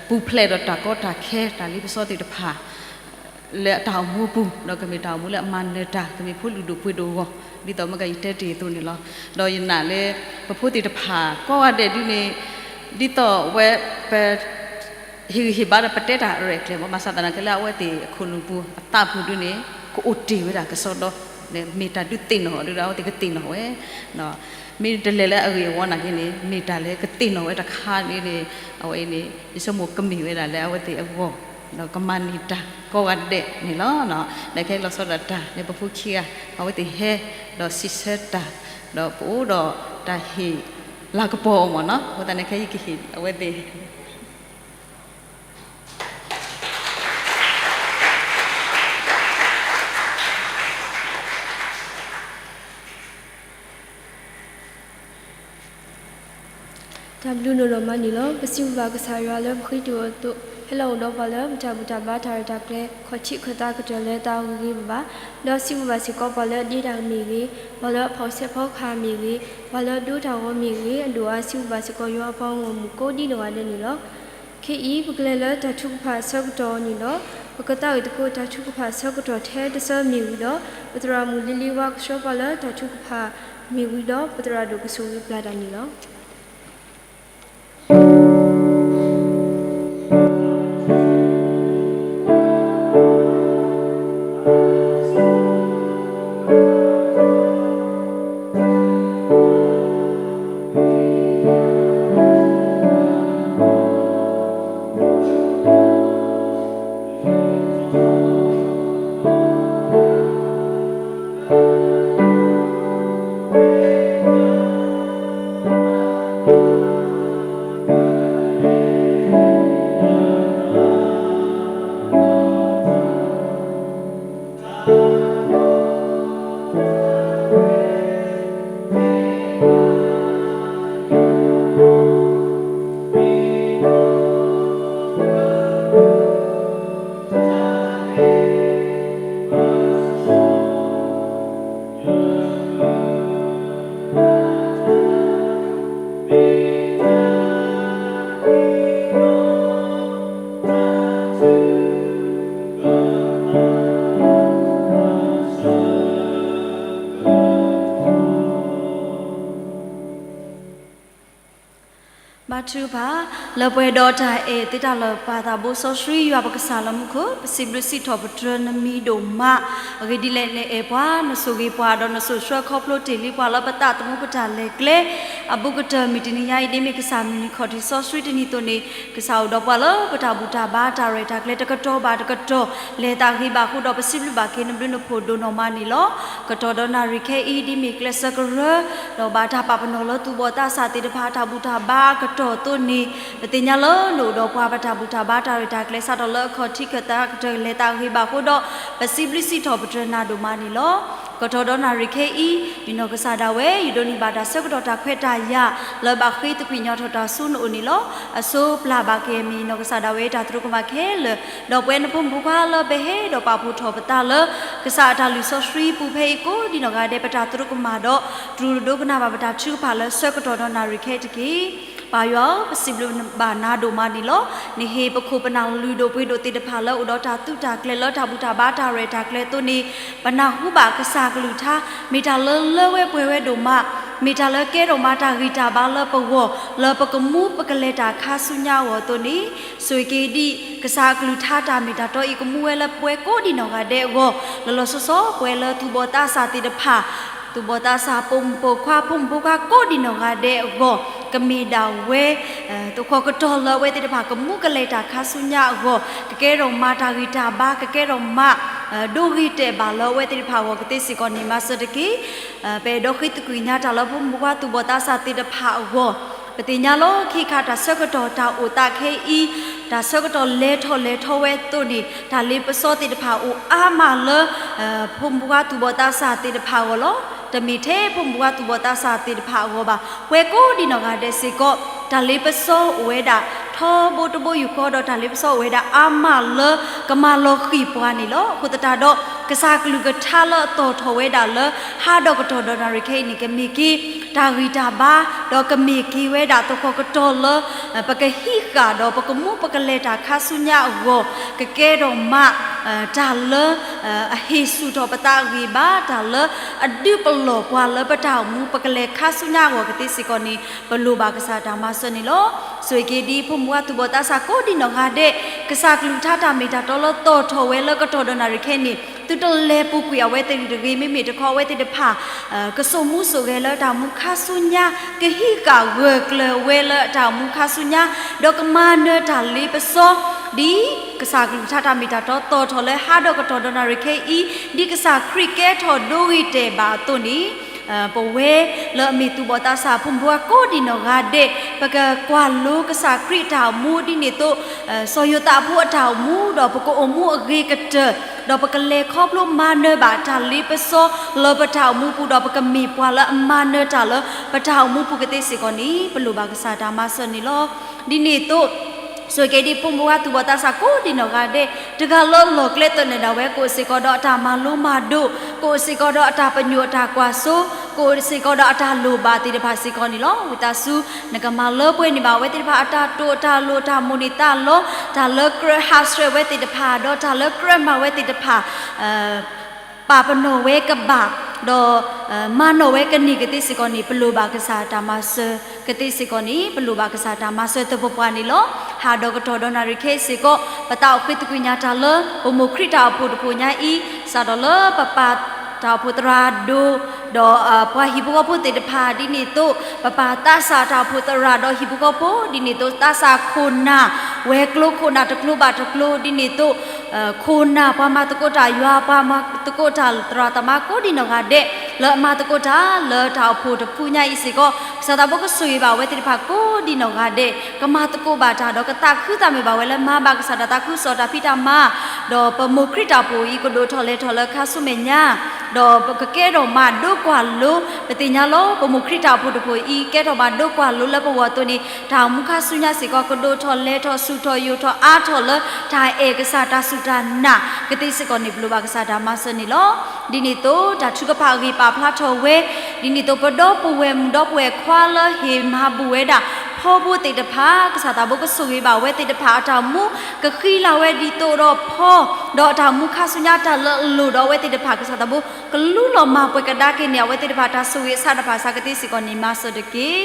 ပူၤဖျဲးဒီးတၢ်ကီတၢ်ခဲ တၢ်လ့ပစီသ့ၣ်တဖၣ် လၢအတၢ်အိၣ်မူအပူၤ, ဒီးကမ့ၢ်တၢ်အိၣ်မူလၢအမၤနၢၤတၢ် ကမ့ၢ်ဖိလုၢ်ဒိၣ်ပှ့ၤဒိၣ်အဂီၢ်, ဒ်သိးမ့ၢ်ကယတဲတ့ၢ်အသိးန့ၣ်လီၤ. ဒီးယနာ်လၢ ပဖိသ့ၣ်တဖၣ်ကိးဂၤဒဲးဒ်န့ၣ် ဒ်သိးဝဲပ ဟ့ၣ်ဂံၢ်ဟ့ၣ်ဘါဒီးပတဲတၢ်ရဲၣ်ကျဲၤမး ဘၣ်ဆၣ်သနာ်က့လၢအဝဲသ့ၣ်အခိၣ်နူာ်ပူၤ အသးပူၤဒ်န့ၣ် ကအိၣ်တ့ၢ်ဝဲဒၣ်ကစီဒီ မ့ၢ်တၢ်ဒုးသ့ၣ်နီၣ်အီၤဒ်ဒီး အဝဲသ့ၣ်ကသ့ၣ်နီၣ်ဝဲ မ့ၢ်တလဲၤလၢအဂ့ၢ်အဝီနာ်က့န့ၣ် မ့ၢ်တၢ်လၢကသ့ၣ်နီၣ်ဝဲတခါန့ၣ်န့ၣ် အဝဲအံၤန့ၣ် ယဆိကမိၣ်ကမ့ၢ်ဝဲဒၣ်လၢအဝဲသ့ၣ်အဂီၢ် ဒီးကမၤန့ၢ်တၢ်ကိးဂၤဒဲးန့ၣ်လီၤ. ဒီးခဲအံၤလီၤဆီဒၣ်တၢ်န့ၣ် ပဖိခံဂၤ အဝဲသ့ၣ်ဟဲ ဒီးစံးဆၢတၢ် ဒီးပအိၣ်ဒီးတၢ်ဟ့ၣ်လၤကပီၤအီၤမ့ၢ်နီၤ အဃိသတးန့ၣ် ခဲအံၤယကဟ့ၣ်အဝဲသ့ၣ် တၢ်ဘျုးဒိၣ်ဒိၣ်မးန့ၣ်လီၤ. ပစံးဘျုးဘၣ်ကစၢ်ယွၤလၢပဃ့တုၤအသိး ဟဲလီၤအိၣ်ဒီးပှၤလၢပတၢ်ဘူၣ်တၢ်ဘါတၢ်ရဲၣ်တၢ်ကျဲၤ ခီၣ်ထံးခၢၣ်သးကတၢၢ်လၢတၢ်ဂ့ၤဂ့ၤဘၣ်ဘၣ်, ဒီးစံးဘျုးဘၣ်စ့ၢ်ကီးပှၤလၢအဒ့တၢ်မ့ၢ်ဂ့ၤ, ပှၤလၢအဖီၣ်ဆဲးဖီကဟၣ်မ့ၢ်ဂ့ၤ, ပှၤလၢအဒိတၢ်ဂီၤမ့ၢ်ဂ့ၤ, အဒိၣ်အါစံးဘျုးဘၣ်စ့ၢ်ကီးယွၤအပှၤဂီၢ်မုၢ်ကိးဒံနီၢ်ဂၤဒဲးန့ၣ်လီၤ. ခဲအံၤ ပကလဲၤလၢတၢ်ထုကဖၣ်အဆၢကတီၢ်န့ၣ်လီၤ. ပကသးဝံၣ်သကိးတၢ်ထုကဖၣ်အဆၢကတီၢ်ထဲတဆၢမ့ၢ်ဝံၤဒီး ပသရၣ်မုၣ်လံၤလံၤဝါကဆှၢပှၤလၢတၢ်ထုကဖၣ်မ့ၢ်ဝံၤဒီး ပသရၣ်ဒိၣ်ကဆိၣ်ဂ့ၤပျၢ်တၢ်န့ၣ်လီၤ. ဘါထုကဖၣ်, လၢပှဲၤဒီးတၢ်အဲၣ်သ့တၢ်လၢာ် ပၢ်သးဘိစီဆှံယွၤပကစၢ်လၢမူခိၣ်, ပစံးဘျုးစံးထီၣ်ပတြၢၤနမံၤဒိၣ်မး, အဂ့ၢ်ဒ်လဲၣ်နအဲၣ်ပှၤ, နဆိၣ်ဂ့ၤပှၤ, ဒီးနစိာ်ဆှၢခီဖျိတ့ၢ်လံပှၤလၢပသးသမူပတၢ်လဲၤကျဲ, အဘူးကတၢၢ်မုၢ်တနံၤညါအံၤ ဒ်မ့ၢ်ကစၢ်မုၢ်နံၤခီၣ်ထံးစီဆှံတနံၤအသိးန့ၣ် ကစၢ်အိၣ်ဒီးပှၤလၢပတၢ်ဘူၣ်တၢ်ဘါတၢ်ရဲၣ်တၢ်ကျဲၤတကတီၢ်ဘၣ်တကတီၢ် လဲၤသးဂ့ၤဘၣ်အဃိဒီး ပစံးဘျုးဘၣ်က့ၤနဘျုးနဖှိၣ်ဒိၣ်နီၢ်မးန့ၣ်လီၤ. ကတီၢ်ဒီးနၣ်ရံၣ်ခဲအံၤ ဒ်မ့ၢ်ကျဲးစၢးကရၢ ဒီးဘၣ်တၢ်ပာ်ပနီၣ်လၢသူၣ်ဘီၣ်သးစၢ်သ့ၣ်တဖၣ်အတၢ်ဘူၣ်တၢ်ဘါအကတီၢ်အသိးန့ၣ် ပသ့ၣ်ညါလၢနအိၣ်ဒီးပှၤပတၢ်ဘူၣ်တၢ်ဘါတၢ်ရဲၣ်တၢ်ကျဲၤစးထီၣ်လၢအခီၣ်ထံးခၢၣ်သးကတၢၢ် လဲၤသးဂ့ၤဘၣ်အဃိဒီး ပစံးဘျုးစံးထီၣ်ပတြၢၤနၤဒိၣ်မးန့ၣ်လီၤ. ကတီၢ်ဒီးနၣ်ရံၣ်ခဲအံၤ မ့ၢ်နီၢ်ကစၢ်ဒၣ်ဝဲ ယဒိးန့ၢ်ဘၣ်တၢ်ဆၢကတီၢ်တၢ်ခွဲးတၢ်ယာ် လၢဘၣ်ဃ့သကွံာ်ညီထီၣ်တၢ်ဆူနအိၣ်န့ၣ်လီၤ. အဆိပျၢ်ဘၣ်က့ၤမ့ၢ်နီၢ်ကစၢ်ဒၣ်ဝဲတၢ်သရူးကမၣ်ခဲလၢာ် ဒီးပဝဲနဖိမုၣ်ဖိခွါလၢပဟဲဒီးပာ်ဖှိၣ်ထီၣ်ပသးလၢ ကစၢ်အတၢ်လုၢ်စီဆှံပူၤဖဲအံၤကိးဒံနီၢ်ဂၤဒဲး ပတၢ်သရူးကမၣ်ဒီး တြူၢ်တဒိကနၣ်ဘၣ်ပတၢ်ထုကဖၣ်လၢဆၢကတီၢ်ဒီးနၣ်ရံၣ်ခဲအံၤတက့ၢ်. ပၢ်ယွၤဧၢ, ပစံးဘျုးဘၣ်နၤဒိၣ်မးန့ၣ်လီၤ. နဟ့ၣ်ပခိၣ်ပနၢ်လုၢ်ဒိၣ်ပှ့ၤဒိၣ်သ့ၣ်တဖၣ်လၢအိၣ်ဒီးတၢ်သုးတၢ်ကျဲၤလၢတၢ်ဘူၣ်တၢ်ဘါတၢ်ရဲၣ်တၢ်ကျဲၤအသိးန့ၣ် ပနၢ်ဟူဘၣ်ကစၢ်ကလုၢ်ကထါ မ့ၢ်တၢ်လၢလၢဝဲပှဲၤဝဲဒိၣ်မး, မ့ၢ်တၢ်လၢကဲထီၣ်မးတၢ်ဂံၢ်တၢ်ဘါလၢပဂီၢ် လၢပကမူပကလဲၤတၢ်ခါဆူညါအဂီၢ်အသိးန့ၣ် ဆိၣ်ဂ့ၤက့ၤဒံး ကစၢ်အကလုၢ်ကထါတၢ်မ့ၢ်တၢ်တီအံၤ ကမူဝဲလၢပှဲၤကိးဒံနီၢ်ဂၤဒဲးအဂီၢ် လီၤလီၤဆီဆီ ပဝဲလၢသူၣ်ဘီၣ်သးစၢ်သ့ၣ်တဖၣ် သူၣ်ဘီၣ်သးစၢ် ပိာ်မုၣ်ပိာ်ခွါ ဖိမုၣ်ဖိခွါကိးဒံနီၢ်ဂၤဒဲးအဂီၢ် ကမ့ၢ်ဒၣ်ဝဲ သၣ်ခီၣ်ကတီၢ်လၢအဝဲသ့ၣ်တဖၣ် ကမူကလဲၤတၢ်ခါဆူညါအဂီၢ် ကကဲထီၣ်မးတၢ်ဂံၢ်တၢ်ဘါ ကကဲထီၣ်မး ဒိဂ့ၤတဲာ်ဘၣ်လၢအဝဲသ့ၣ်တဖၣ်အဂီၢ်ကသ့စ့ၢ်ကီးန့ၣ် မၤစၢၤတက့ၢ်. ပအဲၣ်ဒိးဃ့သကွံာ်ညါတၢ်လၢဖိမုၣ်ဖိခွါသူၣ်ဘီၣ်သးစၢ်သ့ၣ်တဖၣ်အဂီၢ် ပသ့ၣ်ညါလီၤ ခ့ခါတၢ်ဆၢကတီၢ်တၢ်အိၣ်သးခဲအံၤ တၢ်ဆၢကတီၢ်လဲၤထီၣ်လဲၤထီဝဲအသိးန့ၣ် တၢ်လ့ပစီသ့ၣ်တဖၣ်အိၣ်အါမးလၢ ဖိမုၣ်ဖိခွါသူၣ်ဘီၣ်သးစၢ်သ့ၣ်တဖၣ်အဂီၢ်လီၤ. တမ့ၢ်ထဲဖိမုၣ်ဖိခွါသူၣ်ဘီၣ်သးစၢ်သ့ၣ်တဖၣ်အဂီၢ်ဘၣ်. ပှဲၤကိးဒံနီၢ်ဂၤဒဲးစ့ၢ်ကီး တၢ်လ့ပစီအိၣ်ဝဲဒၣ် ထီဘိတဘိယူၢ်ဃီဒီးတၢ်လ့ပစီအိၣ်ဝဲဒၣ်အါမးလၢ ကမၤလီၤဃံၤပှၤန့ၣ်လီၤ. အဃိသတးဒီး ကစၢ်ကလုၢ်ကထါလၢအသီၣ်ထီၣ်ဝဲဒၣ်လၢ ဟါဒီးကတီၢ်ဒီးနၣ်ရံၣ်ခဲအံၤန့ၣ် ကမ့ၢ်က့ၤ တၢ်ဂံၢ်တၢ်ဘါ ဒီးကမ့ၢ်က့ၤဝဲဒၣ်သၣ်ခီၣ်ကတီၢ်လၢ ပကဟံးဃာ်ဒီးပကမူပကလဲၤတၢ်ခါဆူညါအဂီၢ် ကကဲထီၣ်မး တၢ်လၢ အဟ့ၣ်ဆူၣ်ထီၣ်ပသးအဂံၢ်ဘါ တၢ်လၢအဒုးပလီၢ်ပှၤလၢပတၢ်အိၣ်မူ ပကလဲၤခါဆူညါအဂီၢ်ကသ့စ့ၢ်ကီးန့ၣ် ပလိၣ်ဘၣ်ကစၢ်တၢ်မၤစၢၤန့ၣ်လီၤ. ဆိၣ်ဂ့ၤက့ၤဒ်ဖိမုၣ်ဖိခွါသူၣ်ဘီၣ်သးစၢ်ကိးဒံနီၢ်ဂၤဒဲး ကစၢ်ကလုၢ်ကထါတၢ်မ့ၢ်တၢ်တီလၢသီၣ်ထီၣ်ဝဲလၢကတီၢ်ဒီးနၣ်ရံၣ်ခဲအံၤန့ၣ် သုတလဲၤပူၤကွံာ်အဝဲသ့ၣ်တဂ့ၤ မ့မ့ၢ်တခီအဝဲသ့ၣ်တဖၣ် ကစိာ်မူစိာ်ဂဲၤလၢတၢ်အိၣ်မူခါဆူညါ ကဟံးဃာ်ဂၢၢ်ကျၢၤဝဲလၢတၢ်အိၣ်မူခါဆူညါ ဒီးကမၤနၢၤတၢ်လ့ပစီ ဒ်ကစၢ်ကလုၢ်ကထါတၢ်မ့ၢ်တၢ်တီသီၣ်ထီၣ်လၢဟါဒီးကတီၢ်ဒီးနၣ်ရံၣ်ခဲအံၤ ဒ်ကစၢ်ခရံာ်ကဲထီၣ်ဒိဂ့ၤတဲာ်ဘၣ်အသိးန့ၣ် ပဝဲလၢအမ့ၢ်သူၣ်ဘီၣ်သးစၢ်ဖိမုၣ်ဖိခွါကိးဒံနီၢ်ဂၤဒဲး ပကကွၢ်လိကစၢ်ခရံာ်တၢ်အိၣ်မူဒ်န့ၣ်အသိး စီၤယိၤသးဖိအတၢ်အိၣ်မူ ဒီးပကအိၣ်မူအဂ့ၤကတၢၢ် ဒီးပကလဲၤခီဖျိမၤနၢၤဘၣ်တၢ်လ့ပစီလၢပတၢ်အိၣ်မူပူၤ ဒီးပကမ့ၢ်ပှၤလၢအမၤနၢၤတၢ်လၢပတၢ်အိၣ်မူပူၤကသ့စ့ၢ်ကီးန့ၣ် ပလိၣ်ဘၣ်ကစၢ်တၢ်မၤစၢၤန့ၣ်လီၤ. ဒ်န့ၣ်အသိး ဆိၣ်ဂ့ၤက့ၤဒ်ဖိမုၣ်ဖိခွါသူၣ်ဘီၣ်သးစၢ်ကိးဒံနီၢ်ဂၤဒဲး တဂၤလၢလီၢ်ကျဲသနၢၣ်ဒၣ်ဝဲ ကအိၣ်စ့ၢ်ကီးဒီးအတၢ်မၤလိမၤဒိး, ကအိၣ်စ့ၢ်ကီးဒီးအတၢ်ပညိၣ်အတၢ်ကွၢ်စိ, ကအိၣ်စ့ၢ်ကီးဒီးအတၢ်လိၣ်ဘၣ်သ့ၣ်တဖၣ်စ့ၢ်ကီးန့ၣ်လီၤ. ဝံသးစူၤ နကမၤလၢပှဲၤန့ၢ်ဘၣ်အဝဲသ့ၣ်တဖၣ်အတၢ်တိာ်အတၢ်လိၤ အတၢ်မိၣ်န့ၢ်သးလီ တၢ်လၢကြၢးဟးဆှဲးဝဲသ့ၣ်တဖၣ် ဒီးတၢ်လၢကြၢးမၤဝဲသ့ၣ်တဖၣ် ပာ်ပနီၣ်ဝဲကဘၣ် ဒီး မၤနီၣ်ဝဲကန့ၢ်ကသ့စ့ၢ်ကီးန့ၣ် ပလိၣ်ဘၣ်ကစၢ်တၢ်မၤစၢၤကသ့စ့ၢ်ကီးန့ၣ် ပလိၣ်ဘၣ်ကစၢ်တၢ်မၤစၢၤသပှၢ်ပှၢ်န့ၣ်လီၤ. ဟးဒီးကတီၢ်ဒီးနၣ်ရံၣ်ခဲအံၤစ့ၢ်ကီး ပသးအိၣ်ဃ့သကွံာ်ညါတၢ်လၢ ပမိၢ်ခရံာ်တၢ်အိၣ်ဖှိၣ်တဖှိၣ်ညါအံၤ စးထီၣ်လၢပပၢ်တၢ်အိၣ်ဖှိၣ်သရၣ်ဒိၣ် ဒီးပှၤဟံၣ်ဖိဃီဖိသ့ၣ်တဖၣ် ဒ်န့ၣ်အသိး ပပၢ်သးစၢ်တၢ်အိၣ်ဖှိၣ်သရၣ်ဒီးဟံၣ်ဖိဃီဖိ ဒ်န့ၣ်အသိး သးစၢ်ခိၣ်နၢ် ဝဲၤကျိခိၣ်နၢ်တကျိဘၣ်တကျိ ဒ်န့ၣ်အသိး ခိၣ်နၢ် ပှၤမၤသကိးတၢ်ယွၤ ပှၤမၤသကိးတၢ်သရၣ်သမါကိးဒံနီၢ်ဂၤဒဲး လၢအမၤသကိးတၢ်လၢတၢ်အိၣ်ဖှိၣ်တဖုညါအံၤစ့ၢ်ကီး ကစၢ်သးဘိကဆိၣ်ဂ့ၤဘၣ်ဝဲသ့ၣ်တဖၣ်ကိးဒံနီၢ်ဂၤဒဲး ကမၤသကိးဘၣ်တၢ်ဒီးကသးခုသးမုာ်ဘၣ်ဝဲလၢမၤဘၣ်ကစၢ်တၢ်သးခုကစီၣ်တၢ်ဖံးတၢ်မၤ ဒီးပမိၢ်ခရံာ်တၢ်အိၣ်ဖှိၣ်အံၤ ကဒိၣ်ထီၣ်လဲၤထီၣ်လၢခါဆူမဲာ်ညါ ဒီးပကကဲထီၣ်မၤဒိကွၢ်လိ ပသ့ၣ်ညါလီၤ ပမိၢ်ခရံာ်တၢ်အိၣ်ဖှိၣ်တဖှိၣ်အံၤ ကဲထီၣ်မၤဒိကွၢ်လိလၢပဂီၢ်အသိးန့ၣ် တၢ်အိၣ်မူခါဆူညါစ့ၢ်ကီး ကဒိၣ်ထီၣ်လဲၤထီၣ်ဆူၣ်ထီၣ်ယိာ်ထီၣ်အါထီၣ်လၢ တၢ်အဲၣ်ကစၢ်တၢ်စူၢ်တၢ်နာ်ကသ့စ့ၢ်ကီးန့ၣ် ပလိၣ်ဘၣ်ကစၢ်တၢ်မၤစၢၤန့ၣ်လီၤ. ဒ်န့ၣ်အသိး တၢ်ထုကဖၣ်အဂ့ၢ်ပာ်ဖျါထီၣ်ဝဲ ဒ်န့ၣ်အသိး ပဒီပုၢ်ဝဲၢ်မုၣ်ဒီပုၢ်ဝဲၢ်ခွါလၢဟ့ၣ်မၤဘူၣ်ဝဲဒၣ် ဖီဖိသ့ၣ်တဖၣ် ကစၢ်သးဘိကဆိၣ်ဂ့ၤဘၣ်ဝဲသ့ၣ်တဖၣ် အတၢ်အိၣ်မူကဃံလၤဝဲဒ်သိးဒီးဖီ ဒီးအတၢ်အိၣ်မူခါဆူညါတၢ်လၢအလိၣ်ဒီးအဝဲသ့ၣ်တဖၣ် ကစၢ်သးဘိ ကလူလီၤမၢ်ပှဲၤကဒါက့ၤန့ၢ် အဝဲသ့ၣ်တဖၣ်တၢ်ဆိၣ်ဂ့ၤအဆၣ်တဖၣ်ဆၣ်ကသ့စ့ၢ်ကီးန့ၣ် မၤစၢၤတက့ၢ်.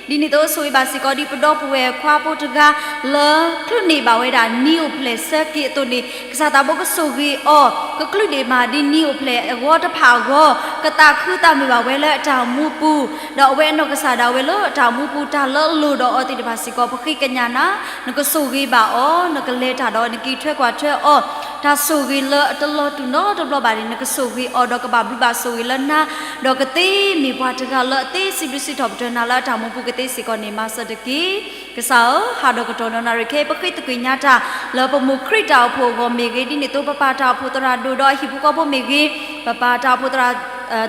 ဒ်န့ၣ်အသိးဆိၣ်ဂ့ၤဘၣ်စ့ၢ်ကီးဒ်ပဒီပုၢ်ဝဲၢ်ခွါဖိတဂၤ လၢချုးန့ၢ်ဘၣ်ဝဲဒၣ်နံၣ်အိၣ်ဖျဲၣ်ဆၢက့ၤအသိးန့ၣ် ကစၢ်သးဘိကဆိၣ်ဂ့ၤအီၤ ကချုးန့ၢ်မးဒ်နံၣ်အိၣ်ဖျဲၣ်အဂီၢ်တဖၣ်အဂီၢ် ကသးခုသးမုာ်ဘၣ်ဝဲလၢအတၢ်အိၣ်မူပူၤ ဒီးအဝဲအနီၢ်ကစၢ်ဒၣ်ဝဲလၢအတၢ်အိၣ်မူပူၤ တၢ်လၢအလိၣ်ဒီးအီၤသ့ၣ်တဖၣ်စ့ၢ်ကီး ပဃ့ကညးနၤ, နကဆိၣ်ဂ့ၤဘၣ်အီၤ, နကလဲၤတၢ်ဒီးနက့ၤထွဲကွၢ်ထွဲအီၤ, တၢ်ဆိၣ်ဂ့ၤလၢအတလီၤတူာ်နီတဘျီဘၣ်န့ၣ် နကဆိၣ်ဂ့ၤအီၤ ဒီးကဘၣ်ဘျုးဘၣ်ဆိၣ်ဂ့ၤလၢနၤ, ဒီးကသ့မ့ၢ်ပှၤတဂၤလၢအသ့စံးဘျုးစံးထီၣ်ပတြၢၤနၤလၢအတၢ်အိၣ်မူပူၤကသ့စ့ၢ်ကီးန့ၣ် မၤစၢၤတက့ၢ်. ကစၢ်ဧၢ, ဟးဒီးကတီၢ်ဒီးနၣ်ရံၣ်ခဲအံၤ ပဃ့သကွံာ်ညါတၢ် လၢပမိၢ်ခရံာ်တၢ်အိၣ်ဖှိၣ်အဂီၢ်မ့ၢ်ဂ့ၤ, ဒ်န့ၣ်အသိးပပၢ်တၢ်အိၣ်ဖှိၣ်သရၣ်ဒိၣ်ဒီးအဟံၣ်ဖိဃီဖိမ့ၢ်ဂ့ၤ, ပပၢ်တၢ်အိၣ်ဖှိၣ်သရၣ်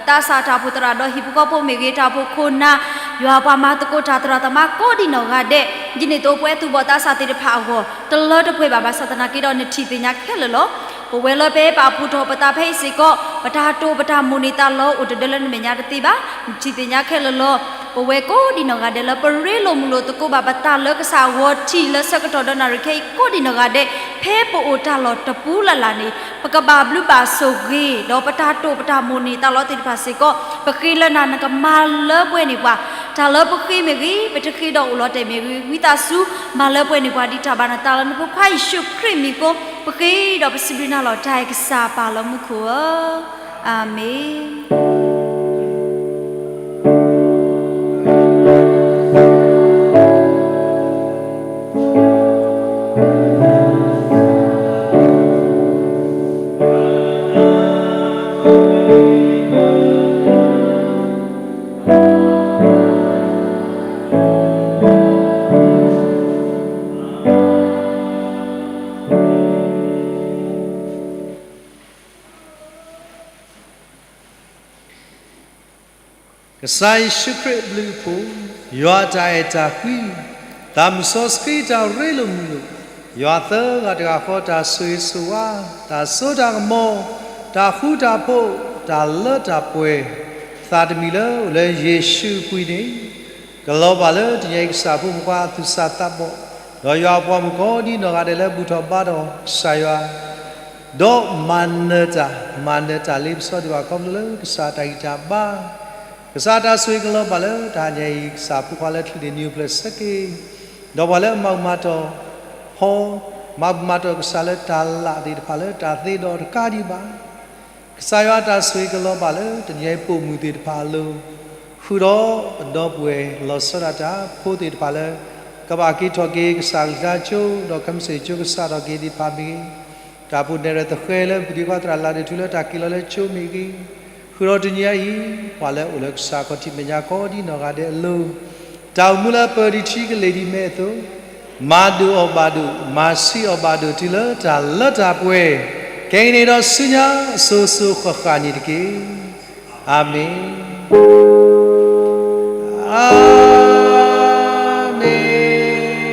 သးစၢ်တၢ်အိၣ်ဖှိၣ်သရၣ်ဒီးဟံၣ်ဖိဃီဖိမ့ၢ်ဂ့ၤ, တၢ်အိၣ်ဖှိၣ်ခိၣ်နၢ်, ယွၤပှၤမၤသကိးတၢ်သရၣ်သမါကိးဒံနီၢ်ဂၤဒဲး, ဒ်န့ၣ်အသိးပဝဲသူၣ်ဘီၣ်သးစၢ်သ့ၣ်တဖၣ်အဂီၢ် တလၢတပှဲၤဘၣ် ဘၣ်ဆၣ်သနာ်က့ဒီးနထံၣ်သ့ၣ်ညါခဲလၢာ်လီၤ. ပဝဲလၢပဟဲပာ်ဖှိၣ်ထီၣ်ပသးဖဲအံၤစ့ၢ်ကီး ပတၢ်တိာ်ပတၢ်မိၣ်န့ၢ်သးလီၤအိၣ်တဒၢလၢနမဲာ်ညါတသ့ဘၣ်. နထံၣ်သ့ၣ်ညါခဲလၢာ်လီၤ. ပဝဲကိးဒံနီၢ်ဂၤဒဲးလၢပရ့လိာ်မုာ်လိာ်သကိးဘၣ်ပသးလၢကစၢ်အဂီၢ်ထံၣ်လၢဆၢကတီၢ်ဒီးနၣ်ရံၣ်ခဲအံၤကိးဒံနီၢ်ဂၤဒဲး ဖဲပအိၣ်တၢ်လီၢ်တပူၤလၢ်လၢ်န့ၣ် ပကဘၣ်ဘျုးဘၣ်ဆိၣ်ဂ့ၤ ဒီးပတၢ်တိာ်ပတၢ်မိၣ်န့ၢ်သးလီၤသ့ၣ်တဖၣ်စ့ၢ်ကီး ပဃ့လၢနၤ နကမၤလၢပှဲၤန့ၢ်ပှၤ တၢ်လၢပဃ့မ့ၢ်ဂ့ၤ, ပတဃ့ဒီးအိၣ်လီၤတဲာ်မ့ၢ်ဂ့ၤ, ဝံသးစူၤ မၤလၢပှဲၤန့ၢ်ပှၤဒ်တၢ်ဘၣ်နသးလၢနဖိခွါယ့ၣ်ၡူးခရံာ်မံၤအဃိ ပဃ့ဒီးပစံးဘျုးနၤလီၤတၢ်အံၤ ကစၢ်ပၢ်လၢမူခိၣ်ဧၢ, အၤမ့ၣ်. ကစၢ်ယ့ၣ်ၡူးခရံာ်အဘျုးအဖှိၣ်, ယွၤအတၢ်အဲၣ်တၢ်ကွံ, သးမုၢ်စီဆှံတၢ်ရ့လိာ်မုာ်လိာ်, ယွၤသၢဂၤတဂၤဃီတၢ်ဆိၣ်ဂ့ၤဆိၣ်ဝါ, တၢ်စိတၢ်ကမီၤ, တၢ်ဃူတၢ်ဖိး, တၢ်လၢတၢ်ပှဲၤ, သးတမံၤလၢအိၣ်လၢယ့ၣ်ၡူးအပူၤန့ၣ် ကလီၤဘၣ်လၢတနံၤအံၤကစၢ်ဖိမုၣ်ဖိခွါအသူၣ်စၢ်သးဘီၣ်, ဒီးယွၤအပှၤမုၣ်ကီးဒ်နီၢ်ဂၤဒဲးလၢဘူၣ်ထီၣ်ဘါထီၣ်ကစၢ်ယွၤ ဒီးမၤနၢၤတၢ်, မၤနၢၤတၢ်လ့ပစီဒံးဘၣ်ခီဖျိလၢကစၢ်တၢ်ဂံၢ်တၢ်ဘါ, ကစၢ်တၢ်ဆိၣ်ဂ့ၤကလီၤဘၣ်လၢတဟါညါအံၤ ကစၢ်ဖိခွါလၢချုးန့ၢ်နံၣ်အိၣ်ဖျဲၣ်ဆၢက့ၤ, ဒီးပှၤလၢအမၤဘူၣ်မၤတီၢ်ဟီ, မၤဘူၣ်မၤတီၢ်ကစၢ်လၢတၢ်လၢ်သ့ၣ်တဖၣ်လၢတၢ်သ့ဒီးတကးဒံးဘၣ် ကစၢ်ယွၤတၢ်ဆိၣ်ဂ့ၤကလီၤဘၣ်လၢတနံၤအံၤပိာ်မုၣ်သ့ၣ်တဖၣ်အလိၤ, ဃုာ်ဒီးပဒီပုၢ်ဝဲၢ်လီၤဆီဒၣ်တၢ်ဖိသ့ၣ်တဖၣ်လၢ ကဘၣ်က့ၤထီၣ်က့ၤကစၢ်အကလုၢ်ကထါကၠိ, ဒီးခဲမုၢ်ဆ့ၣ်ကၠိကစးထီၣ်က့ၤသ့ၣ်တဖၣ်မ့ၢ်ဂ့ၤ, တၢ်ဖိနဲၣ်ရဲၣ်သဃဲလၢပဒံးခွါသရၣ်လၢဒိၣ်ထူလၢတၢ်က့ၤလီၤလၢကၠိမ့ၢ်ဂ့ၤ, ဃုာ်ဒီးတနံၤအံၤ ပှၤလၢအအိၣ်လၢကစၢ်ခီၣ်ထံးမဲာ်ညါကိးဒ်နီၢ်ဂၤဒဲးအလိၤ တၢ်အိၣ်မူလၢအပၢၢ်ဒံးထံကလ့ၢ်ဒံးမဲအသိး, မၤဒိၣ်အီၤဘၣ်ဒိၣ်, မၤဆံးအီၤဘၣ်ဒိၣ်တုၤလၢတၢ်လၢတၢ်ပှဲၤ, ခဲအံၤန့ၣ်ဒီးဆူညါအစိၤစိၤဃၣ်ဃၣ်န့ၣ်တက့ၢ်. အၤမ့ၣ်, အၤမ့ၣ်, အၤမ့ၣ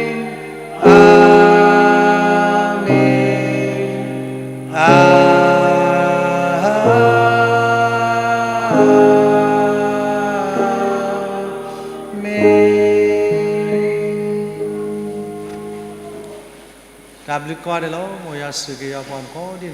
်. တၢ်ဘျုးကိးဂၤဒဲးလီၤ. မ်ယွၤဆိၣ်ဂ့ၤယွၤပှၤမုၣ်ကီးဒ်နီၢ်